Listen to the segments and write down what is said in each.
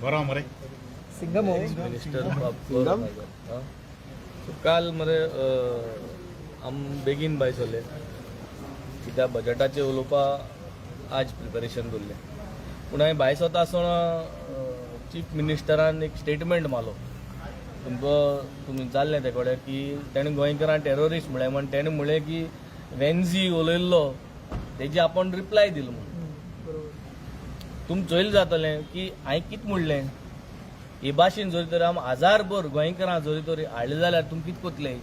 बरो मरे. सिंगम हो. मिनिस्टर. काल मरे आम बेगीन भायर सरले कित्याक बजेटाचेर उलोवपा आज प्रिपेरेशन दवरलें. पूण हांवें भायर सरता आसतना चीफ मिनिस्टरान एक स्टेटमेंट मारलो. तुमकां तुमी जाल्लें ते कडेन की तेणें गोंयकारांक टेररिस्ट म्हळें म्हण. तेणें म्हणलें की वेन्झी उलयल्लो तेजी आपण रिप्लाय दिलो म्हूण. तुम चोयल जातलें की हांवें कितें म्हणलें. हे भाशेन जरी तर आम हजारभर गोंयकारां जरी तर हाडले जाल्यार तुमी कितें कोतले?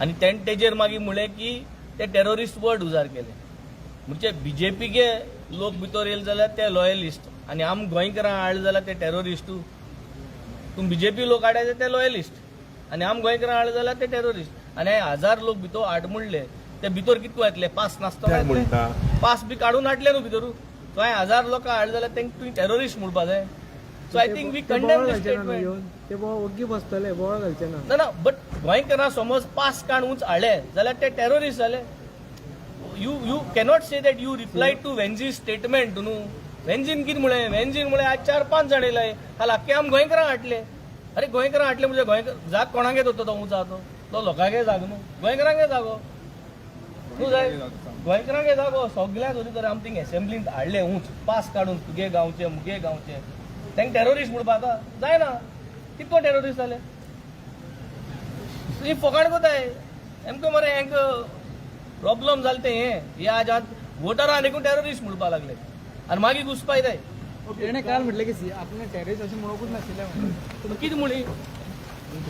आनी तेणें तेजेर मागीर म्हणलें की ते टेररिस्ट वर्ड उजार केले. म्हणजे बीजेपीके लोक भितर येयले जाल्यार ते लॉयलिस्ट आनी आम गोंयकारां हाडले जाल्यार ते टेररिस्टू. तुमी बीजेपी लोक हाडायचे ते लॉयलिस्ट आनी आम गोंयकारां हाडले जाल्यार ते टेररिस्ट. आनी हे हजार लोक भितर हाड म्हणले, ते भितर कितको येतले? पास नासतना कित्याक येतले? म्हणटा? पास बी काडून हाडले न्हू भितर. सो हांवें हजार लोकां हाडले जाल्यार तांकां तुवें टेररिस्ट म्हणपा जाय. So I think we ते कंडेम बोवाळ दीस घालचे ना न्हू स्टेटमेंट. येवन. ते बोवाळ ओग्गी बसतले, बोवाळ घालचे ना. ना ना, बट गोंयकारां समज पास काड उंच हाडले जाल्यार ते टेररिस्ट जाले. You cannot say that you reply to Venzy statement न्हू. वेन्झीन कितें म्हणलें? वेन्झीन म्हणलें, आज चार पांच जाण येयले, काल आख्खे आम गोंयकारां हाडले. अरे, गोंयकारां हाडले म्हणजे गोंयकार जाग कोणागे तो तो उंच आहा? तो तो लोकांगे जाग न्हू, गोंयकारांगे जागो न्हू जाय, गोंयकारांगे जागो. सगळ्या जरी तर आम थिंग एसेंब्लींत हाडले उंच पास काडून, तुगे गांवचे, मुगे गांवचे, तांकां टेररिस्ट म्हणपा आतां जायना. कितको टेररिस्ट जाले? ही फकाण कोताय एमको मरे. हेंक प्रॉब्लम जालें तें हें. हे आज आज वोटरां देखून टेररिस्ट म्हणपा लागले आनी मागीर घुसपायताय. तेणे काल म्हटलें की आपणे टेररिस्ट अशें म्हणूंकच नाशिल्लें म्हणून. कितें म्हणली?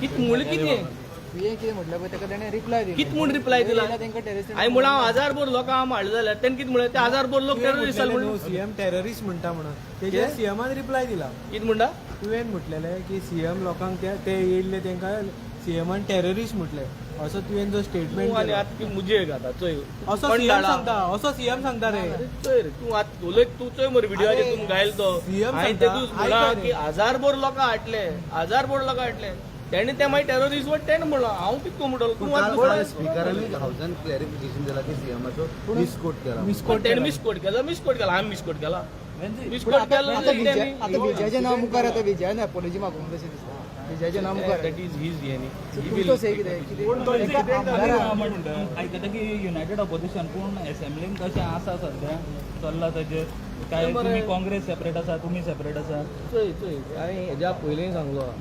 कितें म्हणलें? कितें? तुवें कितें म्हटलें पळय, ताका तेणें रिप्लाय दिली. कितें म्हूण रिप्लाय दिला? तांकां टेररिस्ट. हांवें म्हणलां, हांव हजारभर लोकांक आम हाडले जाल्यार तेणें कितें म्हणलें? ते हजारभर लोक टेररिस्ट जाले म्हणून. सीएम टेररिस्ट म्हणटा म्हणून तेजेर सीएमान रिप्लाय दिला. कितें म्हणटा? तुवें म्हटलेलें की सीएम लोकांक ते येयल्ले तांकां सीएमान टेररिस्ट म्हटलें, असो तुवें जो तूं स्टेटमेंट आनी आतां ती मुजेर घाता चोय. असो कोण सीएम धाडा? सांगता, असो सीएम सांगता रे. चोय रे, तूं आतां उलयत तूं चोय मरे व्हिडियोचेर तुमी घायल तो. CM हांवें सांगता, ते दीस म्हणलां आयक रे. की हजारभर लोकां हाडले, हजारभर लोकां हाडले, तेणें ते मागीर टेररिस्ट वर्ड तेणें म्हणलां. हांव कितें म्हणटलो? तूं आतां काल स्पिकरांनी हाऊसान क्लॅरिफिकेशन दिला की सीएमाचो मिसकोट केला. पण तेणें मिसकोट केला, मिसकोट केला, हांवें मिसकोट केला, मिसकोट केला. आता विजयाचें नाव मुखार येता. विजयान अपॉलॉजी मागूंक तशें दिसता. विजयाचें नाव मुखार. That is his हें न्ही. तुमचो से कितें कितें एका आमदारान आयकता की युनायटेड ऑपोजिशन, पूण एसेंब्लीन कशें आसा सध्या चल्ला ताजेर काय? बरें. तुमी काँग्रेस सेपरेट आसा, तुमी सेपरेट आसा. चोय चोय, हांवें हेज्या पयलीं सांगलो.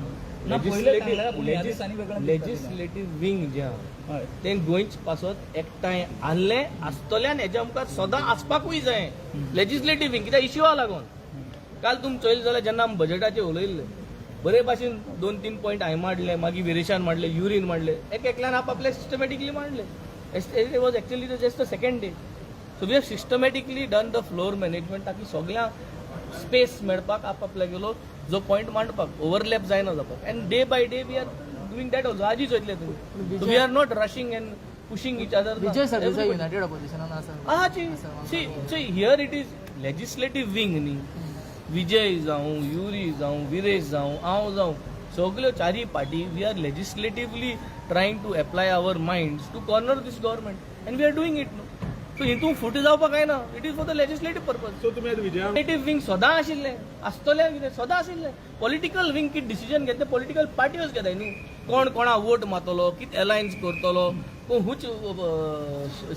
ना, पयलें सांगलें, पूण ह्या दिसांनी वेगळें दिसता. लेजिस्लेटीव विंग जें आहा तें गोंयच पासत एकठांय आहलें आसतलें आनी हेज्या मुखार सदां आसपाकूय जाय लेजिस्लेटीव विंग, कित्याक इश्यूआ लागून. काल तुमी चोयलें जाल्यार जेन्ना आमी बजेटाचेर उलयल्ले, बरे भाशेन दोन तीन पॉयंट हांवें मांडले, मागीर विरेशान मांडले, युरीन मांडले, एक एकल्यान आप आपले सिस्टमॅटिकली मांडले. It was actually just the second day, so we have systematically done the floor management ताकी सगळ्यांक स्पेस मेळपाक, आप आपल्यागेलो जो पॉयंट मांडपाक, ओवरलॅप जायना जावपाक. And day by day we are doing that also. आजी चोयतले तुमी, we are not rushing and pushing each other. Vijay Sardesai United ऑपोजिशनान आसा. आहाची. See see, here it is legislative wing न्ही. विजय जावं, युरी जावं, विरेश जावं, हांव जावं, सगल्यो चारी party, we are legislatively trying to apply our minds to corner this government and we are doing it न्हू. So हितून फुट जावपाक जायना. It is for the legislative purpose. So तुमी आतां विजया लेजिस्लेटीव विंग सदां आशिल्लें, आसतलें. कितें सदां आशिल्लें? पॉलिटिकल विंग कितें डिसिजन घेतले, पॉलिटिकल पार्ट्योच घेताय न्हू. कोण कोणा वोट मारतलो, कितें अलायन्स करतलो, कोण हुच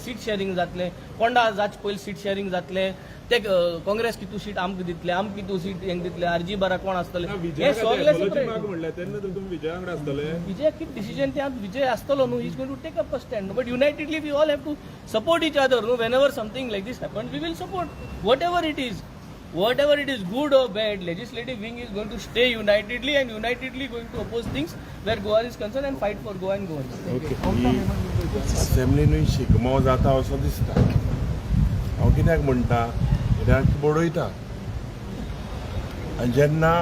सीट शेअरिंग जातलें, कोंडा जाच पयलीं सीट शेअरिंग जातलें, ते काँग्रेस कितू सीट आमकां दितले, आमकां कितू सीट हेंक दितले, आरजी बारा कोण आसतले, हे सगळे अपॉलॉजी माग सेपरेट. म्हणलें तेन्ना तुमी विजया वांगडा आसतले? विजय कितें डिसिजन ते आतां विजय आसतलो न्हू, is going to take up a stand, but unitedly we all have to support each other न्हू. Whenever something like this happen, we will support, whatever it is, whatever it is, good or bad. Legislative wing is going to stay unitedly and unitedly going to oppose things where Goa is concerned and fight for Goa and Goans. असेंब्लीनूय Shigmo जाता असो दिसता. हांव कित्याक म्हणटा? कित्याक बडयता आनी जेन्ना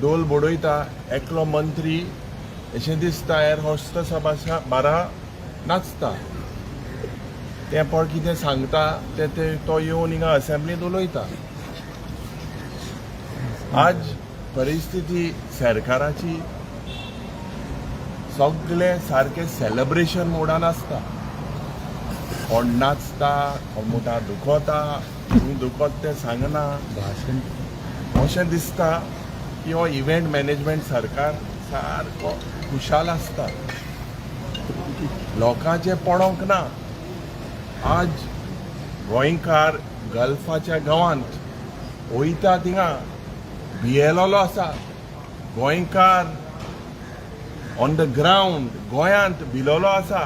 डोल बडयता एकलो मंत्री, अशें दिसता एअर होस्टसा भाशा बारा नाचता. तें पळ कितें सांगता तें ते तो येवन हिंगा असेंब्लींत उलयता. आज परिस्थिती सरकाराची सगळे सारके सेलिब्रेशन मोडान आसता. कोण नाचता, कोण मुखार दुखता, खंय दुखत तें सांगना. हो अशें दिसता की हो इव्हेंट मॅनेजमेंट सरकार सारको खुशाल आसता, लोकांचें पडोंक ना. आज गोंयकार गल्फाच्या गांवांत वयता, थिंगा भियेलोलो आसा. गोंयकार ऑन the ground गोंयांत भिलोलो आसा.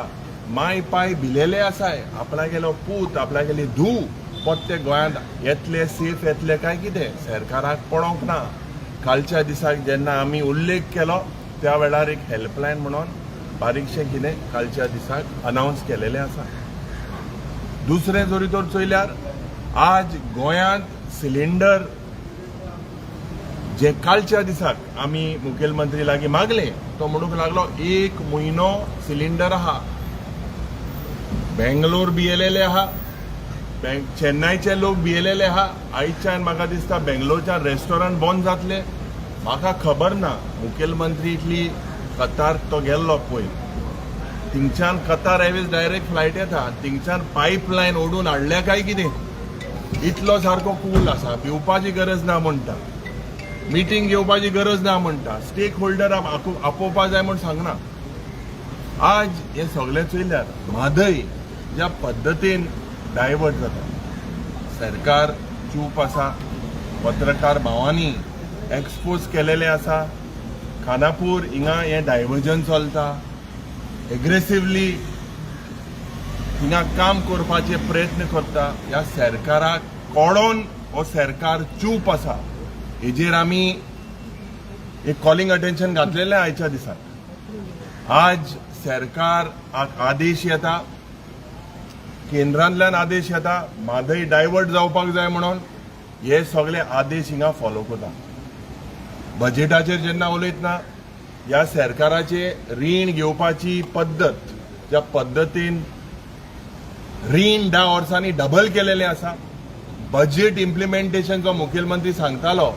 माय पाय भिलेले आसाय, आपणागेलो पूत, आपणागेली धूव पोत्ते गोंयांत येतले, सेफ येतले काय कितें, सरकाराक पडोंक ना. कालच्या दिसाक जेन्ना आमी उल्लेख केलो, त्या वेळार एक हेल्पलायन म्हणून बारीकशें कितें कालच्या दिसाक अनावन्स केलेलें आसा. दुसरें जरी तर चोयल्यार, आज गोंयांत सिलिंडर जे कालच्या दिसाक आमी मुखेलमंत्री लागीं मागले, तो म्हणूंक लागलो एक म्हयनो सिलिंडर आहा. बेंगलोर भियेलेले आहा, चेन्नईचे लोक भियेलेले आहा. आयच्यान म्हाका दिसता बेंगलोरच्यान रेस्टॉरंट बंद जातले. म्हाका खबर ना, मुखेलमंत्री इतली कतार तो गेल्लो पयर, थिंगच्यान कतार एरवेज डायरेक्ट फ्लायट येता, थिंगच्यान पायपलायन ओडून हाडल्या काय कितें. इतलो सारको कूल आसा, भिवपाची गरज ना म्हणटा, मिटींग घेवपाची गरज ना म्हणटा, स्टेक होल्डर आपोवपा जाय म्हूण सांगना. आज हे सगळें चोयल्यार म्हादय ज्या पद्दतीन डायवर्ट जाता, सरकार चूप आसा. पत्रकार भावांनी एक्सपोज केलेले आसा. खानापूर हिंगा हें डायवर्जन चलता, एग्रेसिवली हिंगा काम करपाचे प्रयत्न करता. ह्या सरकाराक कोडोन हो सरकार चूप आसा. हेजेर आमी एक कॉलिंग अटेन्शन घातलेलें आयच्या दिसाक. आज सरकार आदेश येता, केंद्रांतल्यान आदेश येता, म्हादय डायवर्ट जावपाक जाय म्हणून. हे सगळे आदेश हिंगा फॉलो करता. बजेटाचेर जेन्ना उलयतना, ह्या सरकाराचे रीण घेवपाची पद्दत, ज्या पद्दतीन रीण 10 वर्सांनी डबल केलेलें आसा, बजेट इम्प्लिमेंटेशन जो मुखेलमंत्री सांगतालो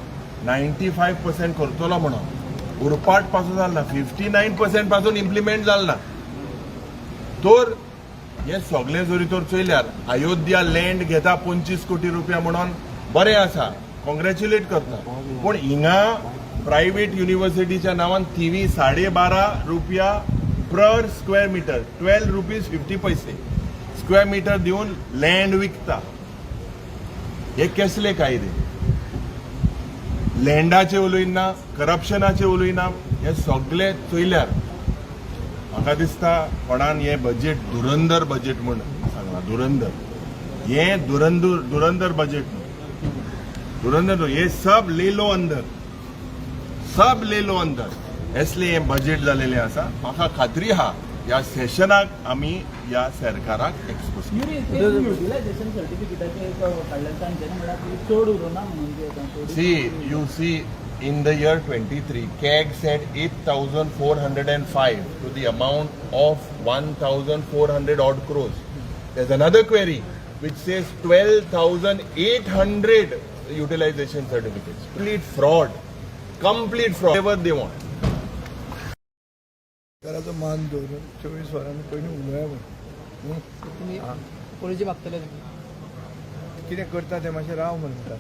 95% करतलो म्हणून, उरपाट पासून जाल ना, 59% पासून इम्प्लिमेंट जाल ना. तर हे सगळें जरी तर चोयल्यार, अयोध्या लँड घेता 25 कोटी रुपया म्हणून, बरें आसा, कॉंग्रॅच्युलेट करता. पूण हिंगा प्रायव्हेट युनिव्हर्सिटीच्या नांवान थिवी 12.5 रुपया per square metre, ₹12.50 square metre दिवन लँड विकता. हे कसले कायदे? लँडाचे उलयना, करप्शनाचे उलयना. हे सगळे चोयल्यार म्हाका दिसता कोणान हे बजेट धुरंदर बजेट म्हूण सांगलां. धुरंदर, हे धुरंदर, धुरंदर बजेट न्हू, धुरंदर न्हू. हे सब ले लो अंदर, सब ले लो अंदर, असले हे बजेट जालेलें आसा. म्हाका खात्री आहा, ह्या सेशनाक आमी ह्या सरकाराक एक्सपोज युटिलायझेशन सर्टिफिकेटाचें एक काडलें तांच्यानी, म्हणल्यार ती चड उरूना म्हणून ती आतां थोडी. See, you see, in the year 23, CAG said 8,405 to the amount of 1,400 odd crores. There's another query which says 12,800 utilization certificates. Complete fraud. Complete fraud. Whatever they want. सरकाराचो मान दवरून 24 वरांनी पयलीं उलोवया म्हण. तुमी पणजी मागतले तुमी. कितें करता तें मातशें राव म्हणटा.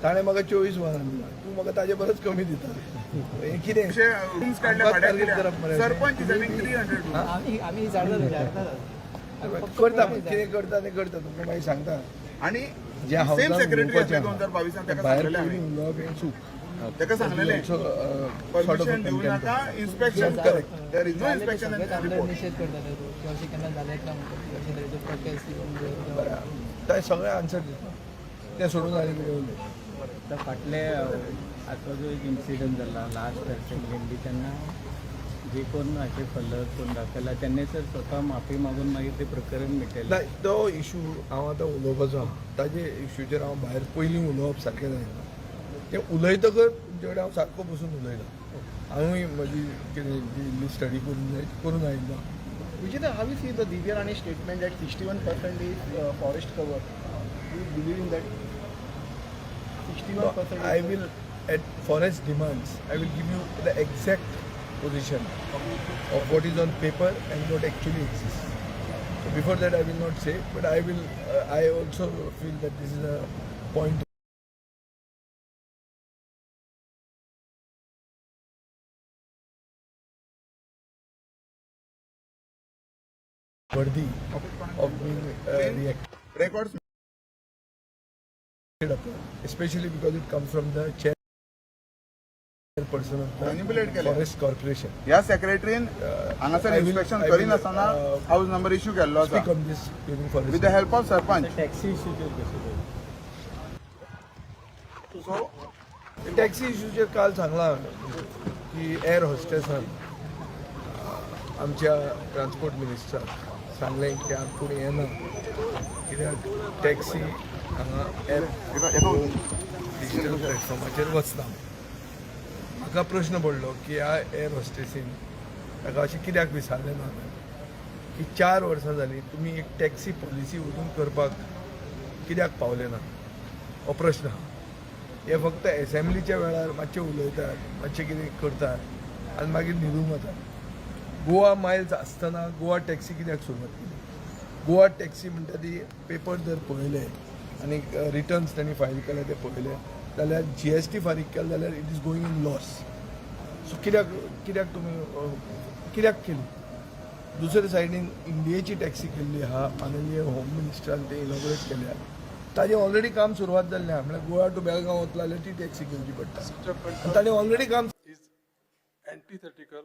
ताणें म्हाका 24 वरां दिला, तूं म्हाका ताजे परस कमी दिता. हें कितें? रूम्स काडले. आमकां भाड्याक target करप मरे. Sarpanch is having 300 rooms. आमी आमी विचारता, विचारता. करता, कितें करता तें करता, तुमकां मागीर सांगता. आणि जे सेम हावसान सेक्रेटरी उलोवपाचें असले आहा, 2022 ताका भायर सांगलेलें पयलीं हांवें. उलोवप हें चूक. ताका सांगलेलें, sort of permission दिवं नाका, इन्स्पेक्शन कर. There is no inspection सगळेच आमदार रिपोर्ट. निशेध करताले की अशें केन्ना जालेंच ना म्हणटा, अशे तरेचे प्रोटेस्ट. बरें, तें सगळें आन्सर दिता. तें सोडून आनी कितें उलय. आतां फाटले आतां जो एक इन्सिडंट जाला लास्ट असेंब्ली, तेन्ना जे कोण हाचे फलक कोण दाखयला, तेन्ना सर स्वता माफी मागून मागीर ते प्रकरण मिटयलें. ना, तो इशू हांव आतां उलोवपाचो आहा. ताजे इशूचेर हांव भायर पयलीं उलोवप सारकें जायना. तें उलयतकच तुमचे कडेन हांव सारको बसून उलयतां. हांवूय म्हजी कितें जी इल्ली स्टडी करून जाय, करून आयिल्लो. Vijay, how you see the Divya Rani statement that 61% is forest cover? Do you believe in that? 61%. I will, at forest demands, I will give you the exact position of what is on paper and what actually exists. So before that I will not say, but I will, I also feel that this is a point. Worthy of being reacted records upon, especially because it comes from the chairperson of the Manipulate केले. Forest Corporation. ह्या सेक्रेटरीन हांगासर I will- inspection I will, करिनासतना house number issue केल्लो आसा Speak on this during forest. With the help of sarpanch. Taxi इश्यूचेर कशें so taxi इश्यूचेर काल सांगलां हांवें की एअर हॉस्टेसान आमच्या ट्रान्सपोर्ट मिनिस्टराक सांगलें की आमी कोण येना कित्याक टॅक्सी हांगा एप डिजिटल प्लॅटफॉर्माचेर वचना. म्हाका प्रश्न पडलो की ह्या एअर हॉस्टेसीन ताका अशें कित्याक विचारलें ना हांवें की 4 वर्सां जालीं, तुमी एक टॅक्सी पॉलिसी वचून करपाक कित्याक पावले ना, हो प्रश्न आहा. हे फक्त एसेंब्लीच्या वेळार मातशे उलयतात, मातशें कितें करतात आनी मागीर न्हिदूंक वतात. गोवा मायल्स आसतना गोवा टॅक्सी कित्याक सुरवात केली? गोवा टॅक्सी म्हणटा ती पेपर जर पळयले आनी रिटर्न्स तांणी फायल केले ते पळयले जाल्यार, जीएसटी फारीक केले जाल्यार it is going in loss. So कित्याक तुमी कित्याक केली? दुसरे सायडीन इंडियेची टॅक्सी केल्ली आहा, माननीय होम मिनिस्टरान ते इनॉग्रेट केल्या. ताजें ऑलरेडी काम सुरवात जाल्लें आहा. म्हळ्यार गोवा टू बेळगांव वतलो जाल्यार ती टॅक्सी घेवची पडटा आनी ताणें ऑलरेडी काम is antithetical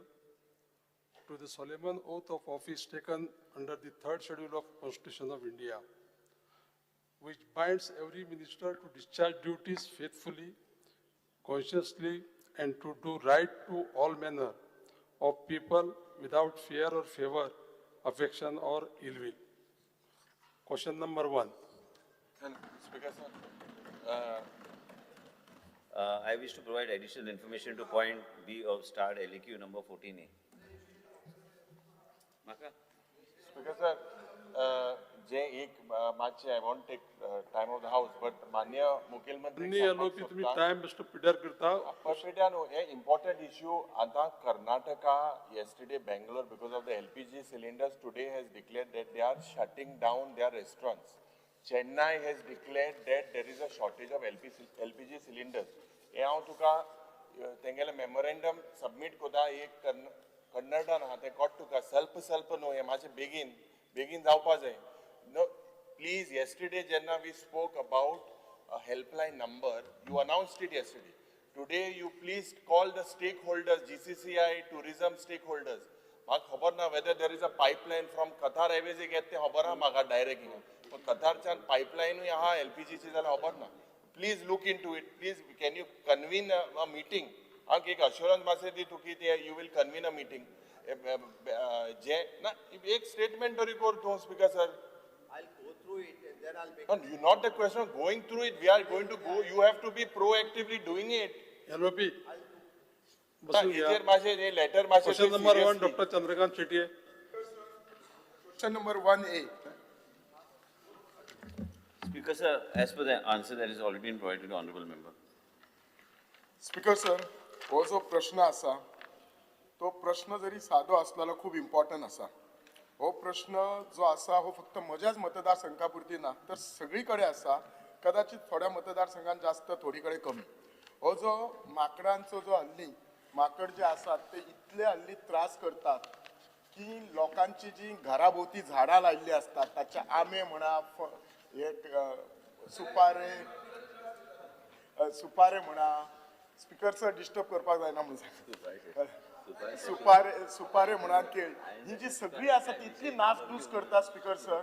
to the solemn oath of office taken under the third schedule of Constitution of India, which binds every minister to discharge duties faithfully, consciously, and to do right to all manner of people without fear or favor, affection or ill will. Question number one. Speaker sir. I wish to provide additional information to point B of starred LAQ number 14A. Maka? Speaker sir, जे एक मातशें I won't take time of the house, but मान्य मुखेलमंत्री माननीय LOP, तुम्ही time बेश्टो पिड्ड्यार करता. पिड्ड्यार न्हू, हे इम्पॉर्टंट इश्यू. आतां Karnataka yesterday, Bangalore, because of the LPG cylinders, today has declared that they are shutting down their restaurants. Chennai has declared that there is a shortage of LPG cylinders. हे हांव तुका तेंगेलें मेमोरेंडम सबमीट करता. एक कन्नडान आहा तें, कोट तुका. सल्प सल्प न्हू, हें मातशें बेगीन बेगीन जावपा जाय. No, please, yesterday जेन्ना we spoke about a helpline number, you announced it yesterday. Today you please call the stakeholders, GCCI, tourism stakeholders. म्हाका खबर ना whether there is a pipeline from Qatar Airways येत तें खबर आहा म्हाका डायरेक्ट हिंगा, पूण कतारच्यान पायपलायनूय आहा एलपीजीची जाल्यार खबर ना. Please look into it. Please, can you convene a meeting? हांव एक अश्योरन्स मातशें दी तूं की ते you will convene a meeting. जे ना, एक स्टेटमेंट तरी कर तूं, speaker sir. I'll go through it and then I'll make. No, you not the question of going through it. We are going to go. You have to be proactively doing it. LOP, बसून घ्या. हेचेर मातशें हे letter मातशें question number one, doctor Chandrakant Shetye. Question number 1A. Speaker sir, as per the answer that has already been provided to the honorable member. Speaker sir, हो जो प्रश्न आसा तो प्रश्न जरी सादो आसलो जाल्यार खूब इम्पॉर्टंट आसा. हो प्रश्न जो आसा हो फक्त म्हज्याच मतदारसंघा पुरती ना, तर सगळी कडेन आसा. कदाचित थोड्या मतदारसंघात जास्त, थोडी कडेन कमी. हो जो माकडांचो जो हल्ली माकड जे आसात ते इतले हल्ली त्रास करतात की लोकांची जी घरा भोवती झाडां लायिल्ली आसतात, ताचे आंबे म्हणा, हे सुपारे म्हणा. स्पिकर सर, डिस्टर्ब करपाक जायना म्हणून सांगता. सुपारे म्हणा, केळ, ही जी सगळी आसा ती इतली नासधूस करता स्पिकर सर.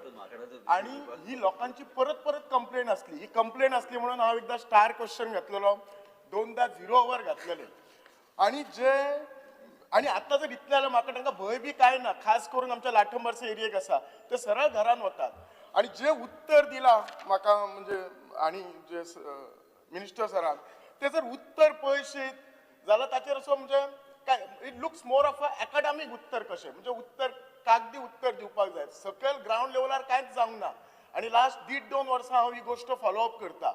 आणि ही लोकांची परत परत कंप्लेन आसली. ही कंप्लेन आसली म्हणून हांव एकदां स्टार क्वेश्चन घातलेलो, दोनदा झिरो our घातलेले. आणि जे आणि आतां जर इतलें जाल्यार म्हाका तांकां भंय बी कांय ना. खास करून आमच्या लाठंबारसे एरियेक आसा ते सरळ घरान वतात. आणि जे उत्तर दिलां म्हाका म्हणजे आणि जे मिनिस्टर सरान ते जर उत्तर पळयशीत जाल्यार ताचेर असो म्हणजे काय, it looks more of a academic उत्तर कशें, म्हणजे उत्तर कागदी उत्तर दिवपाक जाय. सकयल ग्रावंड लेवलार कांयच जावंक ना आणि लास्ट दीड दोन वर्सां हांव ही गोश्ट फॉलो अप करता.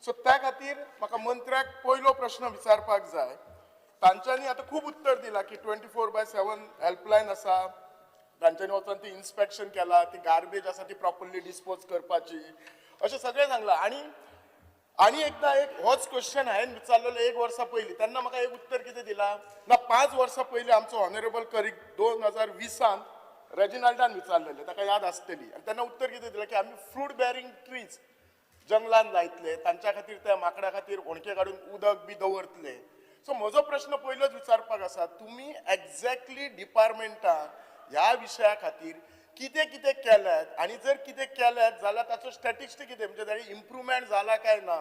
सो त्या खातीर म्हाका मंत्र्याक पयलो प्रश्न विचारपाक जाय. तांच्यांनी आतां खूब उत्तर दिलां की 24/7 हेल्पलायन आसा, तांच्यांनी वचोन ती इन्स्पेक्शन केला, ती गार्बेज आसा ती प्रॉपरली डिस्पोज करपाची, अशें सगळें सांगलां. आनी आनी एकदां एक होच क्वेश्चन हांवें विचारलेलो एक वर्सा पयलीं, तेन्ना म्हाका एक उत्तर कितें दिलां ना, 5 वर्सां पयलीं आमचो ऑनरेबल करीक 2020ान रेजिनाल्डान विचारलेलें, ताका याद आसतली. आनी तेन्ना उत्तर कितें दिलें की आमी फ्रूट बेरिंग ट्रीज जंगलान लायतले, तांच्या खातीर त्या माकडां खातीर होणके काडून उदक बी दवरतले. सो म्हजो प्रश्न पयलोच विचारपाक आसा, तुमी एग्जॅक्टली डिपार्टमेंटान ह्या विशया खातीर कितें कितें केल्यात आनी जर कितें केल्यात जाल्यार ताचो स्टॅटिस्टीक कितें, म्हणजे ताणी इम्प्रुवमेंट जाला काय ना,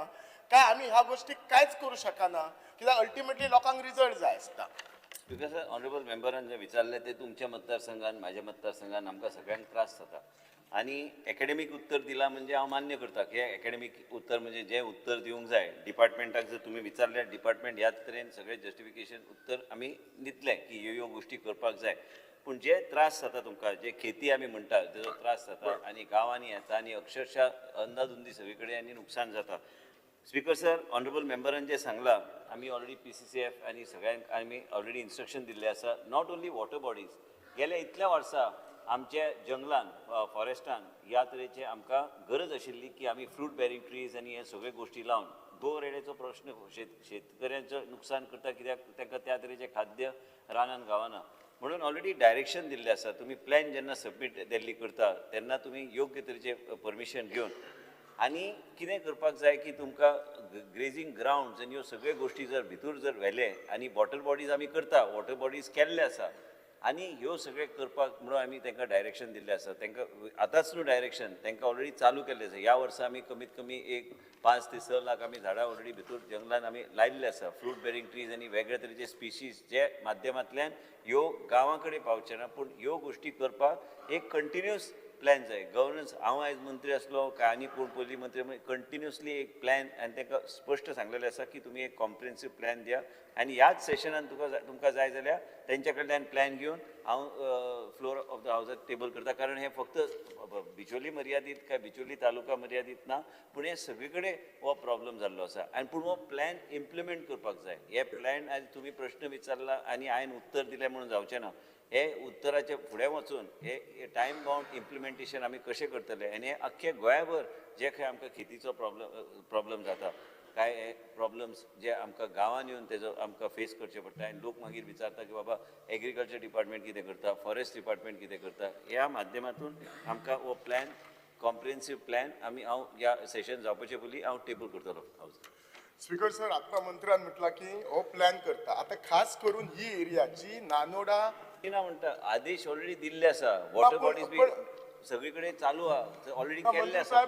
काय आमी ह्या गोश्टी कांयच करूं शकना कित्याक अल्टिमेटली लोकांक रिजल्ट जाय आसता. स्पीकर सर, ऑनरेबल मेंबरान जें विचारलें तें तुमच्या मतदारसंघान म्हाज्या मतदारसंघान आमकां सगळ्यांक त्रास जाता आनी एकेडमीक उत्तर दिलां म्हणजे हांव मान्य करता की एकेडमीक उत्तर म्हणजे जें उत्तर दिवंक जाय डिपार्टमेंटाक जर तुमी विचारल्यार डिपार्टमेंट ह्याच तरेन सगळें जस्टिफिकेशन उत्तर आमी दितले की ह्यो ह्यो गोश्टी करपाक जाय. पूण जे त्रास जाता तुमकां, जे खेती आमी म्हणटा तेजो त्रास जाता आनी गांवांनी येता आनी अक्षरशः अंदाधुंदी सगळे कडेन आनी नुकसान जाता. स्पीकर सर, ऑनरेबल मेंबरान जें सांगलां आमी ऑलरेडी PCCF आनी सगळ्यांक आमी ऑलरेडी इन्स्ट्रक्शन दिल्लें आसा. Not only water bodies, गेल्या इतल्या वर्सां आमच्या जंगलान फॉरेस्टान ह्या तरेचे आमकां गरज आशिल्ली की आमी फ्रूट बेरिंग ट्रीज आनी हे सगळे गोश्टी लावन गो रेड्याचो प्रश्न शेतकऱ्यांचो नुकसान करता कित्याक तांकां त्या तरेचें खाद्य रानान गावना म्हणून ऑलरेडी डायरेक्शन दिल्लें आसा. तुमी प्लॅन जेन्ना सबमीट दिल्ली करता तेन्ना तुमी योग्य तरेचें परमिशन घेवन आनी कितें करपाक जाय की तुमकां ग्रेजींग ग्रावंड्स आनी ह्यो सगळ्यो गोश्टी जर भितर जर व्हेले आनी वॉटर बॉडीज आमी करता, वॉटर बॉडीज केल्ले आसा आनी ह्यो सगळे करपाक म्हणून आमी तांकां डायरेक्शन दिल्लें आसा. तांकां आतांच न्हू डायरेक्शन, तांकां ऑलरेडी चालू केल्लें आसा. ह्या वर्सा आमी कमीत कमी एक 5 ते 6 लाख आमी झाडां ऑलरेडी भितर जंगलान आमी लायिल्ले आसा. फ्रूट बेरिंग ट्रीज आनी वेगळे तरेचे स्पिशीज जे माध्यमांतल्यान ह्यो गांवां कडेन पावचे ना, पूण ह्यो गोश्टी करपाक एक कंटिन्युअस प्लॅन जाय. गवर्नन्स, हांव आयज मंत्री आसलो काय आनी कोण पयलीं मंत्री, कंटिन्युअसली एक प्लॅन आनी तांकां स्पश्ट सांगलेलें आसा की तुमी एक कॉम्प्रिहेन्सीव प्लॅन दिया आनी ह्याच सेशनान तुमकां जाय जाल्यार तेंच्या कडल्यान प्लॅन घेवन हांव फ्लोर ऑफ the हावजाक टेबल करता. कारण हें फक्त बिचोली मर्यादीत काय बिचोली तालुका मर्यादीत ना, पूण हें सगळे कडेन हो प्रॉब्लम जाल्लो आसा आनी पूण हो प्लॅन इम्प्लिमेंट करपाक जाय. हे प्लॅन आयज तुमी प्रश्न विचारला आनी हांवें उत्तर दिलें म्हणून जावचें ना. हे उत्तराचे फुडें वचून हे टायम बाउंड इम्प्लिमेंटेशन आमी कशें करतले आनी हे अख्खे गोंयाभर जे खंय आमकां खेतीचो प्रॉब्लम जाता, कांय हे प्रॉब्लम्स जे आमकां गांवांत येवन तेजो आमकां फेस करचे पडटा आनी लोक मागीर विचारता की बाबा एग्रीकल्चर डिपार्टमेंट कितें करता, फॉरेस्ट डिपार्टमेंट कितें करता. ह्या माध्यमांतून आमकां हो प्लॅन, कॉम्प्रिहेन्सीव प्लॅन आमी हांव ह्या सेशन जावपाचे पयलीं हांव टेबल करतलो. स्पीकर सर, आतां मंत्र्यान म्हटलां की हो प्लॅन करता. आतां खास करून ही एरिया जी नानोडा ना म्हणटा आदेश ऑलरेडी दिल्ले आसा, वॉटर बॉडीज बी सगळे कडेन चालू आहा, ऑलरेडी केल्ले आसा.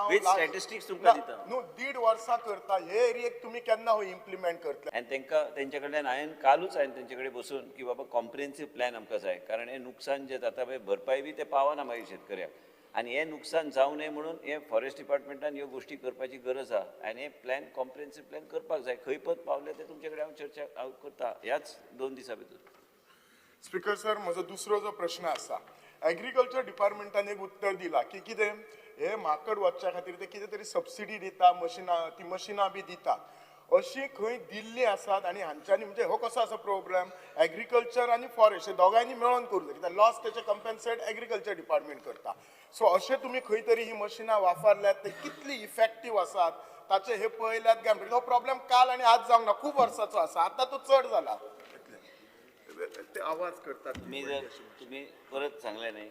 विथ स्टॅटिस्टिक्स तुमकां दिता. न्हू 1.5 वर्सां करता हे एरियेक तुमी केन्ना हो इम्प्लिमेंट करतले? आनी तांकां तेंच्या कडल्यान हांवें कालूच हांवें तेंचे कडेन बसून की बाबा कॉम्प्रिहेन्सीव प्लॅन आमकां जाय, कारण हें नुकसान जें जाता पळय भरपाय बी तें पावना मागीर शेतकऱ्याक आनी हें नुकसान जावं नये म्हणून हें फॉरेस्ट डिपार्टमेंटान ह्यो गोश्टी करपाची गरज आहा आनी हें प्लॅन कॉम्प्रिहेन्सीव प्लॅन करपाक जाय. खंय पत पावले तें तुमचे कडेन हांव चर्चा हांव करता ह्याच 2 दिसां भितर. स्पीकर सर, म्हजो दुसरो जो प्रश्न आसा, एग्रीकल्चर डिपार्टमेंटान एक उत्तर दिलां की कितें हे माकड वचच्या खातीर ते कितें तरी सबसिडी दिता, मशिनां ती मशिनां बी दिता, अशी खंय दिल्ली आसात आनी हांच्यांनी म्हणजे हो कसो आसा प्रोग्राम एग्रीकल्चर आनी फॉरेस्ट हे दोगांयनी मेळोन करूं जाय, कित्याक लॉस तेचे कम्पेन्सेट एग्रीकल्चर डिपार्टमेंट करता. सो अशें तुमी खंय तरी ही मशिनां वापरल्यात ते कितली इफेक्टीव आसात ताचे हे पळयल्यात काय? हो प्रॉब्लम काल आनी आज जावंक ना, खूब वर्सांचो आसा, आतां तो चड जाला. ते आवाज करतात. तुमी जर तुमी परत सांगलें न्ही,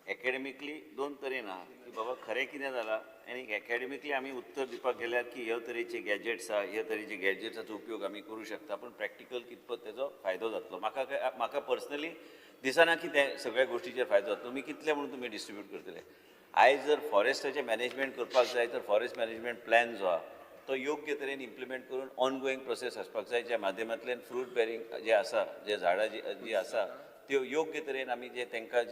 एकेडमिकली 2 तरेन आहा की बाबा खरें कितें जालां आनी एकेडमिकली आमी उत्तर दिवपाक गेल्यार की ह्यो तरेचे गॅजेट्स आहा, ह्या तरेचे गॅजेट्साचो उपयोग आमी करूं शकता, पूण प्रॅक्टिकल कितपत तेजो फायदो जातलो म्हाका पर्सनली दिसना की ते सगळ्या गोश्टीचेर फायदो जातलो. तुमी कितले म्हणून तुमी डिस्ट्रिब्यूट करतले? आयज जर फॉरेस्टाचें मॅनेजमेंट करपाक जाय तर फॉरेस्ट मॅनेजमेंट प्लॅन जो आहा तो योग्य तरेन इम्प्लिमेंट करून ऑनगोईंग प्रोसेस आसपाक जाय, ज्या माध्यमांतल्यान फ्रूट बेरिंग जे आसा, जे झाडां जी आसा त्यो योग्य तरेन आमी जे तांकां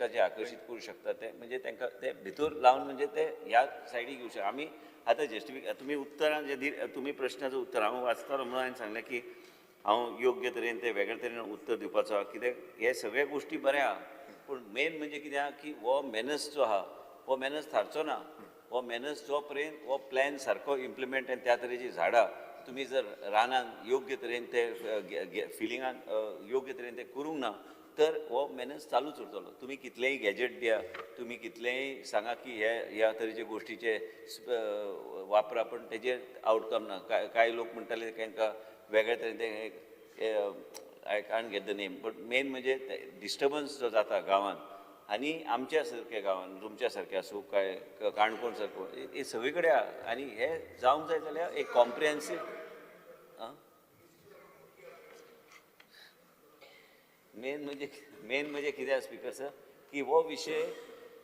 जे आकर्शीत करूं शकता ते म्हणजे तांकां ते भितर लावन म्हणजे ते ह्या सायडीक येवं शकता. आमी आतां जस्टिफिक तुमी उत्तरां जे तुमी प्रश्नाचो उत्तर हांव वाचतालो म्हणून हांवें सांगलें की हांव योग्य तरेन ते वेगळे तरेन उत्तर दिवपाचो आहा, कित्याक हे सगळे गोश्टी बऱ्यो आहा, पूण मेन म्हणजे कितें आहा की हो मेनस जो आहा हो मेनस थारचो ना. हो मेनस जो पर्यंत हो प्लॅन सारको इम्प्लिमेंट आनी त्या तरेचीं झाडां तुमी जर रानान योग्य तरेन ते फिलिंगान योग्य तरेन ते करूंक ना तर हो मेनस चालूच उरतलो. तुमी कितलेंय गॅजेट दिया, तुमी कितलेंय सांगा की हे ह्या तरेचे गोश्टीचे वापरा, पण तेजेर आवटकम ना. कांय लोक म्हणटाले तांकां वेगळे तरेन ते I can't get the name, but main म्हणजे डिस्टर्बन्स जो जाता गांवांत आनी आमच्या सारक्या गांवांत, तुमच्या सारके आसूं काय काणकोण सारको, हे सगळे कडेन आहा. आनी हे जावंक जाय जाल्यार एक कॉम्प्रिहेन्सीव मेन म्हणजे कितें आसा स्पिकर सर, की हो विशय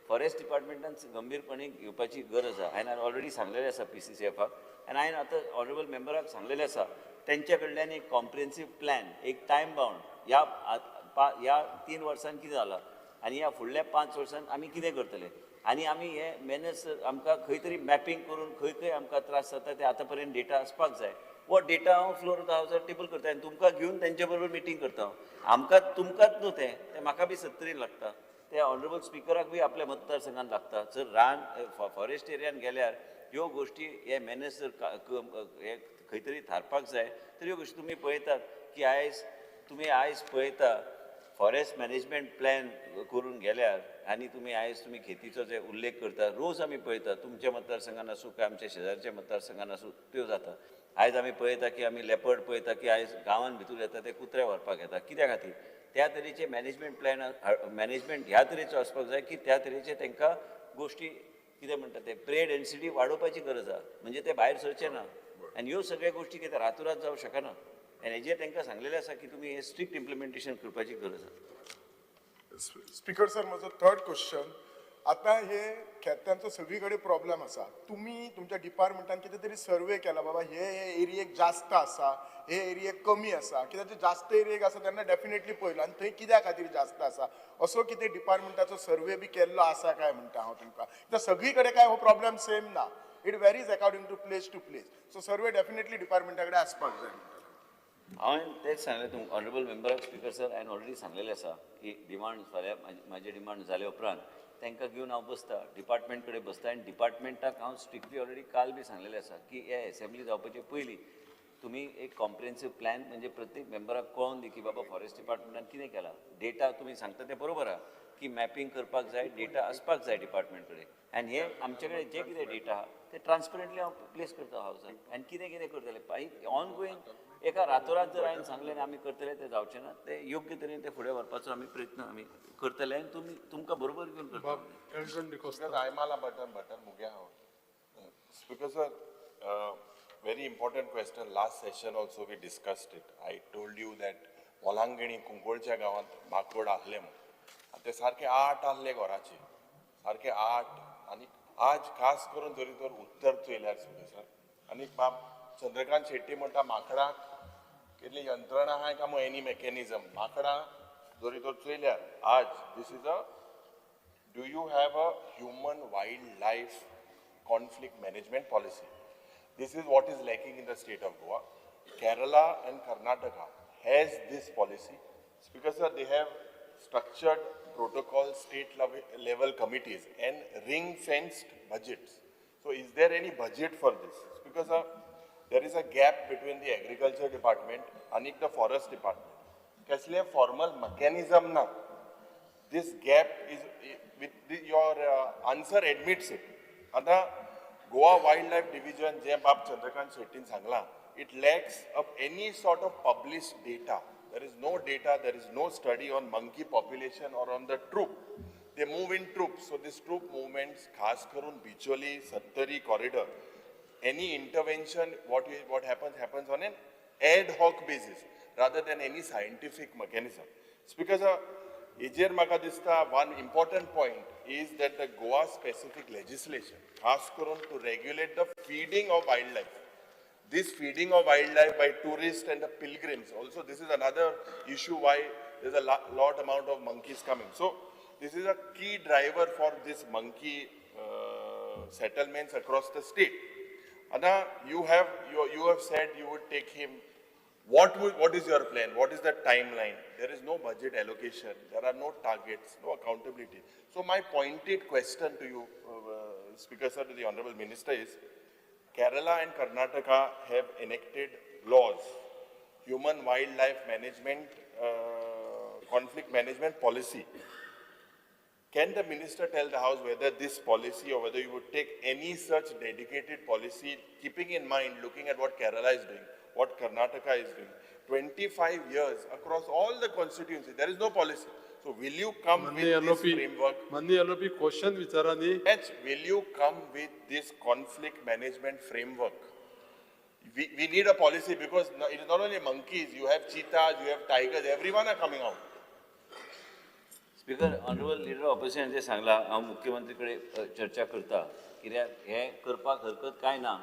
फॉरेस्ट डिपार्टमेंटान गंभीरपणे घेवपाची गरज आहा. हांवें ऑलरेडी सांगलेलें आसा PCCFाक आनी हांवें आतां ऑनरेबल मेंबराक सांगलेलें आसा तेंच्या कडल्यान एक कॉम्प्रिहेन्सीव प्लॅन, एक टायम बावंड, ह्या 3 वर्सांत कितें जालां आनी ह्या फुडल्या 5 वर्सांत आमी कितें करतले आनी आमी हे मेनस आमकां खंय तरी मॅपिंग करून खंय खंय आमकां त्रास जाता ते आतां पर्यंत डेटा आसपाक जाय. हो डेटा हांव फ्लोर हावजार टेबल करता आनी तुमकां घेवन तेंच्या बरोबर मिटींग करता हांव. आमकां तुमकांच न्हू तें म्हाका बी 70 लागता, ते ऑनरेबल स्पिकराक बी आपल्या मतदारसंघान लागता. जर रान फॉरेस्ट एरियान गेल्यार ह्यो गोश्टी हे मेनस जर हे खंय तरी थारपाक जाय तर ह्यो गोश्टी तुमी पळयतात की आयज तुमी आयज पळयता फॉरेस्ट मॅनेजमेंट प्लॅन करून गेल्यार आनी तुमी आयज तुमी खेतीचो जे उल्लेख करता, रोज आमी पळयता तुमच्या मतदारसंघान आसूं काय आमच्या शेजारच्या मतदारसंघान आसूं त्यो जाता. आयज आमी पळयता की आमी लेपर्ड पळयता की आयज गांवान भितर येता ते कुत्रे व्हरपाक येता. कित्या खातीर? त्या तरेचे मॅनेजमेंट प्लॅन मॅनेजमेंट ह्या तरेचो आसपाक जाय की त्या तरेचे तांकां गोश्टी कितें म्हणटा ते प्रे डेन्सिटी वाडोवपाची गरज आहा, म्हणजे ते भायर सरचे ना. आनी ह्यो सगळ्यो गोश्टी कितें रातोरात जावंक शकना आनी हेजेर तांकां सांगलेलें आसा की तुमी हें स्ट्रिक्ट इम्प्लिमेंटेशन करपाची गरज आसा. स्पिकर सर, म्हजो थर्ड क्वेश्चन, आतां हे खेत्यांचो सगळी कडेन प्रॉब्लम आसा, तुमी तुमच्या डिपार्टमेंटान कितें तरी सर्वे केला बाबा हे एरियेक जास्त आसा, हे एरियेक कमी आसा, कित्याक जे जास्त एरियेक आसा तेन्ना डेफिनेटली पळयलो आनी थंय कित्या खातीर जास्त आसा असो कितें डिपार्टमेंटाचो सर्वे बी केल्लो आसा काय म्हणटा हांव तुमकां. कित्याक सगळी कडेन काय हो प्रॉब्लम सेम ना, it varies according to place to place, so survey definitely डिपार्टमेंटा कडेन आसपाक जाय. हांवें तेच सांगलें तुमकां ऑनरेबल मेंबराक स्पिकर सर, हांवें ऑलरेडी सांगलेलें आसा की डिमांड फाल्यां म्हाजी डिमांड जाले उपरांत तांकां घेवन हांव बसता, डिपार्टमेंट कडेन बसता आनी डिपार्टमेंटाक हांव स्ट्रिक्टली ऑलरेडी काल बी सांगलेलें आसा की हे एसेंब्ली जावपाचे पयलीं तुमी एक कॉम्प्रिहेन्सीव प्लॅन म्हणजे प्रत्येक मेंबराक कळोन दी की बाबा फॉरेस्ट डिपार्टमेंटान कितें केलां. डेटा तुमी सांगता तें बरोबर आहा की मॅपिंग करपाक जाय, डेटा आसपाक जाय डिपार्टमेंट कडेन आनी हे आमचे कडेन जे कितें डेटा आहा ते ट्रान्सपरंटली हांव प्लेस करता हावसान आनी कितें कितें करतले ऑन गोईंग. एका रातोरात जर हांवें सांगलें आनी आमी करतले तें जावचें ना, तें योग्य तरेन तें फुडें व्हरपाचो आमी प्रयत्न आमी करतले आनी तुमी तुमकां बरोबर घेवन करतले. बटन मुगे हांव. Speaker sir, very important question. Last session also we discussed it. I told you that Molangini कुंकोळच्या गांवांत माकोड आहले म्हूण, ते सारके 8 आहले घराचे, सारके 8. आनी आज खास करून जरी तर उत्तर चोयल्यार स्पिकर सर, आनी बाब चंद्रकांत शेट्टी म्हणटा माकडाक कितली यंत्रणा आहाय काय म्हूण एनी मेकॅनिजम. माकडां जरी तर चोयल्यार आज this is a do you have a human wild life conflict management policy? This is what is lacking in the state of Goa. Kerala and Karnataka has this policy. Speaker sir, they have structured protocol, state level committees and ring-fenced budgets. So is there any budget for this? Because there is a gap between the agriculture department and the forest department. Kasle formal mechanism na. This gap is, with your answer admits it. आता Goa Wildlife Division, जे बाब चंद्रकांत शेट्टीन सांगला, it lacks of any sort of published data. There is no data, there is no study on monkey population or on the troop. They move in troops, so this troop movements, खास करून Bicholim, Sattari corridor, any intervention, what happens, happens on an ad hoc basis rather than any scientific mechanism. Speaker sir, हेजेर म्हाका दिसता one important point is that the Goa specific legislation, खास करून to regulate the feeding of wildlife. This feeding of wildlife by tourists and the pilgrims, also this is another issue why there's a lot amount of monkeys coming. So this is a key driver for this monkey settlements across the state. Anna, you have said you would take him. What is your plan? What is the timeline? There is no budget allocation. There are no targets, no accountability. So my pointed question to you, Speaker sir, to the Honorable Minister is, Kerala and Karnataka have enacted laws, human wildlife management, conflict management policy. Can the minister tell the House whether this policy or whether you would take any such dedicated policy, keeping in mind, looking at what Kerala is doing, what Karnataka is doing, 25 years across all the constituency there is no policy. So will you come with this framework? माननीय LOP question विचारा न्ही. Will you come with this conflict management framework? We need a policy because it is not only monkeys, you have cheetahs, you have tigers, everyone are coming out. Speaker, honourable leader opposition जे सांगला हांव मुख्यमंत्री कडेन चर्चा करता कित्याक हें करपाक हरकत कांय ना.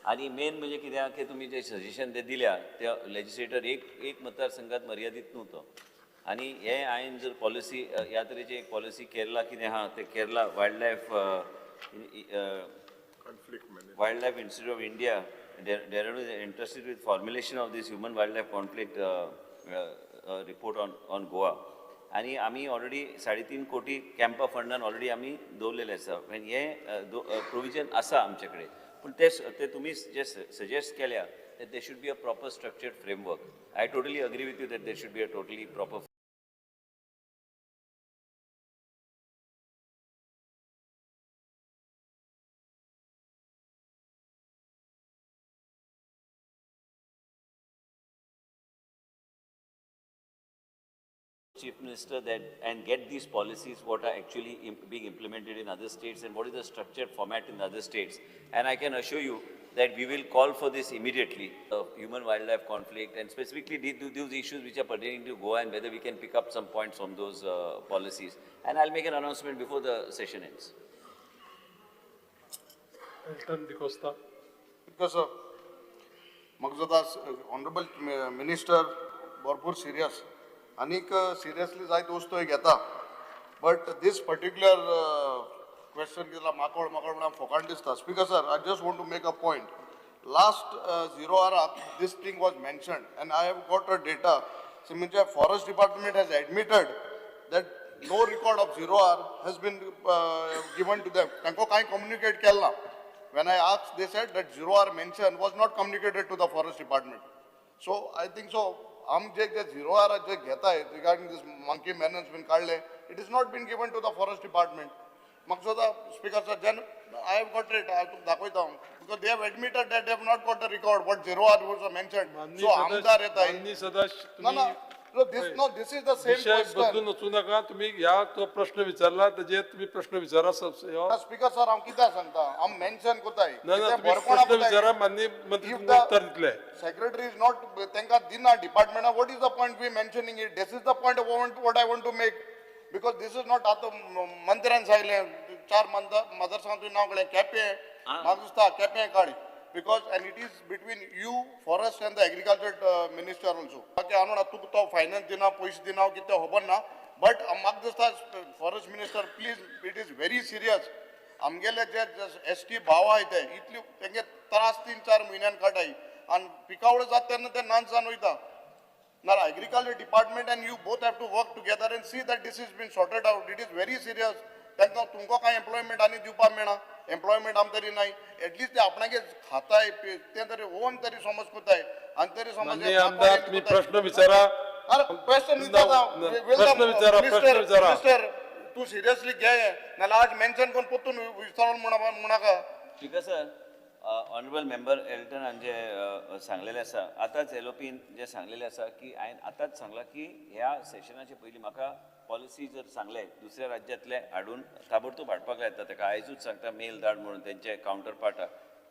आनी मेन म्हणजे कित्याक की तुमी जे सजेशन ते दिल्या ते लेजिस्लेटर एक एक मतदारसंघात मर्यादीत न्हू तो. आनी हे हांवें जर पॉलिसी ह्या तरेची एक पॉलिसी केरला कितें आहा ते Kerala wild life wild life institute of India Dehradun is interested with formulation of this human wild life conflict report on Goa. आनी आमी ऑलरेडी 3.5 कोटी कॅम्पा फंडान ऑलरेडी आमी दवरलेले आसा. हे प्रोविजन आसा आमचे कडेन, पूण ते तुमी जे सजेस्ट केल्या that there should be a proper structured framework. I totally agree with you that there should be a totally proper Chief Minister that and get these policies what are actually being implemented in other states and what is the structured format in other states. And I can assure you that we will call for this immediately, human wildlife conflict and specifically these issues which are pertaining to Goa and whether we can pick up some points from those policies. And I'll make an announcement before the session ends. Elton D'Costa. Because Magzodas, Honorable Minister, भरपूर serious. आनीक seriously जायत वस्तू घेता, but these particular question कितें माकोड माकोड म्हणून फोकाण दिसता. Speaker sir, I just want to make a point. Last zero आवराक this thing was mentioned and I have got a data. म्हणजे forest department has admitted that no record of zero hour has been given to them. तांकां कांय communicate केलें ना. When I asked, they said that zero hour mention was not communicated to the forest department. So I think so आम जे जे zero R J घेताय regarding दीस monkey मेनन्स बीन काडले, it is not been given to the forest department. म्हाका सुद्दां speaker sir, then I have got it, हांव तुका दाखयता हांव, because they have admitted that they have not got the record what zero hour was mentioned. So आमदार येताय ना ना, this no, this is the same विशय बदलून वचूं नाका. तुमी ह्या तो प्रश्न विचारला ताजेर तुमी प्रश्न विचारा. स्पीकर सर, हांव कित्याक सांगता, हांव मेन्शन कोताय. ना ना, तुमी प्रश्न विचारा, माननीय मंत्री तुमकां उत्तर दितले. सेक्रेटरी is not तांकां दिना डिपार्टमेंटा. What is the point we mentioning it? This is the point what I want to make, because this is not. आतां मंत्र्यान सांगलें चार मतदारसंघात तुवें नांव काडलें केपें, म्हाका दिसता केपें काड, because and it is between you forest and the agriculture minister also. बाकी हांव म्हणा तुका तो फायनान्स दिना, पयशे दिना, कितें खबर ना, बट म्हाका दिसता forest minister please, it is very serious. आमगेले जे एस टी भाव आहाय ते इतले तेंगे त्रास 3-4 म्हयन्यान काडाय आनी पिकावळ जाता तेन्ना ते नाच जावन वयता. ना agriculture department and you both have to work together and see that this is been sorted out. It is very serious. तांकां तुमकां कांय एम्प्लॉयमेंट आनी दिवपाक मेळना, एम्प्लॉयमेंट आमकां तरी नाय, एटलिस्ट ते आपणागे खाताय तें तरी ओन तरी समज कोताय आनी तरी समज. आमदार तुम्ही प्रश्न विचारा. अरे क्वेश्चन विचारा, प्रश्न विचारा, प्रश्न विचारा. मिनिस्टर तूं सिरियसली घे, नाल्यार आज मेन्शन करून परतून विचारून म्हणनाका. Speaker sir, honourable member Elton हांचे सांगलेलें आसा, आतांच एलओपीन जें सांगलेलें आसा की हांवें आतांच सांगलां की ह्या सेशनाचे पयलीं म्हाका पॉलिसी जर सांगलें दुसऱ्या राज्यांतले हाडून ताबडतोब हाडपाक लायता ताका. आयजूच सांगता मेल धाड म्हणून तेंचे कावंटर पार्टाक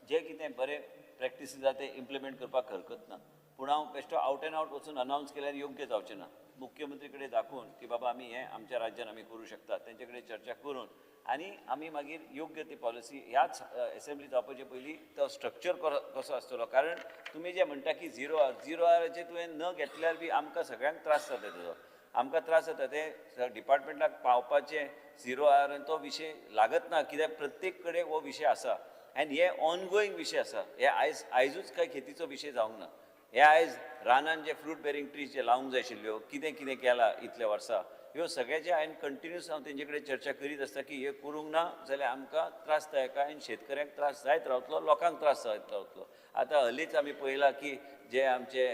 जे कितें बरे प्रॅक्टिसीस आसा ते इम्प्लिमेंट करपाक हरकत ना, पूण हांव बेश्टो आवट एंड आवट वचून अनावन्स केल्यार योग्य जावचें ना. मुख्यमंत्री कडेन दाखोवन की बाबा आमी हें आमच्या राज्यान आमी करूं शकता, तेंचे कडेन चर्चा करून आनी आमी मागीर योग्य ती पॉलिसी ह्याच एसेंब्ली जावपाचे पयलीं तो स्ट्रक्चर कसो आसतलो. कारण तुमी जे म्हणटा की झिरो आर, झिरो आराचेर तुवें न घेतल्यार बी आमकां सगळ्यांक त्रास जाता तेजो, आमकां त्रास जाता ते डिपार्टमेंटाक पावपाचें झिरो आर आनी तो विशय लागत ना, कित्याक प्रत्येक कडेन हो विशय आसा आनी हे ऑनगोईंग विशय आसा. हे आयज आयजूच कांय खेतीचो विशय जावंक ना, हे आयज रानान जे फ्रूट बेरींग ट्रीज जे लावंक जाय आशिल्ल्यो कितें कितें केलां इतल्या वर्सां, ह्यो सगळ्याचे हांवें कंटिन्युअस हांव तेंचे कडेन चर्चा करीत आसता की हे करूंक ना जाल्यार आमकां त्रास जायका आनी शेतकऱ्यांक त्रास जायत रावतलो, लोकांक त्रास जायत रावतलो. आतां हलीच आमी पळयलां की जे आमचे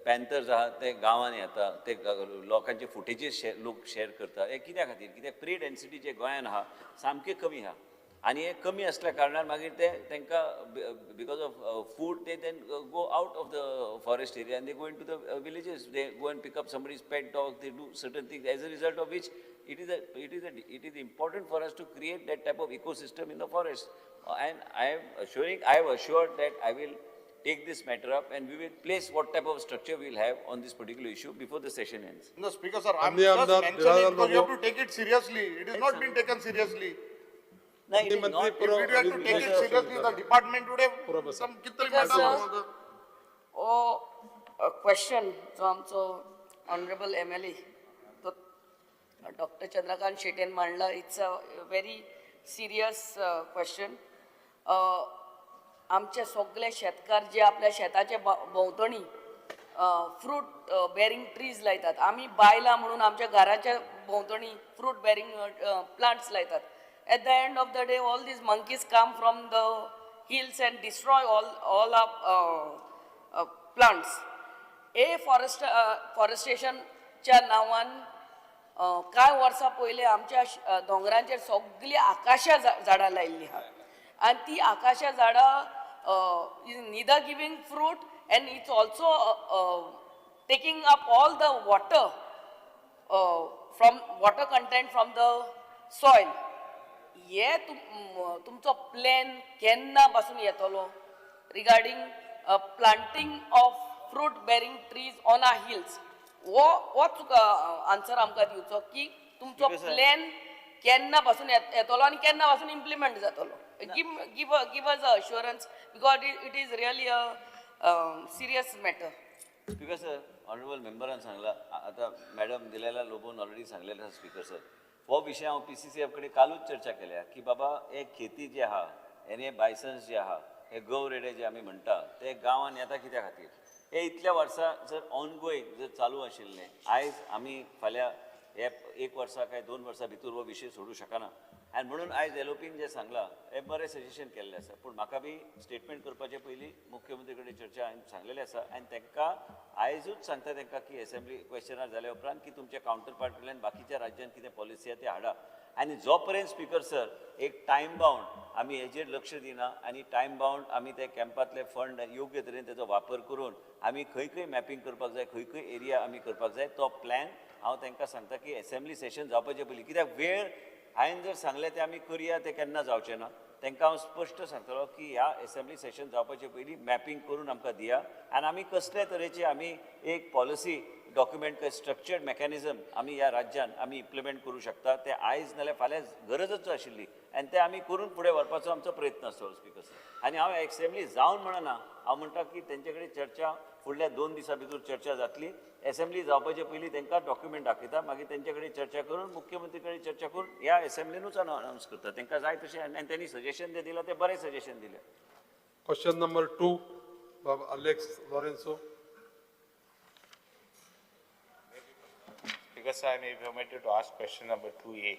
पॅन्थर्स आहात ते गांवांनी येता, ते लोकांचे फुटेजीस लोक शेअर करता. हे कित्या खातीर? कित्याक प्री डेन्सिटी जे गोंयान आहा सामकी कमी आहा. आनी हे कमी आसल्या कारणान मागीर ते तांकां because of food they then go out of the forest area and they go into the villages, they go and pick up somebody's pet dog, they do certain things, as a result of which it is important for us to create that type of ecosystem in the forest. And I have assured that I will take this matter up and we will place what type of structure we will have on this particular issue before the session ends. No, Speaker sir, I'm माननीय just आमदार mentioning Delilah because you have Lobo. To take it seriously. It is not been taken seriously. No, it is मंत्री not. पुरो If we had to take it seriously, the department would have some कित तरी Speaker म्हणटा sir. हो question जो आमचो honourable M L A तो doctor Chandrakant शेटेन मांडला, it's a very serious question. आमचे सगळे शेतकार जे आपल्या शेताचे भोंवतणी फ्रूट बेरिंग ट्रीज लायतात, आमी बायलां म्हणून आमच्या घराच्या भोंवतणी फ्रूट बेरिंग प्लांट्स लायतात. At the end of the day, all these monkeys come from the hills and destroy all our plants. A forest फॉरेस्टेशनच्या नांवान कांय वर्सां पयलीं आमच्या दोंगरांचेर सगळीं आकाशा झाडां लायिल्लीं आहा आनी ती आकाशा झाडां is neither giving fruit and it's also taking up all the water from water content from the soil. हे तुमचो प्लॅन केन्ना पासून येतलो regarding planting of fruit bearing trees on our hills? हो हो तुका आन्सर आमकां दिवचो की तुमचो Speaker sir. Plan केन्ना पासून येतलो आनी केन्ना पासून इम्प्लिमेंट जातलो. Give us a assurance because it is really a serious matter. Speaker sir, honourable मेंबरान सांगला, आतां मॅडम दिलेला लोबोन ऑलरेडी सांगलेलें आसा. स्पीकर सर, हो विशय हांव पीसीसीएफ कडेन कालूच चर्चा केल्या की बाबा हे खेती जे आहा आनी हे बायसन्स जे आहा, हे गव रेडे जे आमी म्हणटा ते गांवान येता कित्या खातीर? हे इतल्या वर्सां जर ऑनगोईंग जर चालू आशिल्लें, आयज आमी फाल्यां हे एक वर्सा काय 2 वर्सां भितर हो विशय सोडूं शकना. आनी म्हणून आयज एलओपीन जें सांगलां हें बरें सजेशन केल्लें आसा, पूण म्हाका बी स्टेटमेंट करपाचे पयलीं मुख्यमंत्री कडेन चर्चा हांवें सांगलेलें आसा आनी तांकां आयजूच सांगता तांकां की एसेंब्ली क्वेश्चनार जाल्या उपरांत की तुमच्या कावंटर पार्ट कडल्यान बाकीच्या राज्यान कितें पॉलिसी आहा ते हाडा. आनी जो पर्यंत स्पीकर सर एक टायम बावंड आमी हेजेर लक्ष दिना आनी टायम बावंड आमी ते कॅम्पांतले फंड योग्य तरेन तेजो वापर करून आमी खंय खंय मॅपिंग करपाक जाय, खंय खंय एरिया आमी करपाक जाय, तो प्लॅन हांव तांकां सांगता की एसेंब्ली सेशन जावपाचे पयलीं. कित्याक वेळ हांवें जर सांगलें तें आमी करुया, तें केन्ना जावचें ना. तांकां हांव स्पश्ट सांगतलो की ह्या एसेंब्ली सेशन जावपाचे पयलीं मॅपिंग करून आमकां दिया आनी आमी कसले तरेची आमी एक पॉलिसी डॉक्युमेंट, स्ट्रक्चर्ड मॅकॅनिजम आमी ह्या राज्यान आमी इम्प्लिमेंट करूं शकता. ते आयज नाल्यार फाल्यां गरजच आशिल्ली आनी ते आमी करून फुडें व्हरपाचो आमचो प्रयत्न आसतलो स्पीकर सर. आनी हांव एसेंब्ली जावन म्हणना, हांव म्हणटा की तेंचे कडेन चर्चा फुडल्या 2 दिसां भितर चर्चा जातली. एसेंब्ली जावपाचे पयलीं तांकां डॉक्युमेंट दाखयता, मागीर तेंचे कडेन चर्चा करून, मुख्यमंत्री कडेन चर्चा करून ह्या एसेंब्लीनूच अनावन्स करता तांकां जाय तशें. आनी त्यांनी सजेशन जें दिलां तें बरें सजेशन दिलें. Question number 2, Baba Alex Lorenzo. Speaker sir, I may be permitted to ask question number 2A.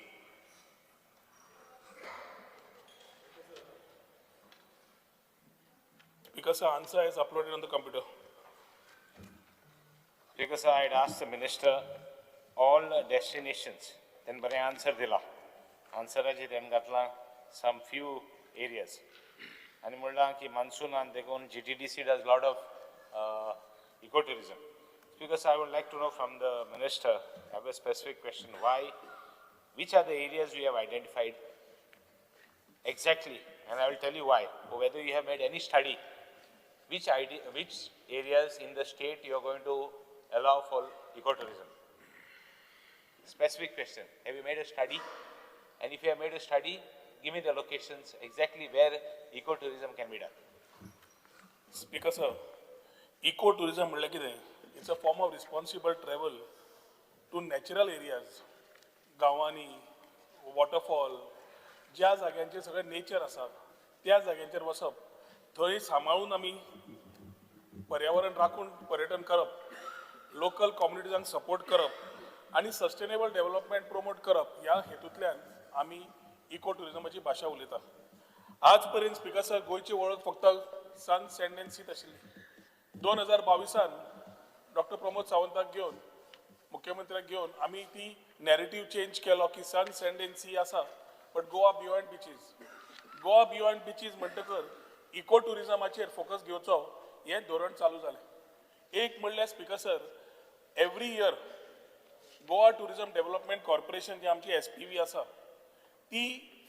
Because the answer is uploaded on the computer. Speaker sir, I had asked the minister all destinations. Then बरें answer दिला. आन्सराचेर तेणें घातला some few areas. आनी म्हणलां की मान्सूनान देखून GTDC does lot of eco tourism. Speaker sir, I would like to know from the minister, I have a specific question, why, which are the areas you have identified exactly, and I will tell you why, or whether you have made any study, which idea, which areas in the state you are going to allow for ecotourism? Specific question, have you made a study? And if you have made a study, give me the locations exactly where ecotourism can be done. Speaker sir, eco tourism म्हणल्यार कितें? It's a form of responsible travel to natural areas. गांवांनी waterfall, ज्या जाग्यांचेर सगळें nature आसा त्या जाग्यांचेर वचप, थंय सांबाळून आमी पर्यावरण राखून पर्यटन करप, लोकल कम्युनिटीजांक सपोर्ट करप आनी सस्टेनेबल डेव्हलपमेंट प्रमोट करप, ह्या हेतूंतल्यान आमी इको ट्युरिजमाची भाशा उलयता. आज पर्यंत स्पीकर सर, गोंयची वळख फक्त सन, सँड अँड सीत आशिल्ली. 2022आन डॉक्टर प्रमोद सावंताक घेवन, मुख्यमंत्र्याक घेवन आमी ती नॅरेटीव चेंज केलो की सन, सँड अँड सी आसा, but Goa beyond beaches. Goa beyond beaches म्हणटकर इको ट्युरिजमाचेर फोकस घेवचो हें धोरण चालू जालें. एक म्हणल्यार speaker sir, every year Goa Tourism Development Corporation जी आमची एसपीवी आसा ती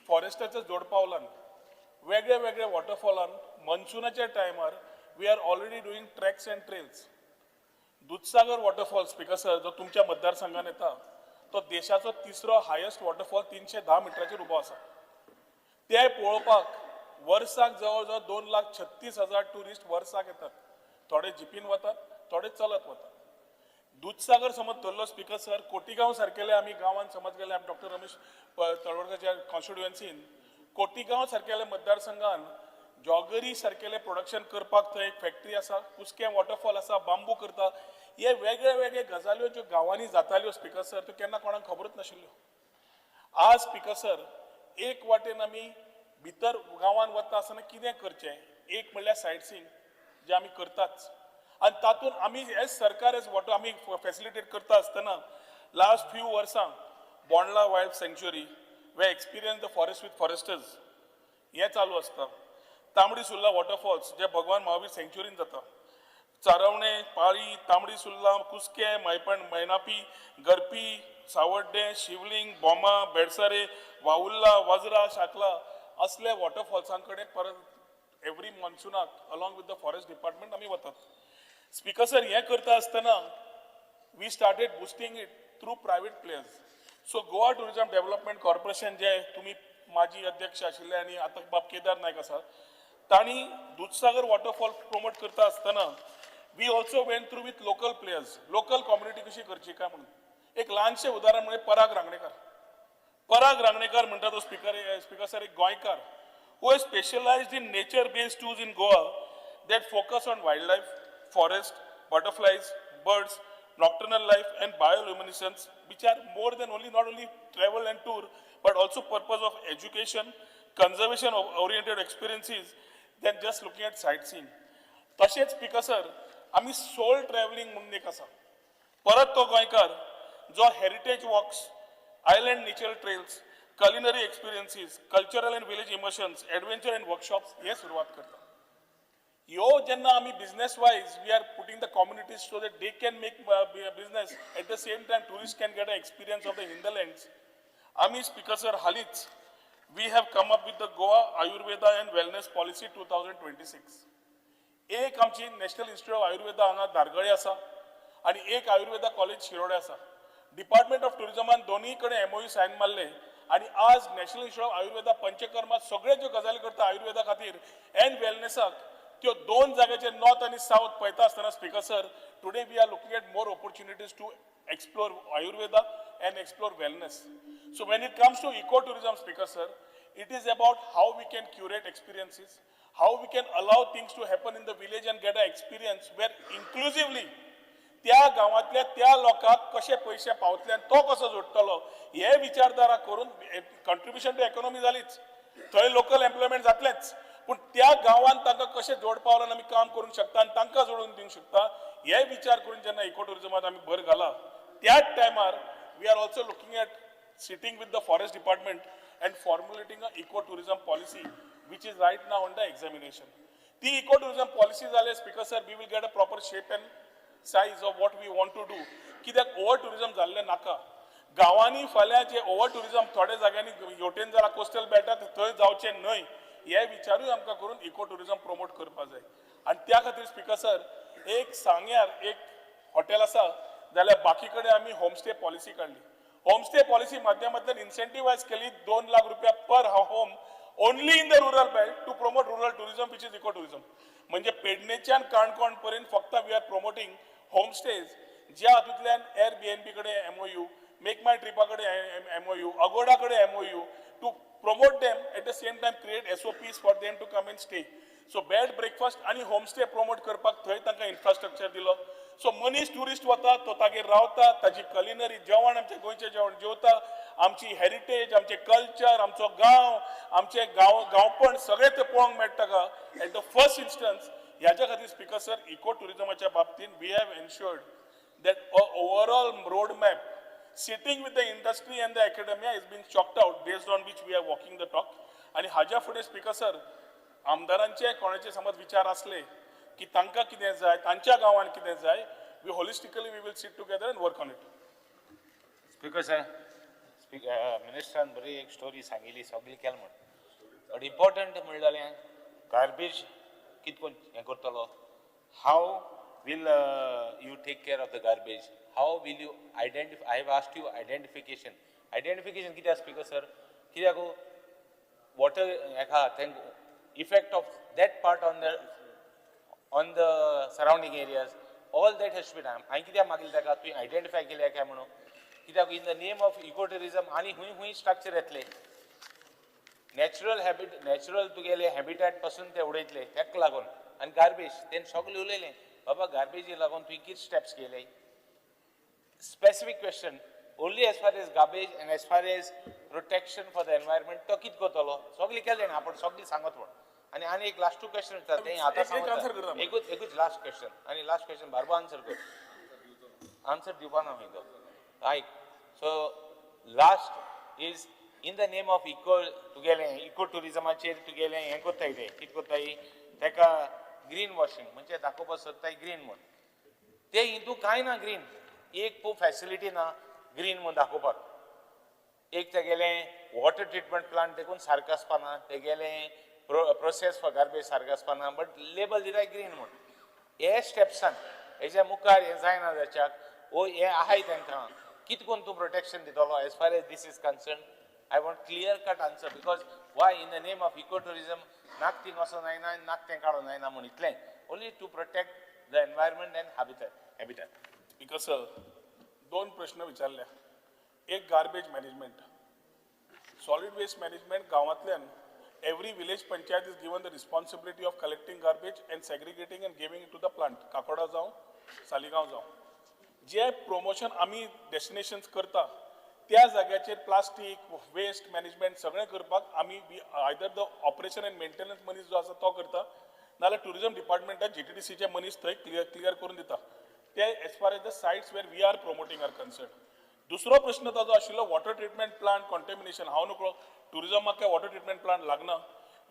फॉरेस्टाच्या जोडपावलान वेगळे वेगळे वॉटरफॉलान मॉन्सुनाच्या टायमार we are already doing treks and trails. Dudhsagar waterfall, speaker sir, जो तुमच्या मतदारसंघात येता तो देशाचो तिसरो हायस्ट वॉटरफॉल 310 मिटराचेर उबो आसा. ते पळोवपाक वर्साक जवळ जवळ 2,36,000 ट्युरिस्ट वर्साक येतात. थोडे जिपीन वतात, थोडे चलत वतात. दुधसागर समज धरलो स्पीकर सर, कोटिगांव सारकेले आमी गांवांत समज गेले, आमी डॉक्टर रमेश तळवडकरच्या कॉन्स्टिट्युएन्सीन कोटिगांव सारकेले मतदारसंघान जॉगरी सारकेले प्रोडक्शन करपाक थंय एक फॅक्टरी आसा, कुस्कें वॉटरफॉल आसा, बांबू करता. हे वेगळे वेगळे गजाल्यो ज्यो गांवांनी जाताल्यो स्पीकर सर, त्यो केन्ना कोणाक खबरूच नाशिल्ल्यो. आज स्पीकर सर, एक वाटेन आमी भितर गांवांत वता आसतना कितें करचें, एक म्हणल्यार सायट सीइंग जे आमी करताच आनी तातूंत आमी एज सरकार एज वॉटर आमी फॅसिलिटेट करता आसतना लास्ट फ्यू वर्सां Bondla wild sanctuary we experience the forest with foresters हें चालू आसता. तांबडी सुर्ला वॉटरफॉल्स जे भगवान महावीर सँक्च्युरीन जाता, चारवणे, पाळी, तांबडी सुर्ला, कुस्कें, मायपण, मैनापी, गरपी, सावड्डें, शिवलिंग, बोमा, बेडसारे, वावुल्ला, वज्रा, शाकला असले वॉटरफॉल्सां कडेन परत every मॉन्सुनाक along with the forest department आमी वतात. स्पीकर सर, हें करता आसतना we started boosting it through private players. So Goa Tourism Development Corporation जे तुमी माजी अध्यक्ष आशिल्ले आनी आतां बाब केदार नायक आसा, तांणी दुधसागर वॉटरफॉल प्रमोट करता आसतना we also went through with local players, local community कशी करची काय म्हणून. एक ल्हानशें उदाहरण म्हणजे पराग रांगणेकर. पराग रांगणेकर म्हणटा तो स्पीकर सर, एक गोंयकार who has specialized in nature based tours in Goa that focus on wildlife, forest, butterflies, birds, nocturnal life and bioluminescence, which are more than only not only travel and tour, but also purpose of education, conservation of oriented experiences than just looking at sightseeing. तशेंच speaker sir, आमी सोल travelling म्हणून एक आसा, परत तो गोंयकार जो heritage walks, island nature trails, culinary experiences, cultural and village immersions, adventure and workshops हे सुरवात करता. ह्यो जेन्ना आमी business wise we are putting the communities so that they can make business, at the same time tourist can get a experience of the hinterlands. आमी speaker sir, हालींच we have come up with the Goa Ayurveda and Wellness Policy 2026. एक आमची national institute of Ayurveda हांगा धारगळे आसा आनी एक Ayurveda college Shirode आसा. Department of ट्युरिजमान दोनूय कडेन एमओयू सायन मारले आनी आज national institute of Ayurveda panchakarma सगळे ज्यो गजाली करता आयुर्वेदा खातीर एंड वेलनेसाक, त्यो दोन जाग्याचेर नॉर्थ आनी सावथ पळयता आसतना, speaker sir, today we are looking at more opportunities to explore Ayurveda and explore wellness. So when it comes to eco tourism, speaker sir, it is about how we can curate experiences, how we can allow things to happen in the village and get an experience where inclusively त्या गांवांतल्या त्या लोकांक कशे पयशे पावतले आनी तो कसो जोडटलो हे विचारधारा करून कंट्रिब्युशन टू इकॉनॉमी जालीच, थंय लोकल एम्प्लॉयमेंट जातलेंच, पूण त्या गांवांत तांकां कशें जोडपावलान आमी काम करूंक शकता आनी तांकां जोडून दिवंक शकता हे विचार करून जेन्ना इको ट्युरिजमात आमी भर घाला, त्याच टायमार we are also looking at sitting with the forest department and formulating a eco tourism policy, which is right now under examination. ती इको टुरिझम पॉलिसी जाले, speaker sir, we will get a proper shape and size of what we want to do. कित्याक over tourism जाल्लें नाका गांवांनी. फाल्यां जे over tourism थोड्या जाग्यांनी हेवटेन जाला कोस्टल बेल्टात, थंय जावचें न्हय हे विचारूय आमकां करून इको टुरिझम प्रमोट करपा जाय. आनी त्या खातीर स्पीकर सर, एक सांग्यार एक हॉटेल आसा जाल्यार बाकी कडेन आमी होमस्टे पॉलिसी काडली. होमस्टे पॉलिसी माध्यमांतल्यान इन्सेंटिवायज केली 2 लाख रुपया per home only in the rural belt to promote rural tourism, which is eco tourism. म्हणजे पेडणेच्यान काणकोण पर्यंत फक्त we are promoting homestays, ज्या हातूंतल्यान एअर बीएनबी कडेन एमओयू, मेक माय ट्रिपा कडेन एमओयू, अगोडा कडेन MOU to promote them, at the same time create SOPs for them to come and stay. So bed breakfast आनी homestay promote करपाक थंय तांकां इन्फ्रास्ट्रक्चर दिलो. सो मनीस ट्युरिस्ट वता तो तागेर रावता, ताजी कलिनरी जेवण, आमचें गोंयचें जेवण जेवता, आमची हेरिटेज, आमचें कल्चर, आमचो गांव, आमचें गांव गांवपण सगळें तें पळोवंक मेळटा का एट the first instance. ह्याच्या खातीर स्पीकर सर, इको ट्युरिजमाच्या बाबतींत we have ensured that overall road map Sitting with the industry and the academia is been chalked out, based on which we are walking the talk. आनी हाज्या फुडें speaker sir, आमदारांचे कोणाचे समज विचार आसले की तांकां कितें जाय, तांच्या गांवान कितें जाय, we holistically we will sit together and work on it. Speaker sir, मिनिस्टरान बरी एक स्टोरी सांगिल्ली, सगळी केल म्हण. बट इम्पॉर्टंट म्हणलें जालें गार्बेज कित कोन हें करतलो, how will you take care of the garbage, how will you identify? I have asked you identification. Identification कित्याक स्पीकर सर? कित्याक वॉटर हेका तांकां effect of that part on the surrounding areas, all that has to be done. हांवें कित्याक मागलें ताका, तुवें identify केल्या काय म्हणून? कित्याक in the name of eco tourism आनी खूंय खूंय स्ट्रक्चर येतले, नॅचरल हॅबिट, नॅचरल तुगेले हॅबिटॅट पासून ते उडयतले तेका लागून. आनी गार्बेज तेणें सगळें उलयलें, बाबा गार्बेजी लागून तुवें कितें steps घेयले? Specific question only as far as garbage and as far as protection for the environment, तो कितें करतलो? सगळें केलें न्ही आपूण, सगळें सांगत म्हण. आनी आनी एक लास्ट टू क्वेश्चन विचारता तें आतां. एक answer करता. सांगता, एकूच एकूच लास्ट क्वेश्चन. आनी लास्ट क्वेश्चन बारबो आन्सर कर. आन्सर दिवपा ना मागीर तो. आयक, so last is in the name of eco, तुगेलें इको टुरिजमाचेर तुगेलें हें करताय, ते कितें करताय तेका ग्रीन वॉशिंग, म्हणजे दाखोवपाक सोदताय ग्रीन म्हूण. ते हितू कांय ना ग्रीन, एक पो फॅसिलिटी ना ग्रीन म्हूण दाखोवपाक. एक तेगेलें वॉटर ट्रिटमेंट प्लांट देखून सारकें आसपाना, तेगेलें प्रोसेस फॉर गार्बेज सारकें आसपाना, बट लेबल दिताय ग्रीन म्हूण. हे स्टेप्सान हेच्या मुखार हें जायना जाच्याक ओ हें आहाय तांकां कितें करून तूं प्रोटेक्शन दितलो as far as this is concern? I want clear cut answer, because why in the name of eco tourism नाक थिंग वचों जायना आनी नाक तें काडूंक जायना म्हूण, इतलें only to protect the environment and habitat. Speaker sir, दोन प्रश्न विचारले. एक garbage management, solid waste management. गांवांतल्यान every village panchayat is given the responsibility of collecting garbage and segregating and giving to the plant. Kakoda जावं, सालिगांव जावं, जे promotion आमी destinations करता त्या जाग्याचेर प्लास्टीक वेस्ट मॅनेजमेंट सगळें करपाक आमी either the operation and maintenance मनीस जो आसा तो करता, नाजाल्यार टुरिजम डिपार्टमेंटात जीटीडीसीचे मनीस थंय क्लियर करून दिता ते, as far as the sites where we are promoting are concern. दुसरो प्रश्न ताजो आशिल्लो वॉटर ट्रिटमेंट प्लांट कॉन्टेमिनेशन. हांव नकळो, टुरिजमाक काय वॉटर ट्रिटमेंट प्लांट लागना.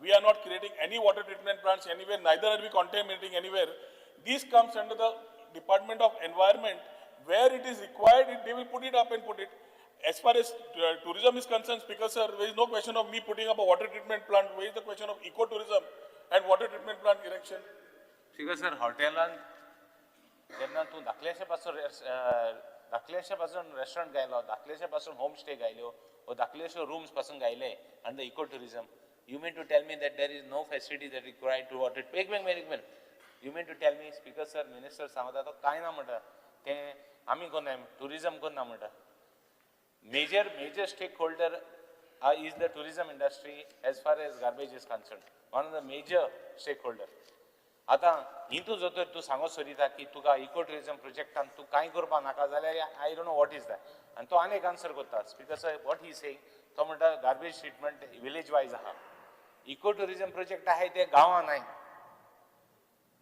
We are not creating any water treatment plants anywhere, neither are we contaminating anywhere. This comes under the Department of Environment. Where it is required, they will put it up and put it. As far as tourism is concerned, Speaker sir, there is no question of me putting up a water treatment plant. Where is the question of ecotourism and water treatment plant erection? Speaker sir, हॉटेलान जेन्ना तूं धाकल्याशे पासून restaurant गायलो, धाकल्याशे पासून home stay गायल्यो वो धाकलेशे rooms पासून गायले under eco tourism, you mean to tell me that there is no facility that required to water? एक minute, एक minute. You mean to tell me, Speaker sir, minister सांगता तो कांय ना म्हणटा, तें आमी कोन्नाय, टुरिजम कोन्ना म्हणटा. Major stakeholder is the tourism industry as far as garbage is concern, one of the major stakeholder. आतां हितू जर तर तूं सांगो सोदिता की तुका इको टुरिजम प्रोजेक्टान तूं कांय करपा नाका जाल्यार I don't know what is that. आनी तो आनी एक आन्सर करता, Speaker sir. What he saying, तो म्हणटा गार्बेज ट्रिटमेंट विलेज वायज आहा, इको टुरिजम प्रोजेक्ट आहाय ते गांवान आहाय.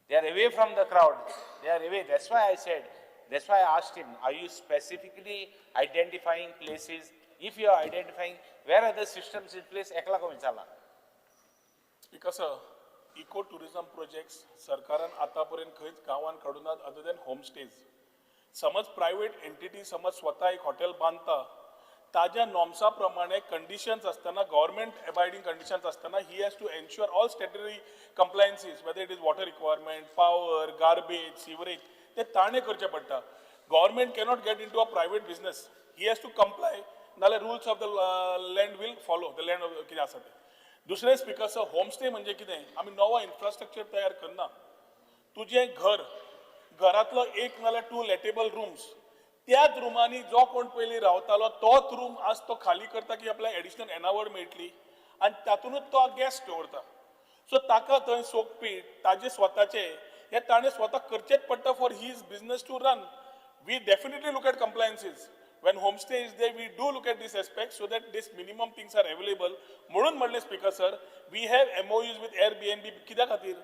They are away from the crowd. They are away. That's why I said, that's why I asked him, are you specifically identifying places? If you are identifying, where are the systems in place? एकला को विचारला. Speaker sir, eco tourism projects सरकारान आतापर्यंत खंयच गांवान काडूनात other then homestays. समज private entity समज स्वता एक हॉटेल बांदता, ताज्या नॉर्म्सा प्रमाणे कंडिशन्स आसतना, गव्हर्मेंट एबायडींग कंडिशन्स आसतना, he has to ensure all statutory compliances, whether it is water requirement, power, garbage, sewerage, ते ताणें करचें पडटा. Government cannot get in to a private business. He has to comply, नाल्यार rules of the land will follow the land कितें आसा तें. दुसरें speaker sir, homestay म्हणजे कितें? आमी नवो इन्फ्रास्ट्रक्चर तयार करना. तुजें घर, घरांतलो एक नाल्यार टू लेटेबल रुम्स, त्याच रुमांनी जो कोण पयलीं रावतालो तोच रूम आज तो खाली करता की आपल्याक एडिशनल येणावळ मेळटली आनी तातूंतच तो गॅस्ट दवरता. सो ताका थंय सोकपीठ ताजे स्वताचे हे ताणें स्वता करचेंच पडटा for his business to run. We definitely look at compliances. When homestay is there, we do look at this aspect so that this minimum things are available. म्हणून म्हणलें Speaker sir, we have MOUs with Airbnb. कित्या खातीर?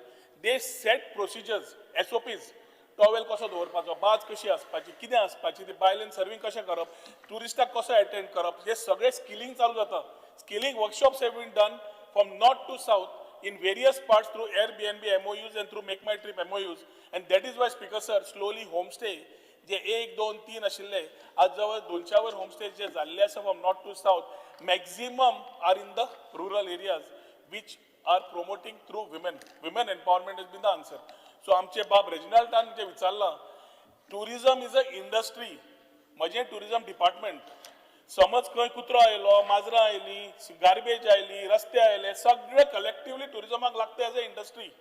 They set procedures, SOPs. Towel कसो दवरपाचो, बाज कशी आसपाची, कितें आसपाची, ती बायलेन सर्वींग कशें करप, ट्युरिस्टाक कसो एटेंड करप, हे सगळे स्किलिंग चालू जाता. Skilling workshops have been done from north to south in various parts through Airbnb MOUs and through Make My Trip MOUs. And that is why, Speaker sir, slowly homestay जे 1, 2, 3 आशिल्ले आज जवळ 200 वयर homestay जे जाल्ले आसा from north to south, maximum are in the rural areas which are promoting through women. Women empowerment has been the answer. So आमचे बाब रेजिनाल्डान जे विचारलां, tourism is a industry. म्हजें tourism department समज खंय कुत्रो आयलो, माजरां आयली, गार्बेज आयली, रस्ते आयले, सगळे कलेक्टिवली टुरिजमाक लागता as a industry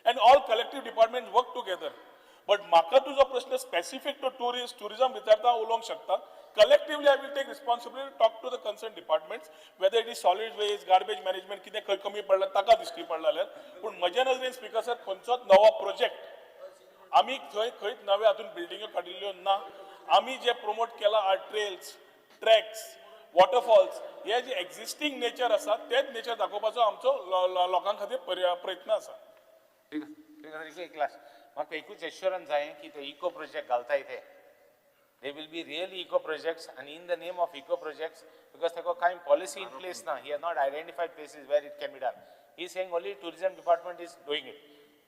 and all collective department work together. But म्हाका तुजो प्रश्न स्पेसिफीक टू टुरिस्ट टुरिजम विचारता हांव उलोवंक शकता. Collectively I will take responsibility, talk to the concern departments, whether it is solid waste, garbage management, कितें खंय कमी पडलां ताका दिश्टी पडला जाल्यार. पूण म्हज्या नजरेन स्पीकर सर, खंयचोच नवो प्रोजेक्ट आमी थंय खंयच नव्या हातून बिल्डिंग्यो काडिल्ल्यो ना. आमी जे प्रमोट केला are trails, tracks, waterfalls, हे जे एक्झिस्टींग नेचर आसा तेच नेचर दाखोवपाचो आमचो लोकां खातीर प्रयत्न आसा. एक लास्ट, म्हाका एकूच एश्योरन्स जाय की ते इको प्रोजेक्ट घालताय ते they will be really eco projects and in the name of eco projects, because ताका कांय पॉलिसी इन प्लेस ना. He has not identified places where it can be done. He saying only tourism department is doing it.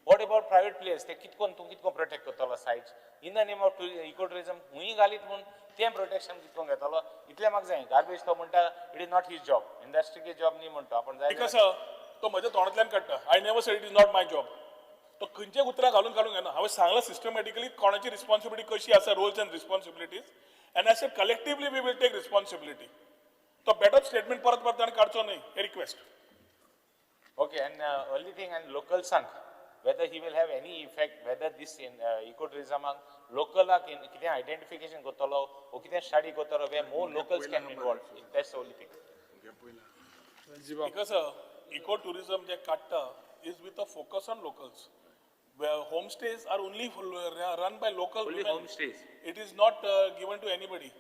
What about private players? ते कितकोन तूं कितको protect करतलो sites in the name of eco tourism? हुंय घालीत म्हूण तें protection कितको घेतलो? इतलें म्हाका जाय. गार्बेज तो म्हणटा it is not his job, इंडस्ट्रीचे job न्ही म्हणटा आपण जाय. Because तो म्हज्या तोंडांतल्यान काडटा. I never said it is not my job. तो खंयचे उतरां घालून घालूंक घेना. हांवें सांगलां सिस्टमॅटिकली कोणाची रिस्पॉन्सिबिलिटी कशी आसा, roles and responsibilities, and I said collectively we will take responsibility. तो बेटर स्टेटमेंट परत परत ताणें काडचो न्हय, हे request. Okay, and only thing, and localsank, whether he will have any effect, whether this in ecotourism local कितें identification करतलो or कितें study करतलो where more locals can involve. That's the only thing. Because eco tourism जे काडटा is with a focus on locals. Homestays are only run by local Only women. Homestays. It is not given to anybody.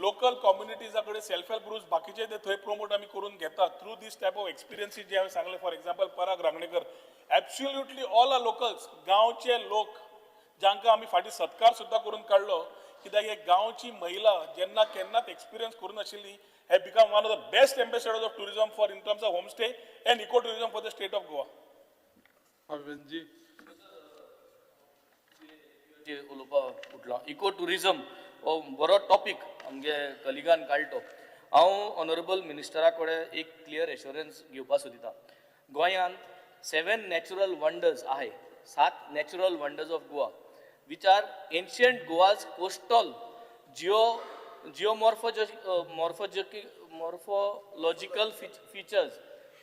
Local कम्युनिटीजा कडेन self help groups बाकीचे ते थंय promote आमी करून घेता through this type of experiences जे हांवें सांगले. For example, Parag Rangnekar, absolutely all are locals, गांवचे लोक जांकां आमी फाटीं सत्कार सुद्दां करून काडलो, कित्याक हे गांवची महिला जेन्ना केन्नाच एक्सपिरियन्स करूं नाशिल्ली have become one of the best ambassadors of tourism for in terms of homestay and eco tourism for the state of Goa. Venzy. उलोवपाक उठलां. इको टुरिजम हो बरो टॉपीक आमगे कलिगान काडलो. हांव ऑनरेबल मिनिस्टरा कडेन एक क्लियर एश्योरन्स घेवपाक सोदिता. गोंयांत 7 नॅचरल वंडर्स आहाय, 7 natural wonders of Goa, which are ancient Goa's coastal geomorphological features,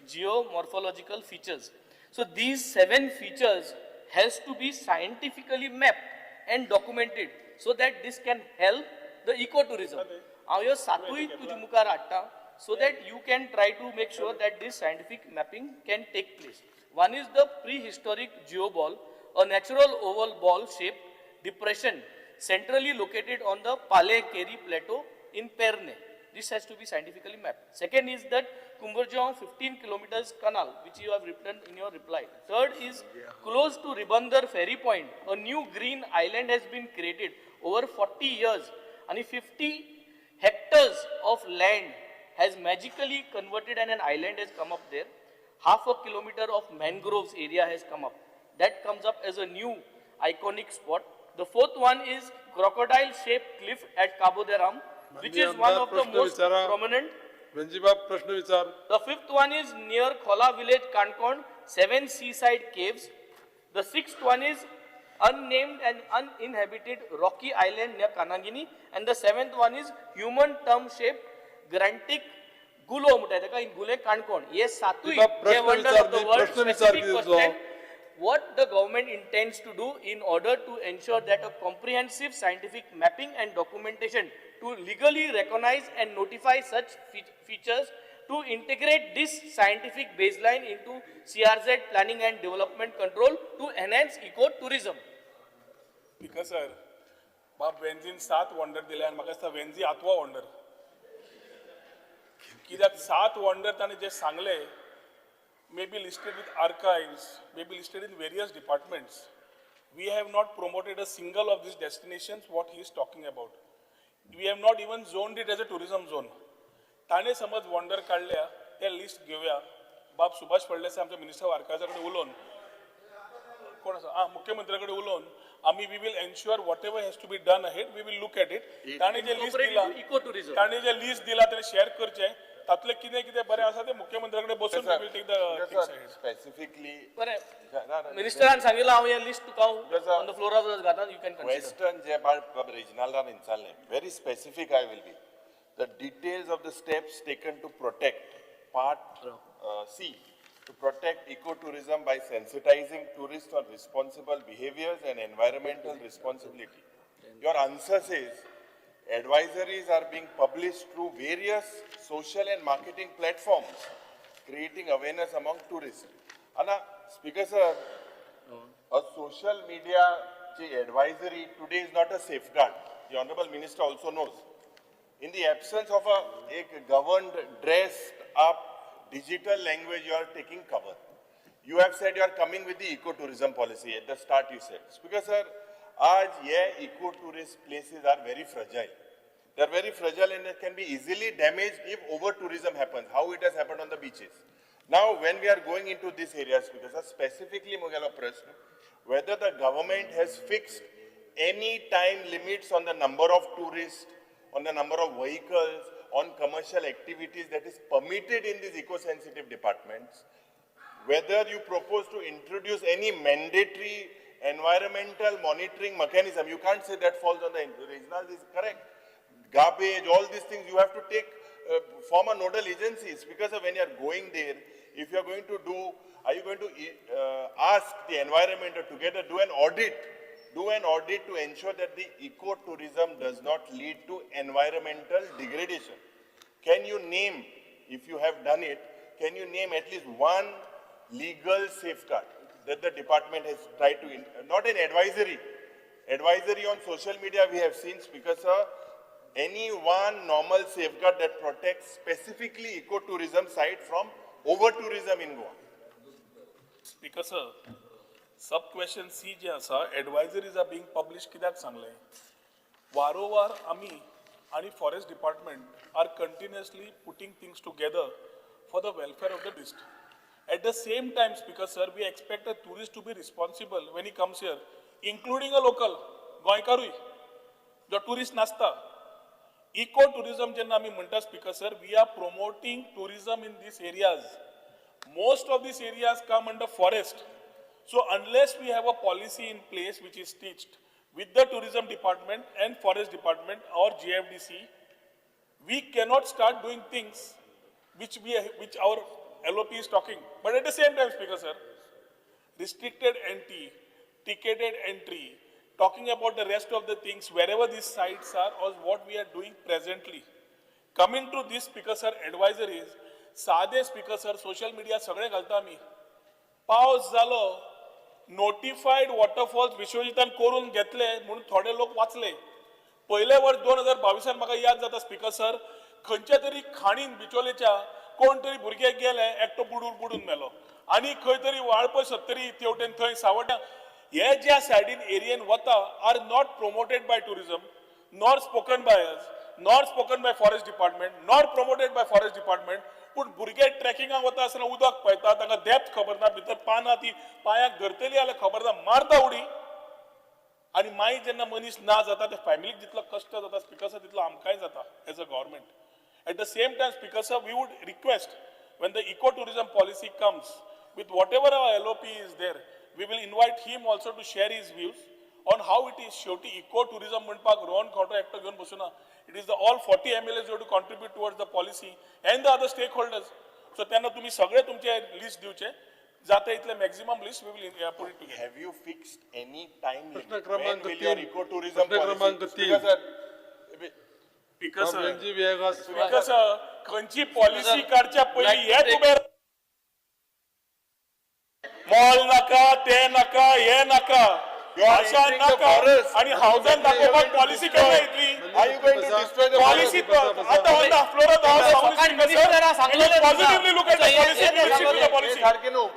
geomorphological features. So these 7 features has to be scientifically mapped and documented so that this can help the ecotourism. हांव ह्यो सातूय तुज्या मुखार हाडटा so that you can try to make sure that this scientific mapping can take place. One is the prehistoric geoball, a natural oval ball shaped depression centrally located on the Pale Keri Plateau in Perne. This has to be scientifically mapped. Second is that Kumbarjong 15 kilometers canal, which you have written in your reply. Third is close to Ribandar ferry point, a new green island has been created over 40 years and 50 hectares of land has magically converted and an island has come up there. Half a kilometer of mangroves area has come up. That comes up as a new iconic spot. The fourth one is crocodile-shaped cliff at Cabo de Ram, which is one of the most prominent. वेंजीबाब प्रश्न विचार. The fifth one is near Khola village, Kankon, 7 seaside caves. The sixth one is unnamed and uninhabited rocky island near Kanangini, and the seventh one is human term-shaped grantic gulo म्हणटात ताका in गुले काणकोण. हे सातूय जे wonders of the world. Specific question, what the government intends to do in order to ensure that a comprehensive scientific mapping and documentation to legally recognize and notify such features, to integrate this scientific baseline into CRZ planning and development control to enhance eco-tourism. Speaker sir, बाब वेंझीन 7 wonder दिले आनी म्हाका दिसता Venzy आठवो wonder, कित्याक 7 wonder ताणें जे सांगले may be listed with archives, may be listed in various departments. We have not promoted a single of these destinations what he is talking about. We have not even zoned it as a tourism zone. ताणें समज wander काडल्या ते list घेवया. बाब सुभाष फळदेसाय आमच्या minister आर्कायव्सा कडेन उलोवन, कोण आसा, आं, मुख्यमंत्र्या कडेन उलोवन आमी we will ensure whatever has to be done ahead, we will look at it. ताणें जें लिस्ट दिलां, इको टुरिझम, ताणें जें लिस्ट दिलां तें शेअर करचें. तातूंतलें कितें कितें बरें आसा तें मुख्यमंत्र्या कडेन बसून we will take the things ahead. Specifically बरें, मिनिस्टरान सांगिल्लें, हांव हें लिस्ट तुका on the floor of घाता, you can consider. Western जे बाब रेजिनाल्डान विचारलें, very specific. I will be the details of the steps taken to protect, part C, to protect ecotourism by sensitizing tourists on responsible behaviors and environmental responsibility. Your answer says advisories are being published through various social and marketing platforms, creating awareness among tourists. Anna, Speaker sir, a social media advisory today is not a safeguard. The Honorable Minister also knows. In the absence of a governed, dressed up digital language, you are taking cover. You have said you are coming with the ecotourism policy. At the start you said. Speaker sir, aaj ye ecotourist places are very fragile. They are very fragile and it can be easily damaged if over tourism happens, how it has happened on the beaches. Now, when we are going into this area, Speaker sir, specifically mugelo prashna, whether the government has fixed any time limits on the number of tourists, on the number of vehicles, on commercial activities that is permitted in these eco-sensitive departments, whether you propose to introduce any mandatory environmental monitoring mechanism. You can't say that falls on the regional, is correct. Garbage, all these things you have to take, form a nodal agencies, because of when you are going there, if you are going to do, are you going to ask the environment or together do an audit? Do an audit to ensure that the ecotourism does not lead to environmental degradation. Can you name, if you have done it, can you name at least one legal safeguard that the department has tried to, not an advisory, advisory on social media we have seen, Speaker sir, any one normal safeguard that protects specifically ecotourism site from over-tourism in Goa? Speaker sir, sub question C जे आसा, advisories are being publish कित्याक सांगलें, वारोवार आमी आनी forest department are continuously putting things together for the welfare of the tourist. At the same time, Speaker sir, we expect a tourist to be responsible when he comes here, including a local गोंयकारूय जो tourist नासता. Eco tourism जेन्ना आमी म्हणटा, Speaker sir, we are promoting tourism in these areas. Most of these areas come under forest. So unless we have a policy in place which is stitched with the tourism department and forest department or GFDC, we cannot start doing things which our LOP is talking. But at the same time, Speaker sir, restricted entry, ticketed entry, talking about the rest of the things wherever these sites are or what we are doing presently. Coming to this, Speaker sir, advisories, सादे speaker sir, social media सगळे घालता आमी. पावस जालो, नोटिफायड waterfalls विश्वजितान करून घेतले म्हणून थोडे लोक वाचले. पयले वर्स 2022 म्हाका याद जाता, स्पीकर सर, खंयच्या तरी खाणीन बिचोलेच्या कोण तरी भुरगे गेले, एकटो बुडून बुडून मेलो. आनी खंय तरी वाळपय सत्तरी तेवटेन थंय सावड्ड्या हे ज्या सायडीन एरियेन वता are not promoted by tourism, nor spoken by us, nor spoken by forest department, nor promoted by forest department. पूण भुरगे ट्रेकिंगाक वता आसतना उदक पळयता, तांकां डेप्थ खबर ना, भितर पानां ती पांयाक धरतली जाल्यार खबर ना, मारता उडी. आनी मागीर जेन्ना मनीस ना जाता ते फॅमिलीक जितलो कश्ट जाता, स्पीकर सर, तितलो आमकांय जाता as a government. At the same time, Speaker sir, we would request when the eco tourism policy comes with whatever our LOP is there, we will invite him also to share his views on how it is. शेवटी eco tourism म्हणपाक रोहन खंवटो एकटो घेवन बसूना. It is the all 40 MLAs to contribute towards the policy and the other stakeholders. So तेन्ना तुमी सगळे तुमचे list दिवचे, जाता इतले maximum list we will put it together. Have you fixed any time limit? प्रश्न क्रमांक When will your 3. ecotourism प्रश्न क्रमांक policy? 3. Speaker sir, speaker sir, Venzy Viegas. Speaker sir, खंयची पॉलिसी काडच्या पयलीं हेच उबे मॉल नाका, ते नाका, हे नाका. भाशा नाका आनी हावजान दाखोवपाक पॉलिसी केन्ना येतली? Are you going to destroy the policy आतां on the floor of the house positively look at the policy, the policy.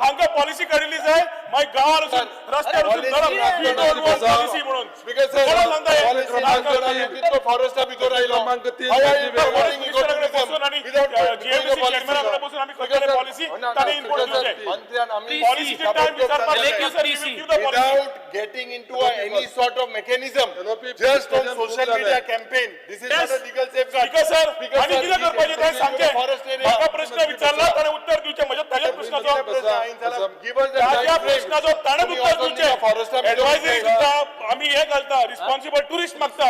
हांकां पॉलिसी काडिल्ली जाय, मागीर गांवार वचून रस्त्यार वचून धरप, we don't want policy म्हणून. कोणाक सांगता हें? फॉरेस्टा भितर आयलो. बसून आनी जीएमसी चेअरमॅना कडेन बसून आमी करतले पॉलिसी, ताणें इनपुट दिवचें. पॉलिसीचे टायम विचारपाक. Without getting into any sort of mechanism, just on social media campaign, this is not a legal safeguard. Speaker sir, आनी कितें करपाचें तें सांगचें. म्हाका प्रश्न विचारला ताणें उत्तर दिवचें म्हज्या ताज्या प्रश्नाचो, ताज्या प्रश्नाचो ताणें उत्तर दिवचें. एडवायजरी दिता आमी, हें घालता, रिस्पॉन्सिबल टुरिस्ट मागता,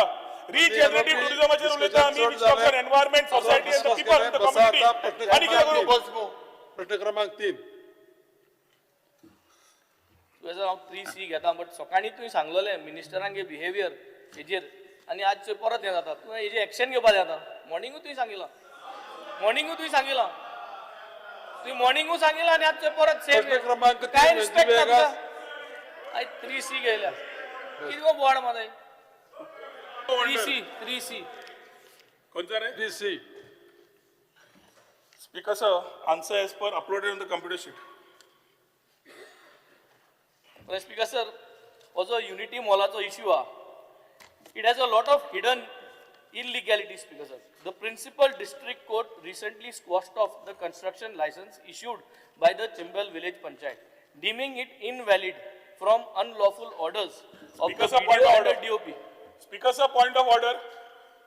रिजनरेटीव टुरिझमाचेर उलयता आमी, which talks on environment, society and the people, the community. आनी कितें करूं? प्रश्न क्रमांक 3. तुवें हांव 3C घेता, बट सकाळीं तुवें सांगलेलें मिनिस्टरांगे बिहेवियर हेजेर आनी आज चोय परत हें जाता. तुवें हेजेर एक्शन घेवपा जाय. आतां मॉर्निंगूय तुवें सांगिलां, मॉर्निंगूय तुवें सांगिलां, तुवें मॉर्निंगूय सांगिलां आनी आज चोय परत सेम. प्रश्न क्रमांक 3. काय रिस्पेक्ट आमकां? आयज 3C घेयल्या, कितें गो बोवाळ मारय. 3C, 3C. खंयचो रे? 3C. Speaker sir, answer as per uploaded on the computer sheet. Speaker sir, हो जो युनिटी मॉलाचो इश्यू आहा, it has a lot of hidden illegalities, Speaker sir. The principal district court recently squashed off the construction license issued by the Chimbel village panchayat, deeming it invalid from unlawful orders of Speaker the sir, point BDO of and the order. DOP. Speaker sir, point of order.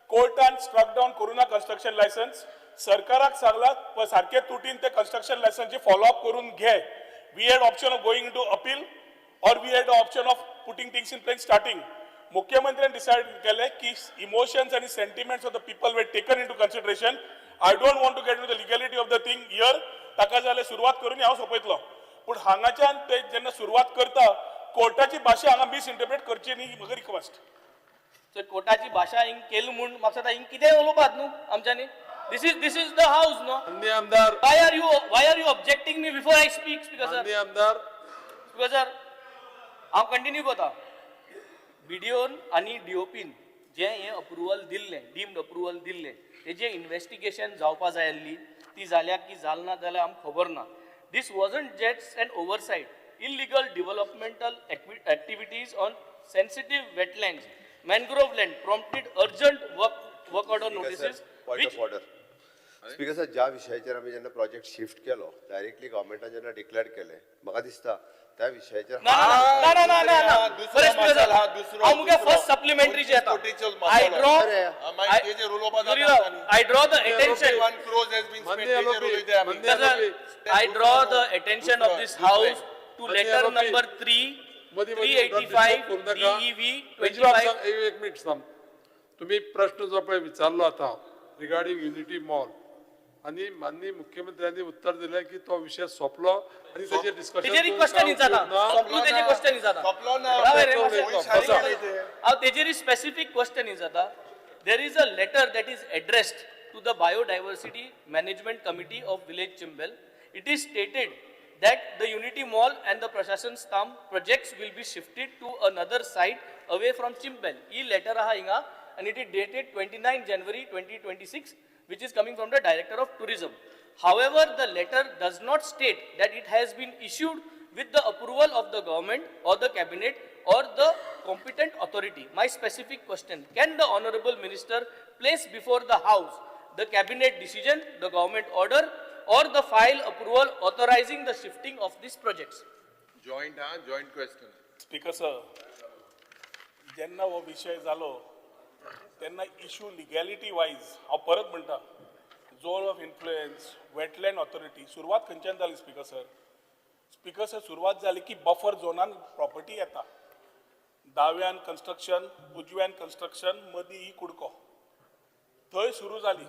कोर्टान struck down करूना construction licence. सरकाराक सांगला सारखे तुटीन ते construction लायसन्सची follow up करून घे. We had option of going to appeal or we had option of putting things in place starting. मुख्यमंत्र्यान decide केलें की इमोशन्स आनी sentiments of the people were taken into consideration. I don't want to get to the legality of the thing here. ताका जाल्यार सुरवात करून हांव सोंपयतलो, पूण हांगाच्यान ते जेन्ना सुरवात करता, कोर्टाची भाशा हांगा मिसइंटरप्रेट करची न्ही, म्हजो रिक्वेस्ट. सो कोर्टाची भाशा हिंग केली म्हूण म्हाका दिसता हिंग कितेंय उलोवपात न्हू आमच्यांनी. This is the house, no? माननीय आमदार. Why are you objecting me before I speak, Speaker sir? माननीय आमदार. स्पीकर सर, हांव कंटिन्यू करता. बीडीओन आनी डीओपीन जें हें अप्रुवल दिल्लें, डीम्ड अप्रुवल दिल्लें, तेजें इन्वेस्टिगेशन जावपा जाय आसली. ती जाल्या की जाल ना जाल्यार आमकां खबर ना. This wasn't just an oversight. Illegal developmental activities on sensitive wetlands, mangrove land prompted urgent work order notices. Point of order, Speaker sir. ज्या विशयाचेर आमी जेन्ना प्रोजेक्ट शिफ्ट केलो, डायरेक्टली गव्हर्मेंटान जेन्ना डिक्लेअर केलें, म्हाका दिसता त्या विशयाचेर ना ना ना ना ना ना. दुसरो बरें, स्पीकर मसाला, सर, दुसरो, हांव मुगे दुसरो. फर्स्ट सप्लिमेंटरी जे येता, 25 कोटीचो I draw तेजेर उलोवपा जाता. I draw the attention 1 crores has been spent, तेजेर उलयते आमी. I draw the attention of this house to letter number 3 385 DEV 25. एक मिनिट थांब. तुम्ही प्रश्न जो पळय विचारलो आता रिगार्डिंग युनिटी मॉल आनी माननीय मुख्यमंत्र्यांनी उत्तर दिलें की तो विशय सोंपलो आनी तेजेर डिस्कशन तेजेर क्वेश्चन विचारता, सोंपलो, तेजेर क्वेश्चन विचारता. सोंपलो ना. राव रे, मातशें. हांव तेजेर स्पेसिफीक क्वेश्चन विचारता. There is a letter that is addressed to the Biodiversity Management Committee of village Chimbel. It is stated that the Unity Mall and the Prashasan Stamp projects will be shifted to another site away from Chimbel. He letter आहा हिंगा and it is dated 29 January 2026, which is coming from the Director of Tourism. However, the letter does not state that it has been issued with the approval of the government or the cabinet or the competent authority. My specific question, can the Honorable Minister place before the House the cabinet decision, the government order or the file approval authorizing the shifting of these projects? Joint हा, joint question. Speaker sir, जेन्ना हो विशय जालो तेन्ना issue legality wise, हांव परत म्हणटा, zone of influence, wetland authority, सुरवात खंयच्यान जाली स्पीकर सर? स्पीकर सर, सुरवात जाली की बफर झोनान प्रॉपर्टी येता, दाव्यान कन्स्ट्रक्शन, उजव्यान कन्स्ट्रक्शन, मदीं ही कुडको. थंय सुरू जाली,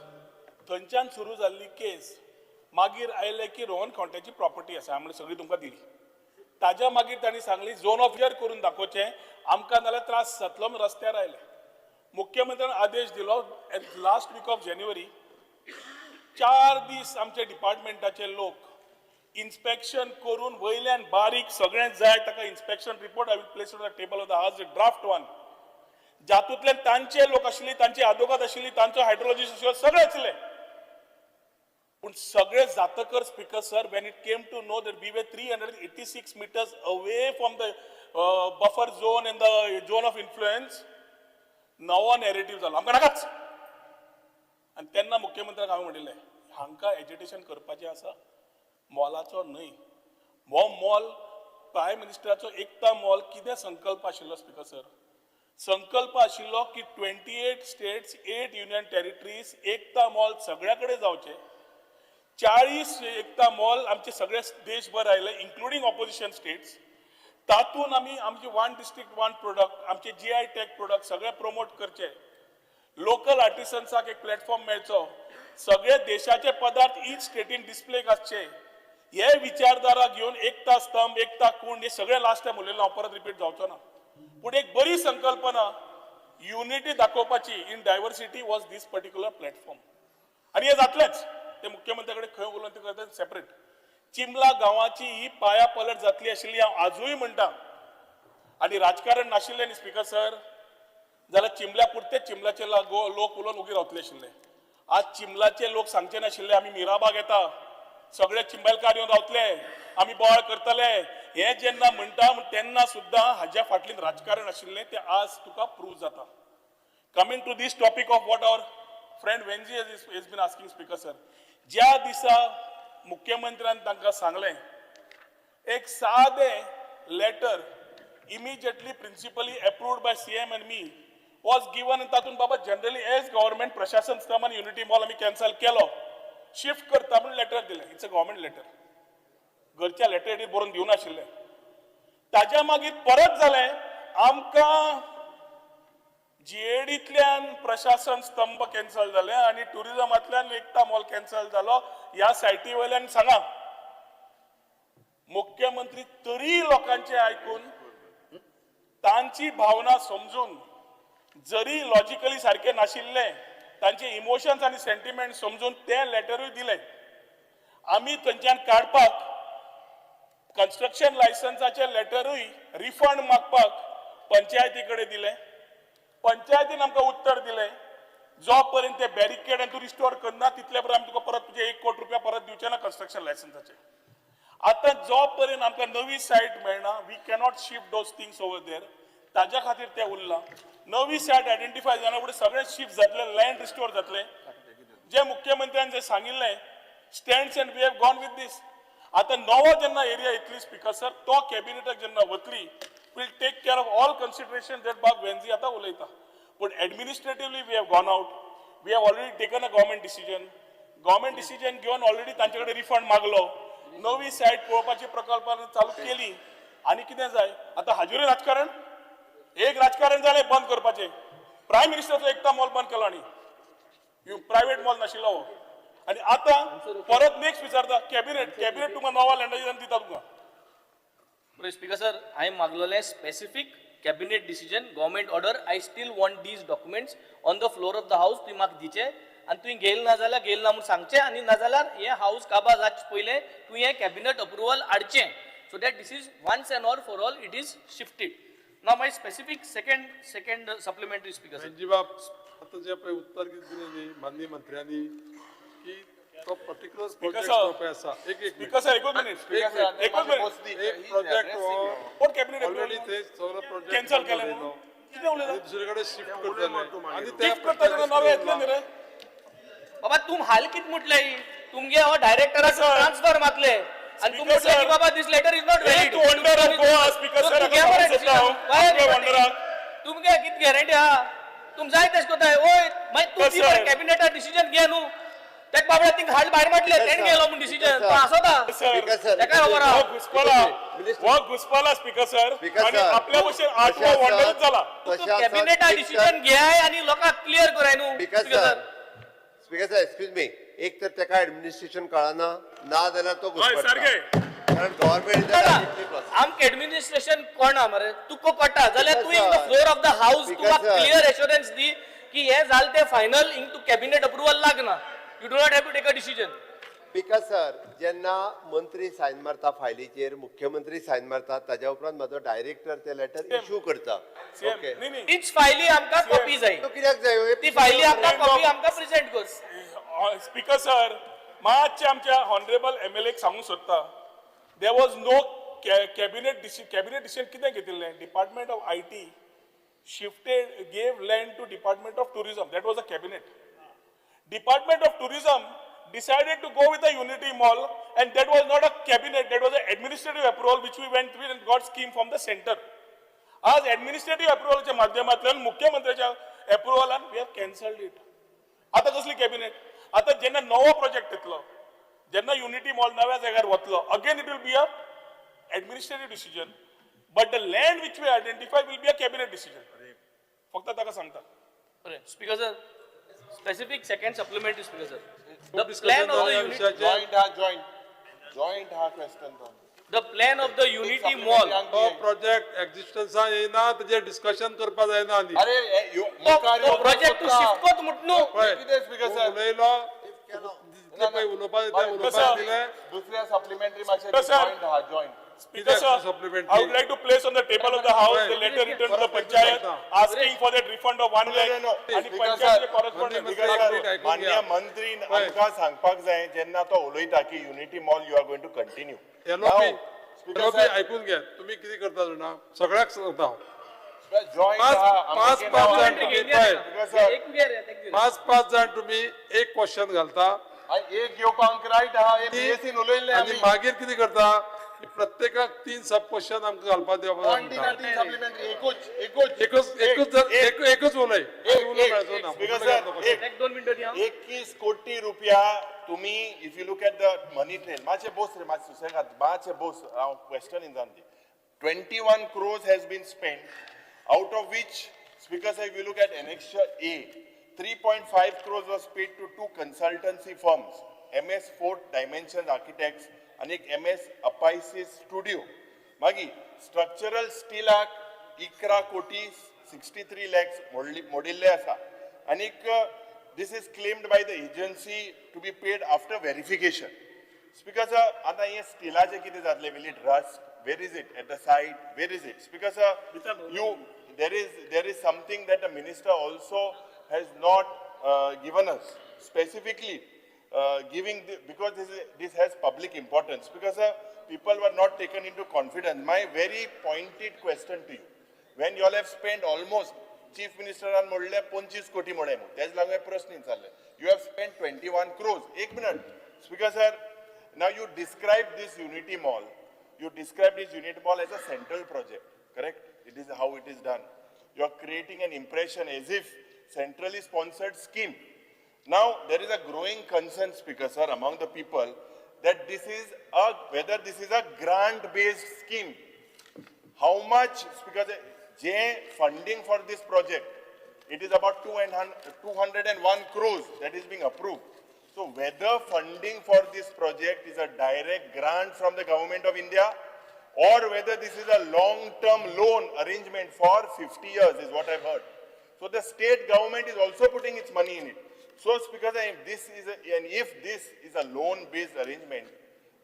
थंयच्यान सुरू जाल्ली केस मागीर आयले की रोहन खंवट्याची प्रॉपर्टी आसा म्हणजे सगळी तुमकां दिली. ताज्या मागीर तांणी सांगली झोन ऑफ क्लियर करून दाखोवचें आमकां, नाल्यार त्रास जातलो म्हूण रस्त्यार आयले. मुख्यमंत्र्यान आदेश दिलो लास्ट वीक ऑफ जानेवारी. 4 दीस आमचे डिपार्टमेंटाचे लोक इन्स्पेक्शन करून वयल्यान बारीक सगळें जाय ताका inspection report I will place on the table of the house, draft one, जातूंतल्यान तांचे लोक आशिल्ले, तांचे आदोगाद आशिल्ली, तांचो हायड्रोलॉजिस्ट आशिल्लो, सगळे आशिल्ले. पूण सगळे जातकर, Speaker sir, when it came to know that we were 386 meters away from the buffer zone and the zone of influence, नवो नॅरेटीव जालो, आमकां नाकाच. आनी तेन्ना मुख्यमंत्र्याक हांवें म्हणिल्लें, हांकां एजिटेशन करपाचें आसा, मॉलाचो न्हय. हो मॉल प्रायम मिनिस्टराचो एकता मॉल कितें संकल्प आशिल्लो, स्पिकर सर? संकल्प आशिल्लो की 28 states, 8 union territories, Ekta mall सगळ्या कडेन जावचे. 40 एकता मॉल आमचे सगळे देशभर आयले, इन्क्लुडींग ऑपोजिशन स्टेट्स. तातूंत आमी आमचे वन डिस्ट्रिक्ट वन प्रोडक्ट, आमचे जीआय टॅग प्रोडक्ट सगळे प्रमोट करचे, लोकल आर्टिसन्साक एक प्लॅटफॉर्म मेळचो, सगळे देशाचे पदार्थ इच स्टेटीन डिस्प्लेक आसचे, हे विचारधारा घेवन एकता स्तंभ, एकता कुंड, हे सगळे लास्ट टायम उलयलो हांव, परत रिपीट जावचो ना. पूण एक बरी संकल्पना युनिटी दाखोवपाची in diversity was this particular platform. आनी हे जातलेंच. ते मुख्यमंत्र्या कडेन खंय उलोवन ते करता सेपरेट. चिमला गांवाची ही पाया पलट जातली आशिल्ली, हांव आजूय म्हणटा. आनी राजकारण नाशिल्लें न्ही, स्पिकर सर, जाल्यार चिमल्या पुरतेच चिमलाचे लोक उलोवन उगी रावतले आशिल्ले. आज चिमलाचे लोक सांगचे नाशिल्ले, आमी मिराबाग येता, सगळे चिंबलकार येवन रावतले, आमी बोवाळ करतले. हे जेन्ना म्हणटा तेन्ना सुद्दां हाज्या फाटल्यान राजकारण आशिल्लें, तें आज तुका प्रूव जाता. Coming to this topic of what our friend Venzy has been asking, Speaker sir, ज्या दिसा मुख्यमंत्र्यान तांकां सांगलें, एक सादें letter immediately principally approved by CM and me was given. आनी तातूंत बाबा जनरली एज गव्हर्मेंट प्रशासन स्तंभ आनी युनिटी मॉल आमी कॅन्सल केलो, शिफ्ट करता म्हूण लेटर दिलें. It's a government letter. घरच्या लेटरीर बरोवन दिवनाशिल्लें. ताज्या मागीर परत जालें, आमकां जीएडींतल्यान प्रशासन स्तंभ कॅन्सल जाले आनी टुरिझमांतल्यान एकता मॉल कॅन्सल जालो. ह्या सायटी वयल्यान सांगा, मुख्यमंत्री तरी लोकांचे आयकून, तांची भावना समजून, जरी लॉजिकली सारके नाशिल्ले, तांचे इमोशन्स आनी सेंटिमेंट समजून ते लेटरूय दिले. आमी थंयच्यान काडपाक कन्स्ट्रक्शन लायसन्साचे लेटरूय रिफंड मागपाक पंचायती कडेन दिले. पंचायतीन आमकां उत्तर दिलें, जो पर्यंत ते बॅरिकेड आनी तूं रिस्टोर करना, तितले पर्यंत आमी तुका परत तुजे 1 कोटी रुपया परत दिवचे ना कन्स्ट्रक्शन लायसन्साचे. आतां जो पर्यंत आमकां नवी सायट मेळना, we cannot shift those things over there. ताज्या खातीर ते उरलां. नवी सायट आयडेंटिफाय जायना फुडें सगळें शिफ्ट जातलें, लँड रिस्टोर जातलें. जे मुख्यमंत्र्यान जे सांगिल्लें stands and we have gone with this. आतां नवो जेन्ना एरिया येतली, स्पिकर सर, तो कॅबिनेटाक जेन्ना वतली, will take care of all consideration that बाब वेन्झी आतां उलयता. पूण administratively we have gone out, we have already taken a government decision. Government decision घेवन ऑलरेडी तांचे कडेन रिफंड मागलो, नवी सायट पळोवपाची प्रकल्पां चालू केली. आनी कितें जाय आतां? हाजेरूय राजकारण. एक राजकारण जालें बंद करपाचें, प्रायम मिनिस्टरचो एकता मॉल बंद केलो आनी प्रायवेट मॉल नाशिल्लो हो. आनी आतां परत नेक्स्ट विचारता कॅबिनेट. कॅबिनेट तुमकां नवा लँडाची दिता तुमकां. बरें, स्पिकर सर, हांवें मागलोलें specific cabinet decision, government order. I still want these documents on the floor of the house. तुवें म्हाका दिचे आनी तुवें घेयल ना जाल्यार घेयल ना म्हूण सांगचें आनी नाजाल्यार हें हाऊस काबार जावचे पयलें तुवें हें कॅबिनेट अप्रुवल हाडचें, so that this is once and all for all it is shifted. Now my specific second supplementary, Speaker sir. वेन्झीबाब, आतां जें पळय उत्तर कितें दिलें न्ही माननीय मंत्र्यांनी की तो पर्टिक्युलर प्रोजेक्ट sir. जो पळय आसा, एक एक स्पिकर सर, एकूच मिनिट. एक मिनिट. एकूच मिनिट. एक प्रोजेक्ट हो कोण कॅबिनेट ऑलरेडी ते सगळो प्रोजेक्ट कॅन्सल केलें म्हणून कितें उलयता? दुसरे कडेन शिफ्ट करतले आनी त्या शिफ्ट करता तेन्ना नवें येतलें न्ही रे. बाबा, तुम हाल कित म्हटलंय? तुमगे हो डायरेक्टराक Sir. Transfer मातले आनी तुम Speaker म्हटलें की sir. बाबा, this letter is not valid. एक wonder of Goa, Speaker sir, हाका सांगूंक सोदता हांव. आपल्या वंडराक. तुमगे कित गॅरंटी आहा? तुम जाय तशें कोताय. वय, मागीर तूं दी Sir. मरे कॅबिनेटा डिसिजन घे न्हू. तेका बाबड्या थिंग हाड भायर मारले, तेणें गेलो म्हूण डिसिजन तो आसोता. सर. Speaker sir. तेका खबर आहा. हो घुसपला. मिनिस्टर. हो घुसपला, स्पीकर सर. स्पीकर आणि सर. आपल्या भशेन आठवो वंडरूच जाला. तूं कॅबिनेटा डिसिजन घेय आनी लोकांक क्लियर कराय न्हू. Speaker sir, Speaker sir, excuse me, एक तर तेका ऍडमिनिस्ट्रेशन कळना, ना जाल्यार तो हय, घुसपडटा. सारकें. कारण गव्हर्मेंट आमकां एडमिनिस्ट्रेशन कोणा मरे तुका कळटा जाल्यार तूं in the Sir. Floor of the house Speaker तुका sir. Clear assurance दी की हे जालें तें फायनल, हिंग तूं कॅबिनेट अप्रुवल लागना, you do not have to take a decision. Speaker sir, जेन्ना मंत्री सायन मारता फायलीचेर, मुख्यमंत्री सायन मारता, ताज्या उपरांत म्हाजो डायरेक्टर ते लेटर इशू करता. ओके. न्ही न्ही. तीच फायली आमकां कॉपी जाय. तो कित्याक जाय? ती फायली आमकां कॉपी आमकां प्रेझेंट कर. स्पीकर सर, मातशें आमच्या हॉनरेबल एमएलएक सांगूंक सोदता, there was no cabinet cabinet decision. कितें घेतिल्लें? Department of IT shifted, gave land to Department of Tourism. That was a cabinet. Department of Tourism decided to go with the Unity Mall, and that was not a cabinet, that was an administrative approval which we went with and got scheme from the center. आज administrative अप्रुव्हलाच्या माध्यमांतल्यान, मुख्यमंत्र्याच्या अप्रुव्हलान we have cancelled it. आता कसली cabinet? आता जेन्ना नवो project येतलो, जेन्ना unity mall नव्या जाग्यार वतलो, again it will be a administrative decision, but the land which we identify will be a cabinet decision. फक्त ताका सांगता. बरें Speaker sir, specific second supplementary, Speaker sir, the plan of the unit joint हा, joint joint हा question तो. The plan of the Unity Mall. तो project एक्झिस्टन्सान येयना, तेजेर डिस्कशन करपा जायना आनी. अरे, तो प्रोजेक्ट तूं शिफ्ट कोत म्हूट न्हू. पळय, कितें स्पीकर तूं सर? उलयलो जितले पळय उलोवपा ते उलोवपाक दिलें. दुसऱ्या सप्लिमेंटरी मातशें Sir. Joint हा, joint. Speaker sir, supplementary. I would like to place on the table of the house the letter written to the panchayat asking for that refund of 1 lakh No, no. आणि Speaker पंचायतचे sir, correspondence. मंत्री एक minute ऐकून मान्य घ्या. मंत्री आमकां सांगपाक जाय, जेन्ना तो उलयता की Unity Mall you are going to continue. LOP, LOP ऐकून घ्या. तुम्ही कितें करता जाणा, सगळ्याक सांगता हांव. जॉईंट पाच हा. पाच पाच जाण तुम्ही पळय, एक घे रे, एक घे. पाच पाच जाण तुम्ही एक क्वेश्चन घालता. एक घेवपाक रायट हा, हे बीएससीन उलयल्ले. आनी मागीर कितें करता की प्रत्येकाक तीन सब क्वेश्चन आमकां घालपाक दिवपाक कोण दिना जाय. तीन सप्लिमेंटरी? एकूच, एकूच. एकच, एकच जर एकच उलय, उलोवंक मेळचो ना. स्पीकर सर, एक एक दोन मिनटं दी हांव. 21 कोटी रुपया तुम्ही, if you look at the money trail, मातशें बोस रे, मातशें सुसेगाद, मातशें बोस. हांव क्वेश्चन इन ती 21 crores has been spent, out of which, Speaker sir, you look at Annexure A, 3.5 crores was paid to two consultancy firms, MS Fourth Dimension Architects आणि एक M S अपायसिस studio. मागीर structural स्टिलाक 11 कोटी 63 लॅक्स मोडिल्ले आसा आनीक this is claimed by the agency to be paid after verification. Speaker sir, आतां हें स्टिलाचें कितें जातलें? Will it rust? Where is it at the site? Where is it? Speaker sir, you there is something that the minister also has not given us specifically, giving the, because this has public importance, because people were not taken into confidence. My very pointed question to you: when you all have spent almost, Chief Minister आन म्हणले 25 कोटी म्हणे, तेच लागून हे प्रश्न विचारले, you have spent 21 crores. एक minute, Speaker sir. Now you describe this Unity Mall, you describe this Unity Mall as a central project, correct? It is how it is done. You are creating an impression as if centrally sponsored scheme. Now, there is a growing concern, Speaker sir, among the people that this is a, whether this is a grant-based scheme. How much, because J funding for this project, it is about 201 crores that is being approved. So whether funding for this project is a direct grant from the government of India or whether this is a long-term loan arrangement for 50 years is what I've heard. So the state government is also putting its money in it. So because if this is a, and if this is a loan-based arrangement,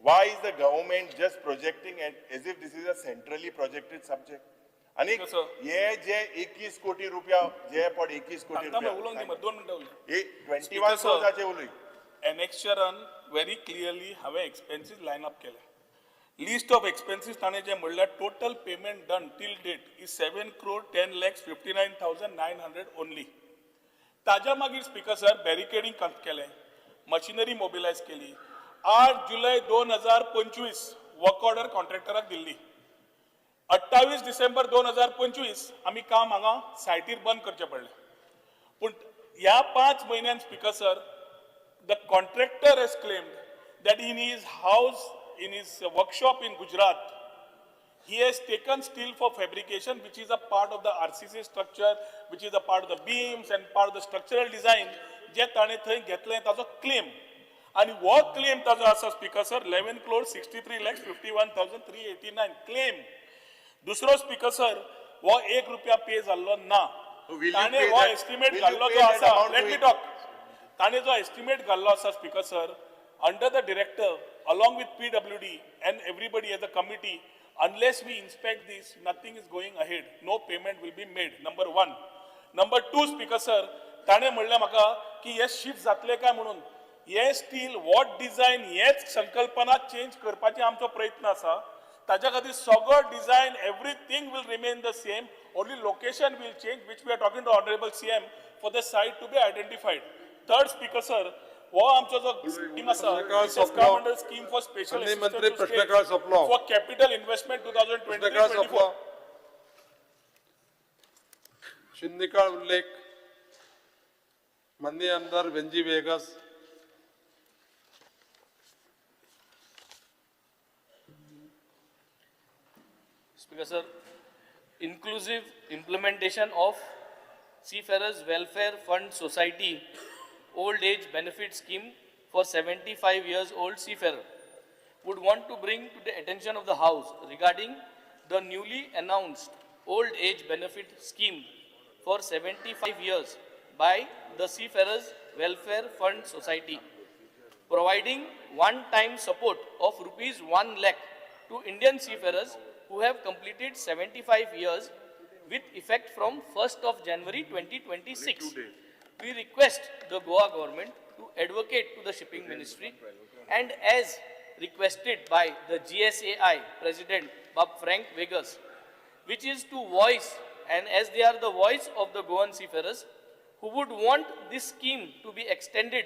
why is the government just projecting it as if this is a centrally projected subject? आणि Yes, sir. हे जे 21 कोटी रुपया जे पड 21 कोटी सांगता मरे, उलोवंक दी रुपया मरे, 2 मिनटां उलय. हे 21 Speaker, sir. क्रोजाचे उलय. एनेक्शरान व्हेरी क्लियरली हांवें एक्सपेन्सीस लायन अप केले. लिस्ट ऑफ एक्सपेन्सीस ताणें जे म्हणल्यार, total payment done till date is 7 crore 10 lakhs 59,900 only. ताज्या मागीर स्पीकर सर, बॅरिकेडींग केलें, मशिनरी मोबिलायज केली. 8 जुलय 2025 वर्क ऑर्डर कॉन्ट्रॅक्टराक दिल्ली. 28 डिसेंबर 2025 आमी काम हांगा सायटीर बंद करचें पडलें. पूण ह्या 5 म्हयन्यान, Speaker sir, the contractor has claimed that in his house, in his workshop in Gujarat, he has taken steel for fabrication, which is a part of the RCC structure, which is a part of the beams and part of the structural design, जे ताणें थंय घेतलें ताजो claim आनी हो claim ताजो आसा, Speaker sir, 11 crore 63 lakhs 51,389 claim. दुसरो, speaker sir, हो एक रुपया पे जाल्लो ना. ताणें हो एस्टिमेट घाल्लो जो आसा, let me talk, ताणें जो एस्टिमेट घाल्लो आसा, speaker sir. under the director along with PWD and everybody as a committee, unless we inspect this, nothing is going ahead, no payment will be made. Number one. Number two, speaker sir, ताणें म्हणलें म्हाका की हे shift जातले काय म्हणून. हे steel what design हेच संकल्पना चेंज करपाची आमचो प्रयत्न आसा. ताच्या खातीर सगळो design everything will remain the same, only location will change, which we are talking to honourable CM for the site to be identified. Third, speaker sir, हो आमचो जो स्कीम आसा, scheme for special for capital investment 2023-24. शून्यकाळ उल्लेख माननीय आमदार Venzy Viegas. Speaker sir, inclusive implementation of Seafarers Welfare Fund Society Old Age Benefit Scheme for 75 years old seafarer would want to bring to the attention of the House regarding the newly announced Old Age Benefit Scheme for 75 years by the Seafarers Welfare Fund Society, providing one-time support of rupees 1 lakh to Indian seafarers who have completed 75 years with effect from 1st of January 2026. We request the Goa government to advocate to the shipping ministry and as requested by the GSAI President Bob Frank Vegas, which is to voice, and as they are the voice of the Goan seafarers who would want this scheme to be extended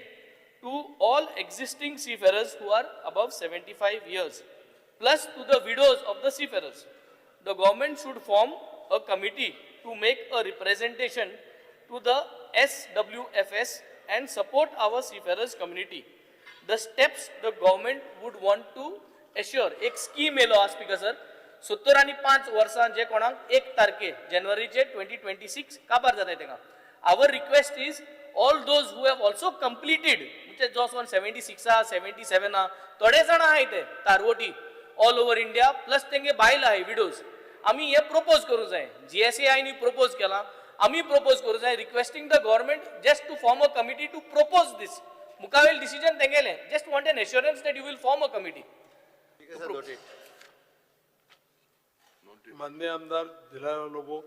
to all existing seafarers who are above 75 years, plus to the widows of the seafarers. The government should form a committee to make a representation to the SWFS and support our seafarers community. The steps the government would want to assure. एक scheme येयलो आहा speaker sir, 75 वर्सां जे कोणाक 1 तारखे जानेवारीचे 2026 काबार जाताय तेका. Our request is all those who have also completed, म्हणजे जो वसोन 76 आहा, 77 आहा, थोडे जाण आहाय ते तारवटी ऑल ओवर इंडिया, प्लस तेंगे बायल आहाय विडोज. आमी हे प्रपोज करूं जाय, GSAI propose केला, आमी प्रपोज करूं जाय, requesting the government just to form a committee to propose this. मुखावेल decision तेंगेलें, just want an assurance that you will form a committee. माननीय आमदार Delilah Lobo.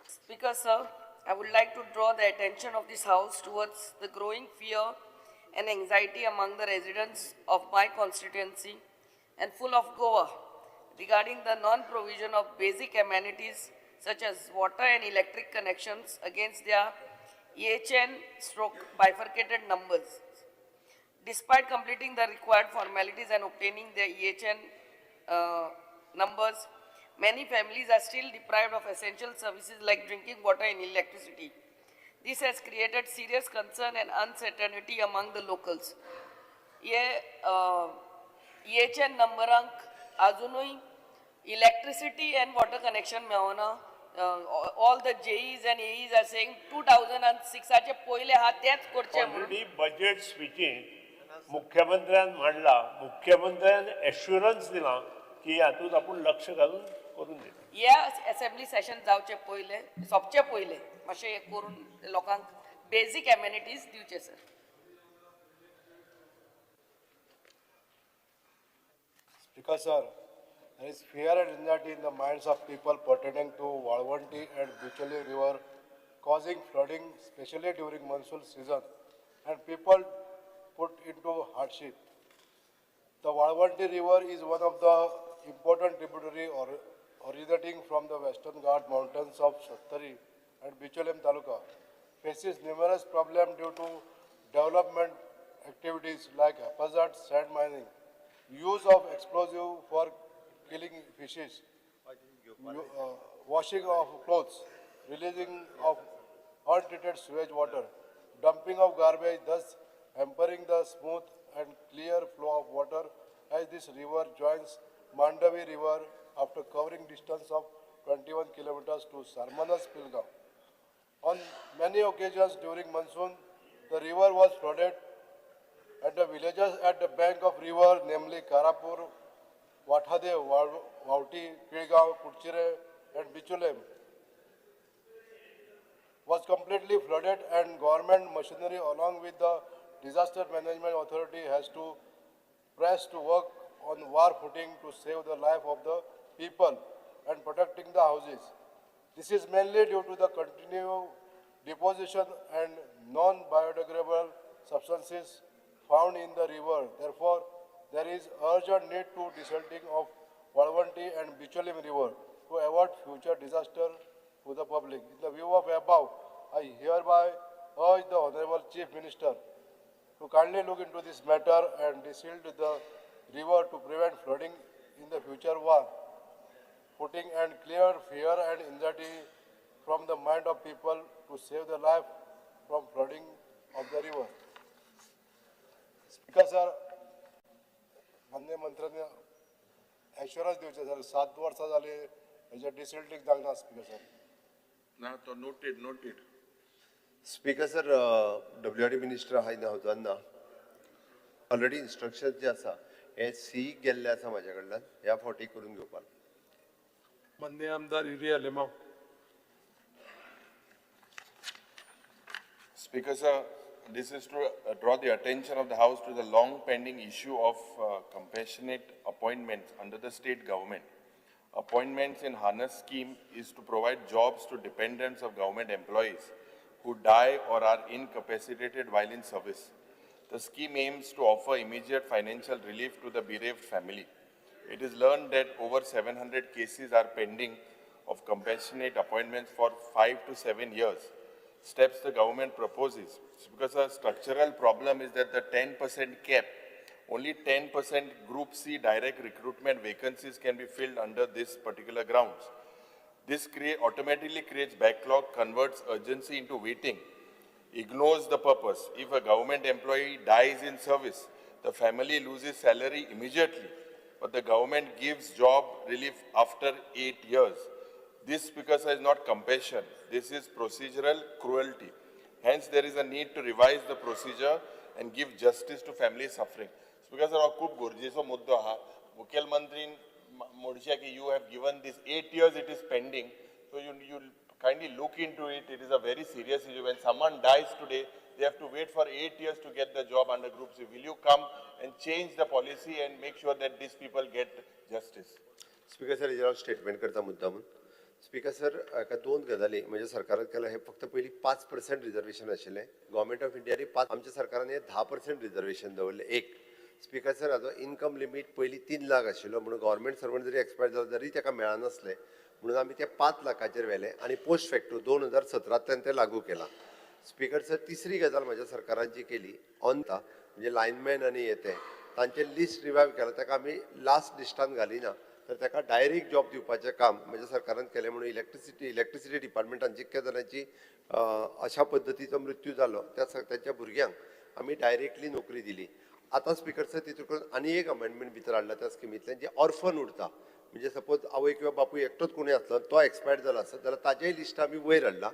Speaker sir, I would like to draw the attention of this house towards the growing fear and anxiety among the residents of my constituency and full of Goa regarding the non-provision of basic amenities such as water and electric connections against their EHN/bifurcated numbers. Despite completing the required formalities and obtaining their EHN numbers, many families are still deprived of essential services like drinking water and electricity. This has created serious concern and uncertainty among the locals. ये EHN नंबरांक अजूनय electricity and water connection मेळना. All the JEs and AEs are saying 2006 पयले आहा तेच करचे म्हणून. Already budget स्पिचींत मुख्यमंत्र्यान म्हणला, मुख्यमंत्र्यान एश्युरन्स दिला की हातूंत आपूण लक्ष घालून करून दिता. ह्या असेंब्ली सेशन जावचे पयले, सोंपचे पयले मातशें हें करून लोकांक बेजीक एमेनिटीज दिवचे sir. Speaker sir, there is fear and anxiety in the minds of people pertaining to Valvanti and Bicholim river, causing flooding, especially during monsoon season, and people put into hardship. The Valvanti river is one of the important tributary originating from the Western Ghat mountains of Sattari and Bicholim Taluka, faces numerous problems due to development activities like haphazard sand mining, use of explosive for killing fishes, washing of clothes, releasing of untreated sewage water, dumping of garbage, thus hampering the smooth and clear flow of water as this river joins Mandavi River after covering distance of 21 kilometers to Sarmanas Pilgaon. On many occasions during monsoon, the river was flooded and the villages at the bank of river, namely Karapur, Wathadev, Vauti, Pilgaon, Kutchire and Bicholim, was completely flooded, and government machinery along with the Disaster Management Authority has to press to work on war footing to save the life of the people and protecting the houses. This is mainly due to the continued deposition and non-biodegradable substances found in the river. Therefore, there is urgent need to desilting of Valvanti and Bicholim River to avoid future disaster to the public. In the view of above, I hereby urge the Honorable Chief Minister to kindly look into this matter and desilt the river to prevent flooding in the future war footing and clear fear and anxiety from the mind of people to save the life from flooding of the river. Speaker sir, माननीय मंत्र्यांनी एश्योरन्स दिवचें sir, 7 वर्सां जाली हेजें डिसिल्टींग जावंक ना speaker sir. ना तो noted noted. Speaker sir, WRD minister आहा इन हावजान ना ऑलरेडी इन्स्ट्रक्शन जे आसा हे सी गेल्ले आसा म्हाज्या कडल्यान ह्या फावटी करून घेवपाक. माननीय आमदार Yuri Alemao. Speaker sir, this is to draw the attention of the House to the long pending issue of compassionate appointments under the state government. Appointments in harness scheme is to provide jobs to dependents of government employees who die or are incapacitated while in service. The scheme aims to offer immediate financial relief to the bereaved family. It is learned that over 700 cases are pending of compassionate appointments for 5 to 7 years. Steps the government proposes. Because a structural problem is that the 10% cap, only 10% Group C direct recruitment vacancies can be filled under this particular grounds. This automatically creates backlog, converts urgency into waiting, ignores the purpose. If a government employee dies in service, the family loses salary immediately, but the government gives job relief after 8 years. This, because is not compassion, this is procedural cruelty. Hence, there is a need to revise the procedure and give justice to family suffering. Because हो खूब गरजेचो मुद्दो आहा. मुखेलमंत्रीन म्हणचे की you have given this 8 years, it is pending. So you kindly look into it. It is a very serious issue. When someone dies today, they have to wait for 8 years to get the job under Group C. Will you come and change the policy and make sure that these people get justice? Speaker sir, हेजेर हांव statement करता मुद्दामून. Speaker sir, एका दोन गजाली म्हणजे सरकारान केला हे फक्त पयलीं 5% रिजर्वेशन आशिल्लें. गव्हर्मेंट ऑफ इंडियानी 5, आमच्या सरकारान हे 10% रिजर्वेशन दवरलें. एक स्पीकर सर, हाजो इनकम लिमीट पयलीं 3 लाख आशिल्लो म्हणून गव्हर्मेंट सर्वंट जरी एक्सपायर जालो तरी ताका मेळनासलें म्हणून आमी ते 5 लाखाचेर व्हेलें आनी पोस्ट फॅक्टो 2017 ते लागू केलां. स्पीकर सर, तिसरी गजाल म्हाज्या सरकारान जी केली ऑन म्हणजे लायनमॅन आनी हे ते तांचें लिस्ट रिवायव केलां. ताका आमी लास्ट लिस्टान घालिना तर ताका डायरेक्ट जॉब दिवपाचें काम म्हज्या सरकारान केलें. म्हणून इलेक्ट्रिसिटी डिपार्टमेंटान जितक्या जाणांची अशा पद्दतीचो मृत्यू जालो त्या तांच्या भुरग्यांक आमी डायरेक्टली नोकरी दिली. आतां स्पीकर सर तितून करून आनी एक अमेंडमेंट भितर हाडला त्या स्किमींतल्यान जे ऑर्फन उरता म्हणजे सपोज आवय किंवा बापूय एकटोच कोणूय आसलो तो एक्सपायर्ड जालो आसत जाल्यार ताजेय लिस्ट आमी वयर हाडला.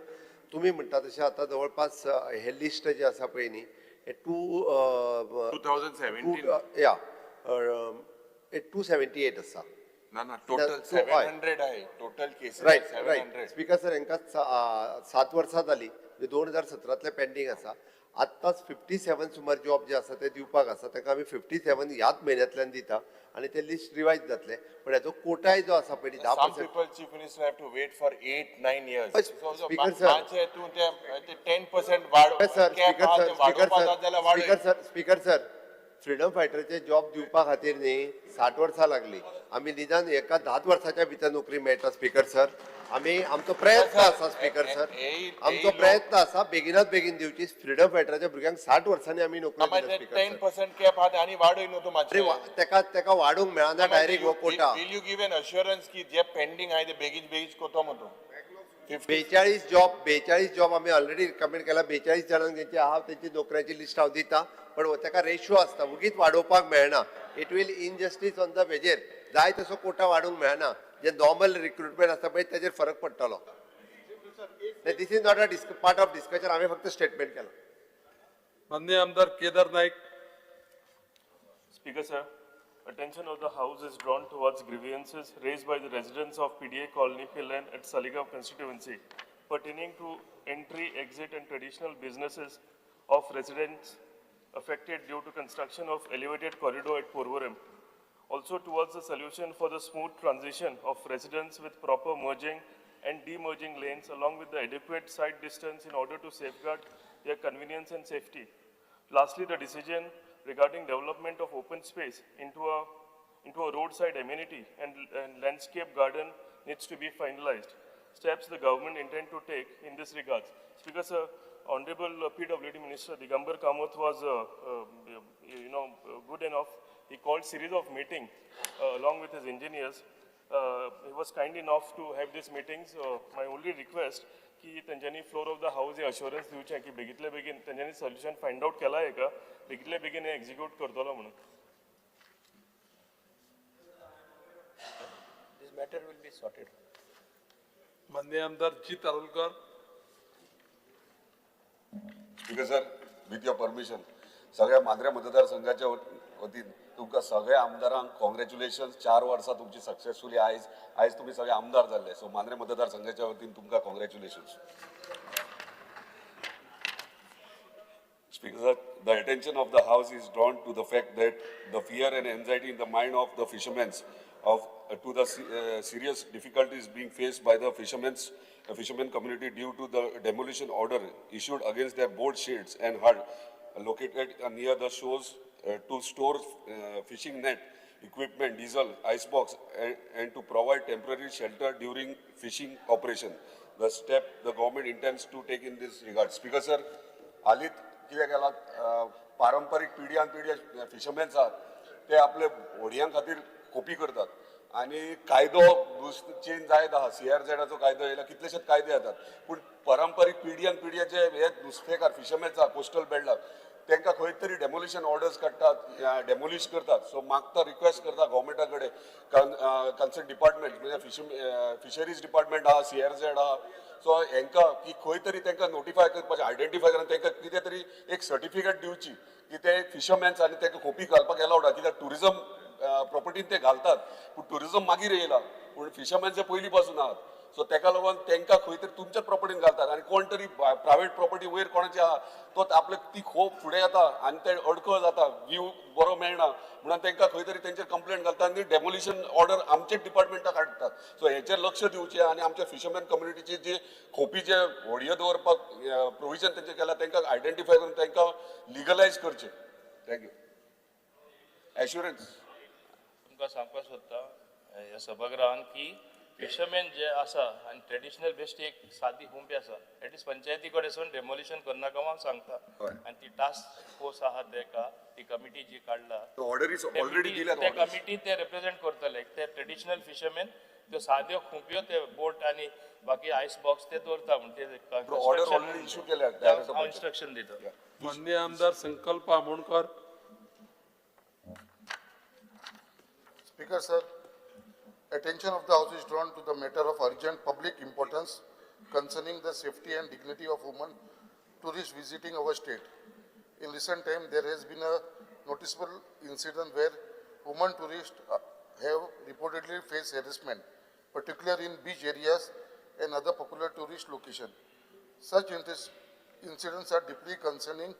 तुमी म्हणटा तशें आतां जवळपास हे लिस्ट जे आसा पळय न्ही हे 2017 या 278 आसा. ना ना टोटल 700 आहे total cases. Right right speaker sir, हांकां 7 वर्सां जाली म्हणजे 2017 पेंडींग आसा. आत्ताच 57 सुमार जॉब जे आसा ते दिवपाक आसा. ताका आमी 57 ह्याच म्हयन्यांतल्यान दिता आनी ते लिस्ट रिवायज जातले. पण हेजो कोटाय जो आसा पयलीं 10%. People chief minister have to wait for 8-9 years. Speaker sir, तूं ते 10% वाड. Sir speaker sir, speaker sir, freedom फायटरचे job दिवपा खातीर न्ही 60 वर्सां लागली. आमी निदान एका 10 वर्साच्या भितर नोकरी मेळटा. स्पीकर सर, आमी आमचो प्रयत्न आसा. स्पीकर सर, आमचो प्रयत्न आसा बेगिनात बेगीन दिवची. फ्रिडम फायटराच्या भुरग्यांक 60 वर्सांनी आमी नोकरी दिली. 10% कॅप आहा आनी वाडय न्हू तूं मातशें. ताका ताका वाडूंक मेळना डायरेक्ट हो quota. Will you give an assurance की जे पेंडींग आहा ते बेगीन बेगीन कोतो मग तूं? 42 जॉब 42 जॉब आमी ऑलरेडी रिकमेंड केला. 42 जाणांक जेंची आहा तेंची नोकऱ्याची लिस्ट हांव दिता. पण ताका रेशो आसता, वगीच वाडोवपाक मेळना. It will injustice on the वेजेर जाय तसो कोटा वाडोवंक मेळना. जे नॉर्मल रिक्रुटमेंट आसता पळय ताजेर फरक पडटलो. This is not a part of discussion. हांवें फक्त स्टेटमेंट केलां. माननीय आमदार Kedar Naik. Speaker sir, attention of the House is drawn towards grievances raised by the residents of PDA Colony Pillan at Saligao constituency pertaining to entry, exit and traditional businesses of residents affected due to construction of elevated corridor at Porvorim. Also towards a solution for the smooth transition of residents with proper merging and demerging lanes along with the adequate sight distance in order to safeguard their convenience and safety. Lastly, the decision regarding development of open space into a roadside amenity and landscape garden needs to be finalized. Steps the government intend to take in this regards. Speaker sir, Honorable PWD Minister Digambar Kamath was, good enough. He called series of meetings along with his engineers. He was kind enough to have these meetings. My only request की तेंच्यांनी floor of the house hey assurance दिवचें की बेगीतले बेगीन तेंच्यांनी solution find out केला हेका, बेगीतले बेगीन हे एक्झिक्यूट करतलो म्हणून. This matter will be sorted. माननीय आमदार Jeet Arolkar. Speaker sir, with your permission, सगळ्या मांद्रे मतदारसंघाच्या वतीन तुमकां सगळ्या आमदारांक कॉंग्रॅच्युलेशन्स. 4 वर्सां तुमची सक्सेसफुली आयज आयज तुमी सगळे आमदार जाल्ले. सो मांद्रे मतदारसंघाच्या वतीन तुमकां congratulations. Speaker sir, the attention of the House is drawn to the fact that the fear and anxiety in the mind of the fishermen of to the serious difficulties being faced by the fishermen community due to the demolition order issued against their boat sheds and hut located near the shores to store fishing net, equipment, diesel, ice box, and to provide temporary shelter during fishing operation. The step the government intends to take in this regard. Speaker sir, हालींच कितें केलां, पारंपारीक पिढ्यान पिढ्या फिशरमॅन्स आहात ते आपले होडयां खातीर खोपी करतात आनी कायदो चेंज जायत आहा. सीआरझेडाचो कायदो येयला, कितलेशेच कायदे येतात, पूण पारंपारीक पिढ्यान पिढ्या जे हे नुस्तेकार फिशरमॅन्स आहा कोस्टल बेल्टाक तांकां खंय तरी डेमोलिशन ऑर्डर्स काडटात, डेमोलिश करतात. सो मागता, रिक्वेस्ट करता गव्हर्मेंटा कडेन, कन्सर्न डिपार्टमेंट म्हणजे फिशरीज डिपार्टमेंट आहा, सीआरझेड आहा, सो हेंकां की खंय तरी तांकां नोटिफाय करपाचें, आयडेंटिफाय करून तांकां कितें तरी एक सर्टिफिकेट दिवची की ते फिशरमॅन्स आनी तांकां खोपी घालपाक एलावड आहा. कित्याक ट्युरिजम प्रॉपर्टीन ते घालतात, पूण ट्युरिजम मागीर येयला, पूण फिशरमॅन्स पयलीं पासून आहात. सो तेका लागून तांकां खंय तरी तुमच्याच प्रॉपर्टीन घालतात आनी कोण तरी प्रायवेट प्रॉपर्टी वयर कोणाची आहा तो आपले ती खोप फुडें येता आनी ते अडखळ जाता, व्यू बरो मेळना म्हणून तांकां खंय तरी तेंचेर कंप्लेन घालता आनी डेमोलिशन ऑर्डर आमचेच डिपार्टमेंटाक हाडटात. सो हेचेर लक्ष दिवचें आनी आमच्या फिशरमॅन कम्युनिटीची जी खोपी जे होडयो दवरपाक प्रोविजन तेंचें केलां तांकां आयडेंटिफाय करून तांकां लिगलायज करचें. Thank you. Assurance. तुमकां सांगपाक सोदता ह्या सभागृहान की फिशरमॅन जे आसा आनी ट्रेडिशनल बेश्टी एक सादी हुंपी आसा, एटलिस्ट पंचायती कडेन सून डेमोलिशन करनाका हांव सांगता. आनी ती टास्क फोर्स आहा तेका, ती कमिटी जी काडला, ऑलरेडी दिल्या, ते कमिटी ते रिप्रेझेंट करतले ते ट्रेडिशनल फिशरमॅन, त्यो साद्यो खुंपयो ते बोट आनी बाकी आयस बॉक्स ते दवरता म्हण ते ऑर्डर ऑलरेडी इश्यू केल्या, हांव इन्स्ट्रक्शन दिता. माननीय आमदार Sankalp Amonkar. Speaker sir, attention of the House is drawn to the matter of urgent public importance concerning the safety and dignity of women tourists visiting our state. In recent time, there has been a noticeable incident where women tourists have reportedly faced harassment, particularly in beach areas and other popular tourist locations. Such incidents are deeply concerning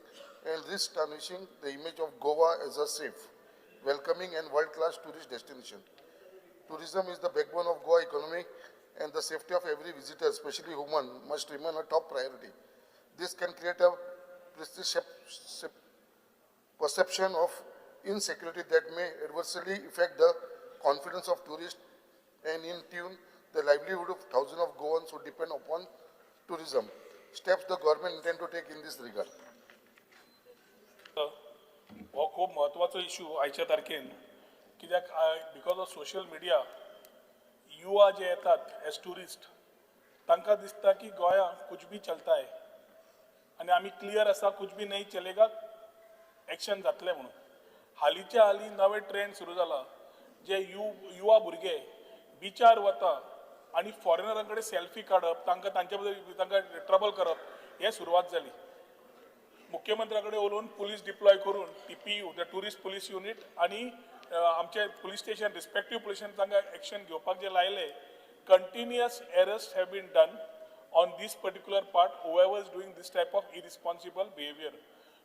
and risk tarnishing the image of Goa as a safe, welcoming and world-class tourist destination. Tourism is the backbone of Goa economy, and the safety of every visitor, especially women, must remain a top priority. This can create a perception of insecurity that may adversely affect the confidence of tourists and in tune the livelihood of thousands of Goans who depend upon tourism. Steps the government intend to take in this regard. हो खूब म्हत्वाचो issue आयच्या तारखेन, कित्याक because of social media युवा जे येतात as tourist तांकां दिसता की गोंया कुछ भी चलता है आनी आमी क्लियर आसा कुछ भी नहीं चलेगा, एक्शन जातलें म्हणून. हालींच्या हालीं नवे ट्रेंड सुरू जाला, जे युवा भुरगे बिचार वता आनी फॉरेनरां कडेन सेल्फी काडप, तांकां तांचे बद्दल तांकां ट्रबल करप हें सुरवात जाली. मुख्यमंत्र्या कडेन उलोवन पुलीस डिप्लॉय करून TPU, the tourist police unit आनी आमचे police station, respective police station तांकां एक्शन घेवपाक जे लायले, continuous arrest have been done on this particular part, whoever is doing this type of irresponsible behaviour.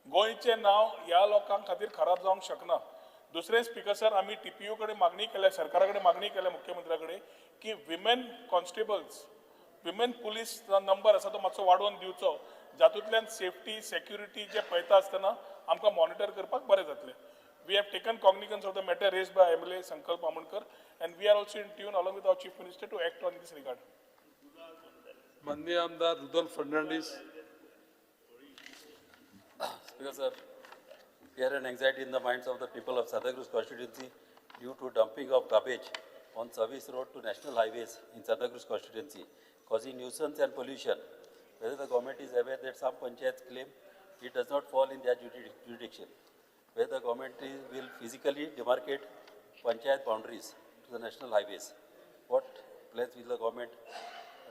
गोंयचें नांव ह्या लोकां खातीर खराब जावंक शकना. दुसरें स्पीकर सर, आमी टीपीयू कडेन मागणी केल्या, सरकारा कडेन मागणी केल्या, मुख्यमंत्र्या कडेन की women constables, women police number आसा तो मातसो वाडोवन दिवचो, जातूंतल्यान सेफ्टी सेक्युरिटी जे पळयता आसतना आमकां मॉनिटर करपाक बरें जातलें. We have taken cognizance of the matter raised by MLA Sankalp Amonkar and we are also in tune along with our Chief Minister to act on this regard. माननीय आमदार Rudolf Fernandes. Speaker sir, fear and anxiety in the minds of the people of Santacruz constituency due to dumping of garbage on service road to national highways in Santacruz constituency, causing nuisance and pollution. Whether the government is aware that some panchayats claim it does not fall in their jurisdiction, whether the government will physically demarcate panchayat boundaries to the national highways, what plans will the government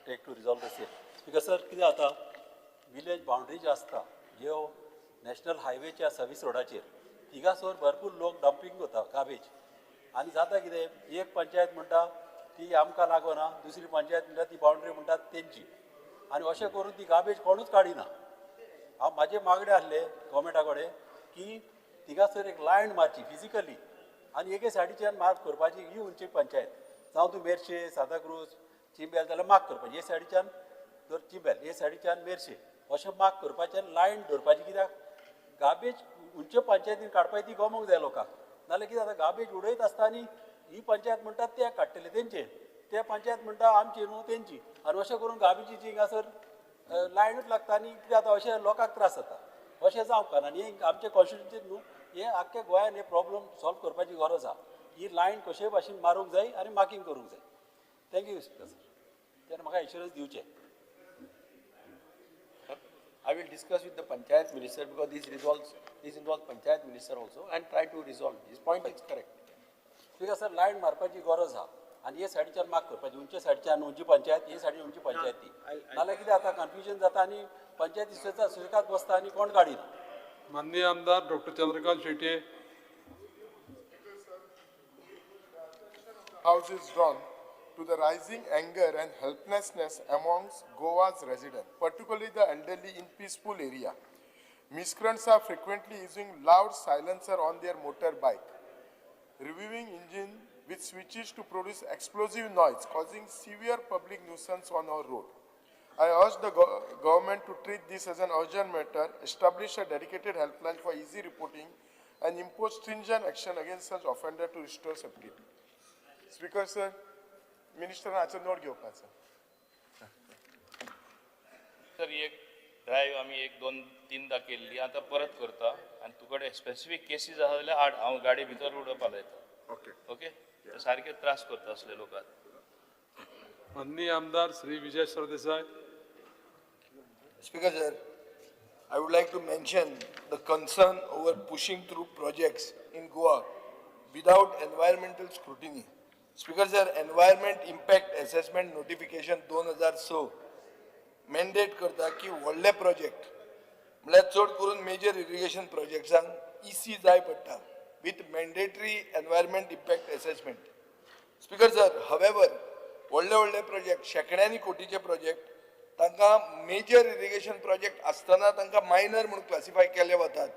take to resolve the same? Speaker sir, कितें जाता, village boundary ज्यो आसता ज्यो national हायवेच्या service रोडाचेर, थिंगासर भरपूर लोक dumping करता garbage. आनी जाता कितें, एक पंचायत म्हणटा ती आमकां लागना, दुसरी पंचायत म्हणटा ती बाउंड्री म्हणटा तेंची, आनी अशें करून ती गार्बेज कोणूच काडिना. हांव म्हाजे मागणें आसलें गव्हर्मेंटा कडेन की थिंगासर एक लायन मारची फिजिकली आनी एके सायडीच्यान मार्क करपाची, ही उंची पंचायत जावं तूं मेरशे, सांताक्रूज, चिंबेल जाल्यार मार्क करपाची, हे सायडीच्यान जर चिंबेल, हे सायडीच्यान मेरशे, अशें मार्क करपाचें आनी लायन दवरपाची. कित्याक गार्बेज उंचे पंचायतीन काडपाची ती गमोंक जाय लोकांक, नाल्यार कितें जाता, गार्बेज उडयत आसता आनी ही पंचायत म्हणटा ते काडटले तेंचे, ते पंचायत म्हणटा आमची न्हू तेंची, आनी अशें करून गार्बेजीची हिंगासर लायनूच लागता आनी कितें जाता, अशें लोकांक त्रास जाता. अशें जावंक ना. आनी हें आमचे कॉन्स्टिट्युन्सीन न्हू, हें आख्ख्या गोंयान हे प्रॉब्लम सॉल्व करपाची गरज आसा. ही लायन कशेय भाशेन मारूंक जाय आनी मार्कींग करूंक जाय. Thank you speaker sir, तेन्ना म्हाका एश्युरन्स दिवचें. I will discuss with the Panchayat Minister because this involves Panchayat Minister also and try to resolve. His point is correct. Speaker sir, line मारपाची गरज आसा आनी हे सायडीच्यान मार्क करपाची, उंचे सायडच्यान उंची पंचायत, हे सायडीन उंची पंचायत ती, नाल्यार कितें जाता, कन्फ्युजन जाता आनी पंचायती सुशेगाद बसता आनी कोण काडिना. माननीय आमदार doctor Chandrakant Shetye. House is drawn to the rising anger and helplessness amongst Goa's residents, particularly the elderly in peaceful area. Miscreants are frequently using loud silencer on their motorbike, revving engine with switches to produce explosive noise, causing severe public nuisance on our road. I urge the government to treat this as an urgent matter, establish a dedicated helpline for easy reporting, and impose stringent action against such offender to restore safety. Speaker sir, मिनिस्टरान हाचो note घेवपाचो. Sir, एक drive आमी एक दोन तीनदा केल्ली, आतां परत करता आनी तुकडे स्पेसिफीक केसीस आसा जाल्यार हाड, हांव गाडी भितर उडोवपा लायता. ओके ओके, सारके त्रास करता असले लोकांक. माननीय आमदार Shri Vijay Sardesai. Speaker sir, I would like to mention the concern over pushing through projects in Goa without environmental scrutiny. Speaker sir, environment impact assessment notification 2006 mandate करता की व्हडले प्रोजेक्ट म्हळ्यार चड करून मेजर इरिगेशन प्रोजेक्ट्सांक इसी जाय पडटा with mandatory environment impact assessment. Speaker sir, however व्हडले व्हडले प्रोजेक्ट, शेंकड्यांनी कोटीचे प्रोजेक्ट, तांकां मेजर इरिगेशन प्रोजेक्ट आसतना तांकां मायनर म्हणून क्लासिफाय केले वतात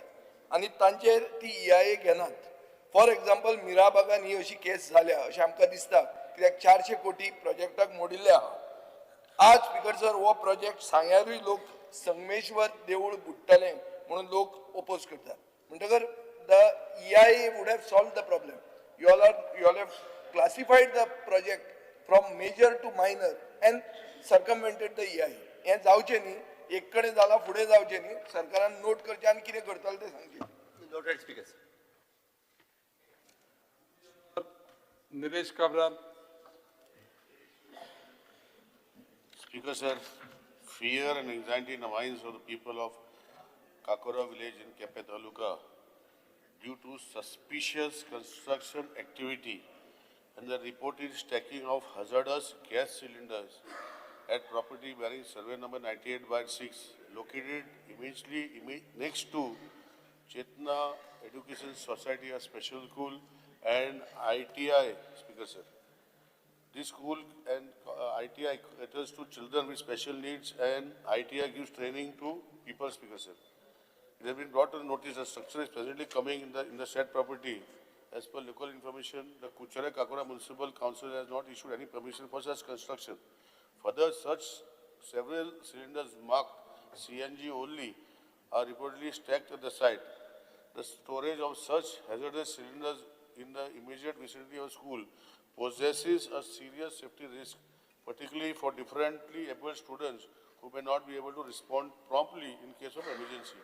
आनी तांचेर ती EIA घेनात. फॉर एग्जाम्पल, मिराबागान ही अशी केस जाल्या अशें आमकां दिसता, कित्याक 400 कोटी प्रोजेक्टाक मोडिल्ले आहा. आज स्पीकर सर, हो प्रोजेक्ट सांग्यारूय लोक संगमेश्वर देवूळ बुडटलें म्हणून लोक ओपोज करतात. म्हणटकर the EIA would have solve the problem. You all have classified the project from major to minor and circumvented the EIA. हें जावचें न्ही, एक कडेन जालां फुडें जावचें न्ही, सरकारान नोट करचें आनी कितें करतलें तें सांगचें. Noted speaker sir. Nilesh Cabral. Speaker sir, fear and anxiety in the minds of the people of Kakora village in Kepe Taluka due to suspicious construction activity and the reported stacking of hazardous gas cylinders at property bearing survey number 98/6 located immediately next to Chetna Education Society, a special school, and ITI. Speaker sir, this school and ITI caters to children with special needs and ITI gives training to people. Speaker sir, It has been brought to the notice that structure is presently coming in the said property. As per local information, the Curchorem Cacora Municipal Council has not issued any permission for such construction. Further, such several cylinders marked CNG only are reportedly stacked at the site. The storage of such hazardous cylinders in the immediate vicinity of school possesses a serious safety risk, particularly for differently able students who may not be able to respond promptly in case of emergency.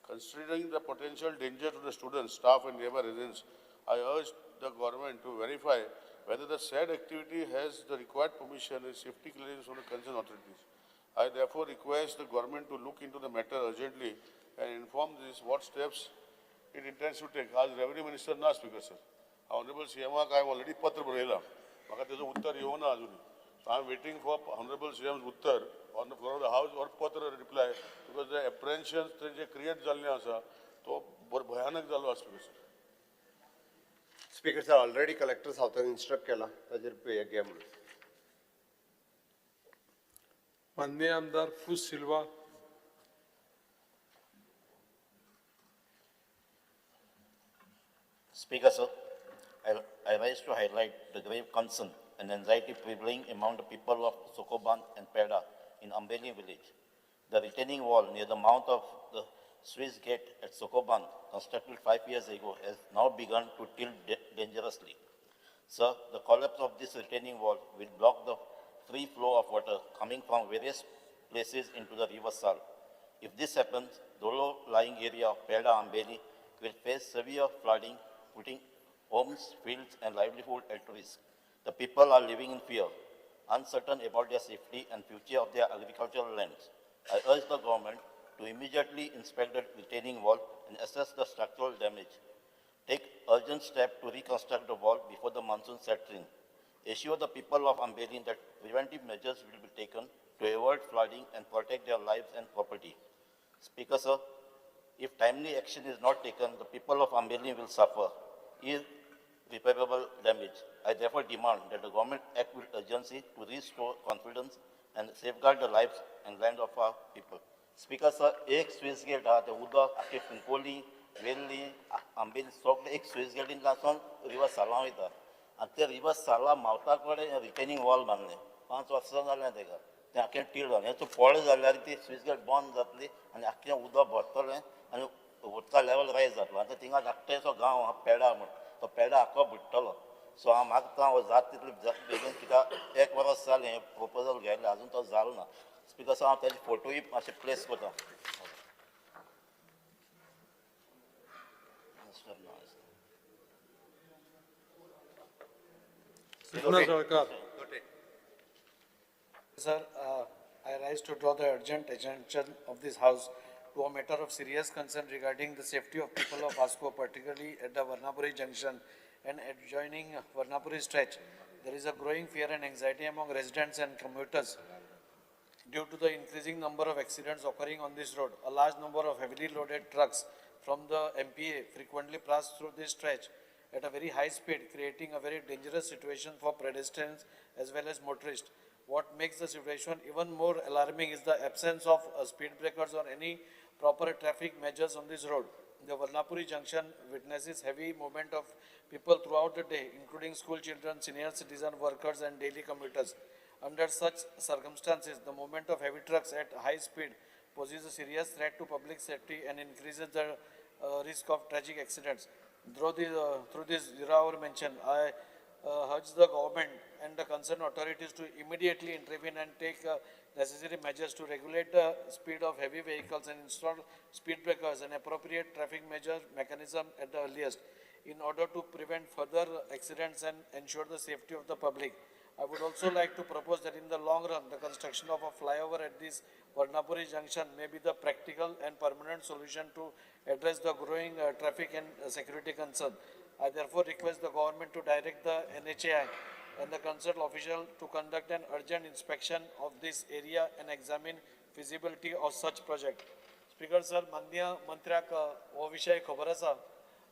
Considering the potential danger to the students, staff and nearby residents, I urge the government to verify whether the said activity has the required permission and safety clearance from the concerned authorities. I therefore request the government to look into the matter urgently and inform this what steps it intends to take. आज revenue minister ना speaker sir, honourable सीएमाक हांवें already पत्र बरयलां, म्हाका तेजो उत्तर येवना अजुनूय. So I am waiting for honourable CM's Uttar on the floor of the house or पत्र reply, because the apprehensions J create जाल्लें आसा तो भयानक जालो आसा speaker sir. Speaker sir, already collector सावथान instruct केला ताजेर हे घे म्हणून. माननीय आमदार फूस Silva. Speaker sir, I rise to highlight the grave concern and anxiety prevailing among the people of Sokoban and Peda in Ambeli village. The retaining wall near the mouth of the Swiss gate at Sokoban, constructed 5 years ago, has now begun to tilt dangerously. Sir, the collapse of this retaining wall will block the free flow of water coming from various places into the river Sal. If this happens, the low-lying area of Peda Ambeli will face severe flooding, putting homes, fields, and livelihood at risk. The people are living in fear, uncertain about their safety and future of their agricultural lands. I urge the government to immediately inspect the retaining wall and assess the structural damage. Take urgent steps to reconstruct the wall before the monsoon sets in. Assure the people of Ambeli that preventive measures will be taken to avoid flooding and protect their lives and property. Speaker sir, if timely action is not taken, the people of Ambeli will suffer irreparable damage. I therefore demand that the government act with urgency to restore confidence and safeguard the lives and land of our people. Speaker sir, एक Swiss get आहा, ते उदक आख्खे कुंकोली, वेल्ली, आंबेली सगळे एक Swiss गेटींतल्यान river सालां वयता आनी ते रिवर साला मावता कडेन रिटेनिंग वॉल बांदलें. 5 वर्सां जालें तेका, तें आख्खें टिल्ट जालें. हें पोळे जाल्यार ती स्विस गेट बंद जातली आनी आख्खें उदक भरतलें आनी उदका लेवल रायज जातलो. आनी थिंगा धाकटेसो गांव आहा पेडा म्हूण, तो पेडा आख्खो बुडटलो. सो हांव मागता हो जात तितले बेगीन, कित्याक 1 वर्स जालें हें प्रपोजल घेतलें, आजून तो जालो ना. स्पीकर सर, हांव ताजे फोटोय मातशे प्लेस करता. Sir, I rise to draw the urgent attention of this house to a matter of serious concern regarding the safety of people of Vasco, particularly at the Varnapuri junction and adjoining Varnapuri stretch. There is a growing fear and anxiety among residents and commuters due to the increasing number of accidents occurring on this road. A large number of heavily loaded trucks from the MPA frequently pass through this stretch at a very high speed, creating a very dangerous situation for pedestrians as well as motorists. What makes the situation even more alarming is the absence of speed breakers or any proper traffic measures on this road. The Varnapuri junction witnesses heavy movement of people throughout the day, including school children, senior citizen workers, and daily commuters. Under such circumstances, the movement of heavy trucks at high speed poses a serious threat to public safety and increases the risk of tragic accidents. Through this 0-hour mention, I urge the government and the concerned authorities to immediately intervene and take necessary measures to regulate the speed of heavy vehicles and install speed breakers and appropriate traffic measure mechanism at the earliest in order to prevent further accidents and ensure the safety of the public. I would also like to propose that in the long run, the construction of a flyover at this Varnapuri junction may be the practical and permanent solution to address the growing traffic and security concern. I therefore request the government to direct the NHAI and the concerned official to conduct an urgent inspection of this area and examine feasibility of such project. Speaker sir, माननीय मंत्र्याक हो विशय खबर आसा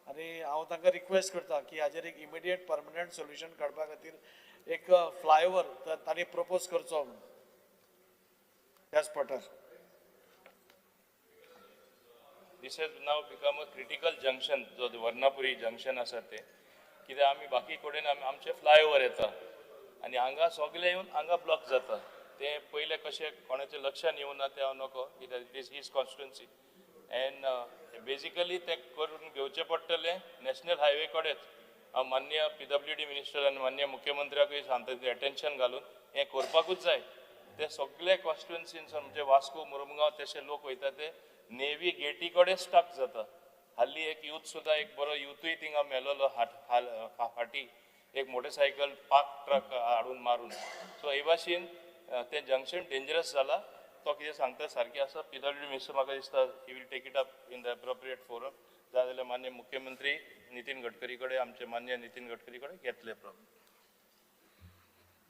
आनी हांव तांकां request करता की हाजेर एक इमिडिएट परमनंट सोल्युशन काडपा खातीर एक फ्लायओवर तांणी प्रपोज करचो म्हणून त्या स्पॉटार. This has now become a critical junction, जो वर्णापुरी जंक्शन आसा तें. कित्याक आमी बाकी कडेन आमचे फ्लायओवर येता आनी हांगा सगळे येवन हांगा ब्लॉक जाता. तें पयलें कशें कोणाचें लक्षान येवना तें हांव नको, कित्याक it is his constituency and basically तें करून घेवचें पडटलें नॅशनल हायवे कडेच. हांव मान्य PWD minister आनी मान्य मुख्यमंत्र्याकूय सांगता, एटेन्शन घालून हें करपाकूच जाय. ते सगळे कॉन्स्टिट्युएन्सीन म्हणजे वास्को, मुरमुगांव तशे लोक वयता ते नेवी गेटी कडेन स्टक जाता. हाल्ली एक यूथ सुद्दां, एक बरो युथूय थिंगा मेलोलो फाटी एक मोटरसायकल पाक ट्रक हाडून मारून. सो हे भाशेन तें जंक्शन डेंजरस जाला. तो कितें सांगता सारकें आसा. PWD minister म्हाका दिसता he will take it up in the appropriate forum. जाय जाल्यार मान्य मुख्यमंत्री नितीन गडकरी कडेन, आमचे मान्य नितीन गडकरी कडेन घेतले प्रॉब्लम.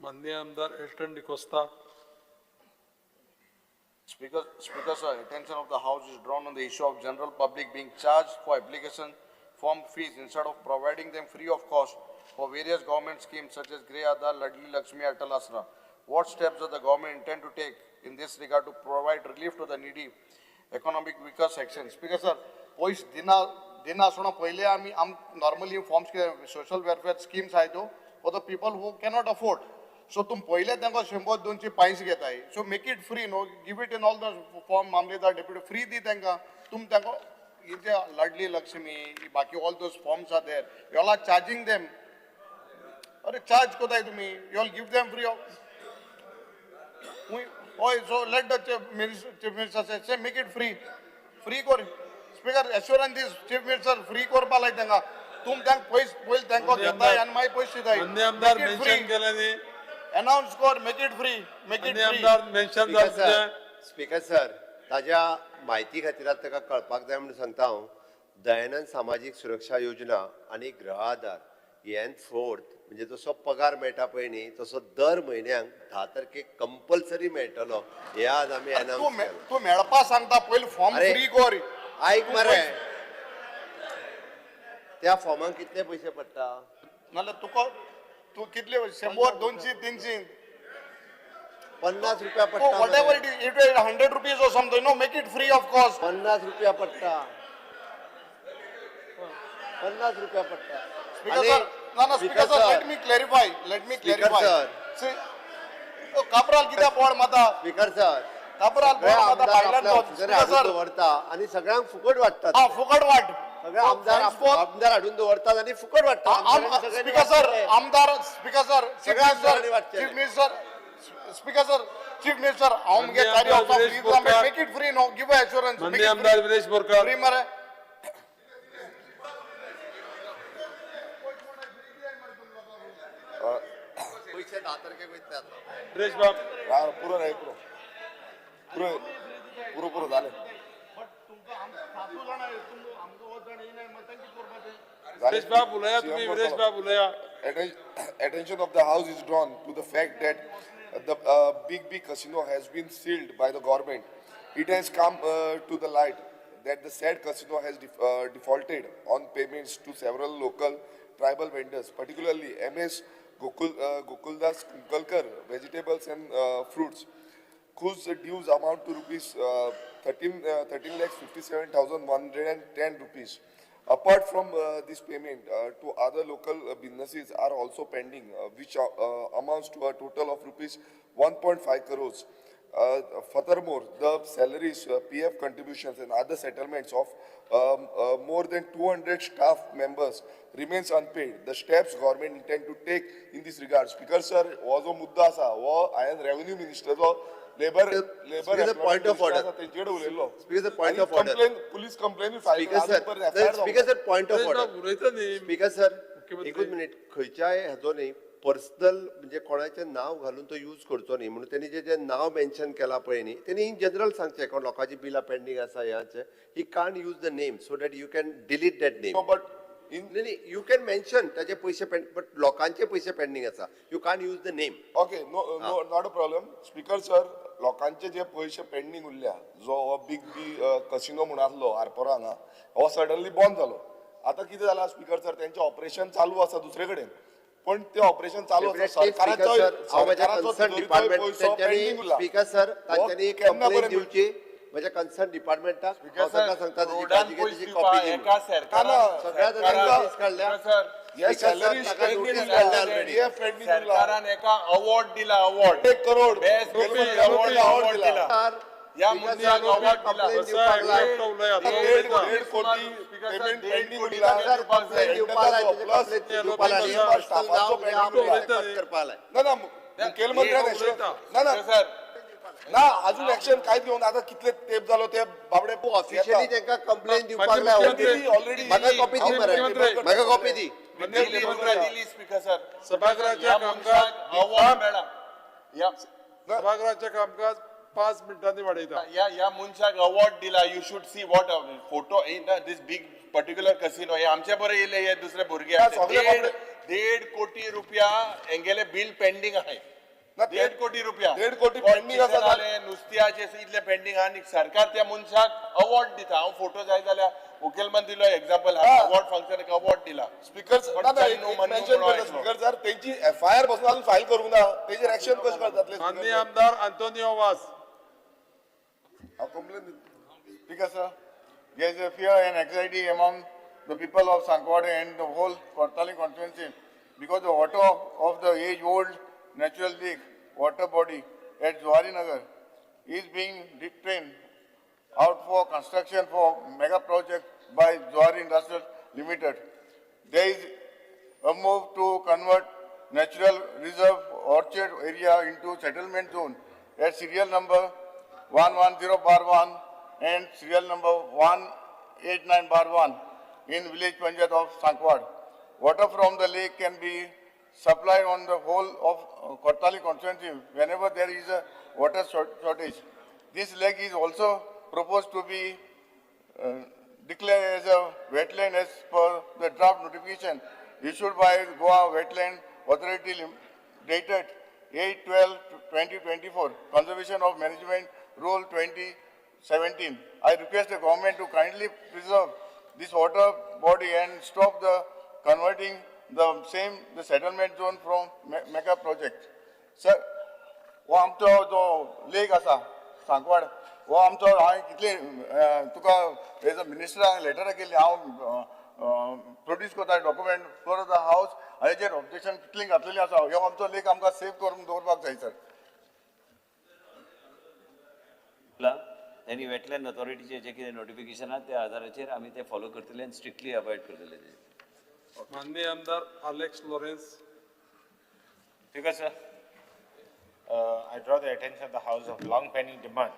माननीय आमदार Elton D'Costa. Speaker sir, attention of the House is drawn on the issue of general public being charged for application form fees instead of providing them free of cost for various government schemes such as Grey Aadhaar, Ladli Lakshmi, Atal Asra. What steps does the government intend to take in this regard to provide relief to the needy, economic weaker section? Speaker sir, पयस दिना आसतना पयले आमी normally forms social welfare schemes आहाय त्यो for the people who cannot afford. So तुम पयले तांकां 100, 200 पयशे घेताय. So make it free न्हू, give it in all the form. मामलेदार, डेप्युटी फ्री दी तांकां. तुम तांकां जे लाडली लक्ष्मी बाकी all those forms are there, you all are charging them. अरे चार्ज कोताय तुमी, you all give them free of हय. So let the chief minister say make it free, free कर. स्पीकर एश्योरन्स दी चीफ मिनिस्टर फ्री करपा लाय तांकां. तुम तांकां पयस पयलीं तांकां घेताय आनी मागीर पयशे दिताय. मान्य आमदार मेन्शन केलें न्ही. अनाउन्स कर, make it free, make it मान्य फ्री. आमदार मेन्शन जालें. स्पीकर सर, ताज्या म्हायती खातीर आतां ताका कळपाक जाय म्हणून सांगता हांव. दयानंद सामाजीक सुरक्षा योजना आनी गृह आधार हेन फोर्थ म्हणजे जसो पगार मेळटा पळय न्ही तसो दर म्हयन्याक 10 तारखेक कंपल्सरी मेळटलो. हे आज आमी अनाउन्स केलां. तूं मेळपा सांगता, पयलीं फॉर्म अरे, फ्री कर. आयक मरे, त्या फॉर्माक कितले पयशे पडटा? नाल्यार तुका तूं कितले 100, 200, 300 50 रुपया पडटा. Whatever it is, it is 100 rupees or something. No, make it free of cost. 50 रुपया पडटा, 50 रुपया पडटा. Speaker sir, ना ना speaker sir, let me clarify, let me clarify. Cabral कित्याक बोड माता? स्पीकर सर, काब्राल बोड माता भायल्यान. हाडून दवरता आनी सगळ्यांक फुकट वाडटात. हा, फुकट वाट. सगळे आमदार आमदार हाडून दवरतात आनी फुकट वाडटात. स्पीकर सर, आमदार, स्पीकर सर, सगळे chief minister, speaker sir, chief minister, हांव मुगे चारी वर्सां free, make it free no, give assurance. माननीय आमदार विरेश बोरकर. फ्री मरे. पयशे 10 तारखेक वयतले आतां. विरेश बाब पुरो रे, पुरो पुरो पुरो पुरो जालें. विरेश बाब उलया तुम्ही, विरेश बाब उलया. Attention of the House is drawn to the fact that the Big B Casino has been sealed by the government. It has come to the light that the said casino has defaulted on payments to several local tribal vendors, particularly MS Gokuldas Kunkalkar Vegetables and Fruits, whose dues amount to rupees 13,57,110 rupees. Apart from this payment, to other local businesses are also pending, which amounts to a total of rupees 1.5 crores. Furthermore, the salaries, PF contributions and other settlements of more than 200 staff members remains unpaid. The steps government intend to take in this regard. Speaker sir, हो जो मुद्दो आसा हो हांवें revenue मिनिस्टराचो labour labour point of order. तेंचे कडेन उलयल्लो. Speaker sir, point of order. Police complain file. Speaker sir, point of order. Speaker sir, एकूच मिनीट. खंयच्याय हेजो न्ही पर्सनल म्हणजे कोणाचें नांव घालून तो यूज करचो न्ही म्हणून तेणी जें नांव मेन्शन केलां पळय न्ही तेणी इन जनरल सांगचें कोण लोकांची बिलां पेंडींग आसा ह्याचें. He can't use the name so that you can delete that name. But न्ही न्ही, you can mention ताचे पयशे बट लोकांचे पयशे पेंडींग आसा, you can't use the name. Okay, no no, not a problem. Speaker sir, लोकांचे जे पयशे pending उरल्या, जो हो बिग बी कसिनो म्हूण आसलो आरपोरा हांगा, हो सडनली बंद जालो. आतां कितें जालां स्पीकर सर, तेंचें ऑपरेशन चालू आसा दुसरे कडेन, पण ते ऑपरेशन चालू आसा. सरकाराचो पयसो पेंडींग उरला. स्पीकर सर, तांच्यांनी कंप्लेन दिवची. म्हज्या कन्सर्न डिपार्टमेंटाक हांव तांकां सांगता तेजी काळजी घे, तेजी कॉपी दी म्हणून. सगळ्या जाणांनी नोटीस काडल्या. सरकारान एका अवॉर्ड दिला, अवॉर्ड 1 करोड बेस्ट अवॉर्ड दिला. ह्या मुद्द्याक अवॉर्ड दिला. 1.5 कोटी पेमेंट पेंडिंग दिला. ना ना मुखेलमंत्र्यान ना ना ना अजून एक्शन कांयच घेवन आता कितले तेप जालो ते बाबडे ऑफिशियली तांकां कंप्लेन दिवपाक लाय ऑलरेडी. म्हाका कॉपी दी मरे, म्हाका कॉपी दी. दिली स्पीकर सर. सभागृहाचे कामकाज अवॉर्ड मेळा. सभागृहाचे कामकाज 5 मिनटांनी वाडयता. ह्या मनशाक अवॉर्ड दिला. You should see what photo in this big particular casino. हे आमचे बरे येयले हे दुसरे भुरगे. 1.5 कोटी रुपया हेंगेले बील पेंडींग आहाय. 1.5 कोटी रुपया, 1.5 कोटी पेंडींग आसा. नुस्त्याचे इतले पेंडींग आहा आनी सरकार त्या मनशाक अवॉर्ड दिता. हांव फोटो जाय जाल्यार मुखेलमंत्रीलो एक्झाम्पल अवॉर्ड फंक्शनाक अवॉर्ड दिला. स्पीकर स्पीकर सर तेंची एफआयआर बसून अजून फायल करूंक ना, तेजेर एक्शन कशें जातलें? माननीय आमदार आंतोनियो वास. हांव complain. Speaker sir, there is a fear and anxiety among the people of Sankwade and the whole Cortalim constituency because the water of the age-old natural lake water body at Zuari Nagar is being drained out for construction for mega project by Zuari Industrial Limited. There is a move to convert natural reserve orchard area into settlement zone at serial number 110/1 and serial number 189/1 in village panchayat of Sankwad. Water from the lake can be supplied on the whole of Cortalim constituency whenever there is a water shortage. This lake is also proposed to be declared as a wetland as per the draft notification issued by Goa Wetland Authority dated 8/12/2024, Conservation of Management Rule 2017. I request the government to kindly preserve this water body and stop the converting the same the settlement zone from mega project. Sir, हो आमचो जो लेक आसा सांकवाड, हो आमचो हांवें कितले तुका as a मिनिस्टराक लेटरां केल्ली, हांव प्रोड्यूस करता डॉक्युमेंट फॉर the house, हाचेर ऑब्जेक्शन कितलीं घातलेलीं आसा. हो आमचो लेक आमकां सेव करून दवरपाक जाय सर. त्यांनी वेटलँड ऑथॉरिटीचे जे कितें नोटिफिकेशन आहा त्या आधाराचेर आमी ते फॉलो करतले आनी स्ट्रिक्टली अवॉयड करतले. माननीय आमदार Alex Lawrence. Speaker sir, I draw the attention of the house of long pending demand.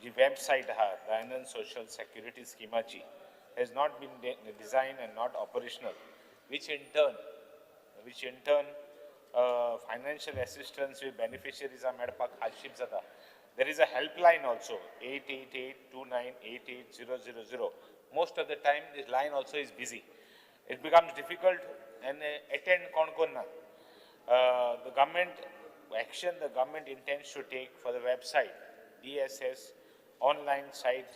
Ji website आहा दयानंद सोशल सेक्युरिटी स्किमाची has not been designed and not operational, which in turn financial assistance with beneficiaries are मेळपाक hardship जाता. There is a helpline also, 888-2988-000. Most of the time this line also is busy. It becomes difficult and attend kon kon na. The government action the government intends to take for the website DSS online site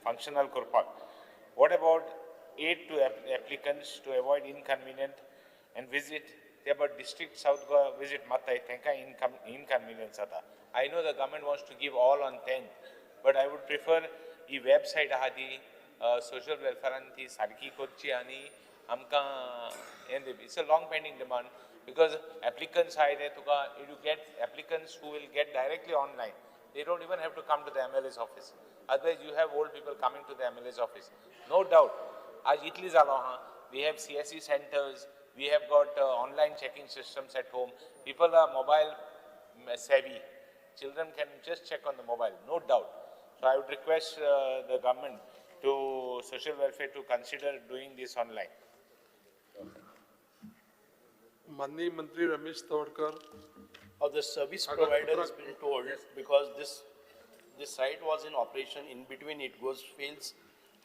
functional korpak. What about aid to applicants to avoid inconvenient and visit? About district South Goa visit matai tenka inconvenience ata. I know the government wants to give all on 10, but I would prefer e website aha di social welfare an ti sarki korchi ani amka it's a long pending demand because applicants are there tuka you get applicants who will get directly online. They don't even have to come to the MLA's office. Otherwise you have old people coming to the MLA's office. No doubt, aaj itli zalo ha, we have CSE centers, we have got online checking systems at home. People are mobile savvy. Children can just check on the mobile, no doubt. So I would request the government to social welfare to consider doing this online. माननीय मंत्री Ramesh Tawadkar. Of the service provider has been told, because this site was in operation, in between it goes fails,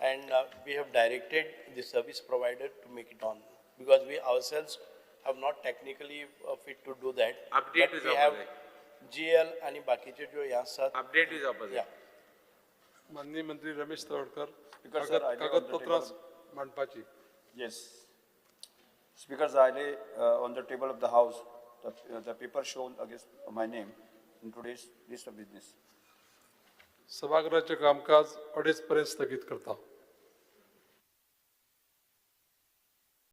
and we have directed the service provider to make it on, because we ourselves have not technically fit to do that. Update but is we have GL आणि बाकीचे जो या सात update is opposite. माननीय मंत्री रमेश तवडकर कागदपत्रां मांडपाची. Yes. Speaker, I lay on the table of the house the paper shown against my name in today's list of business. सभाघराचें कामकाज 2:30 पर्यंत स्थगीत करता.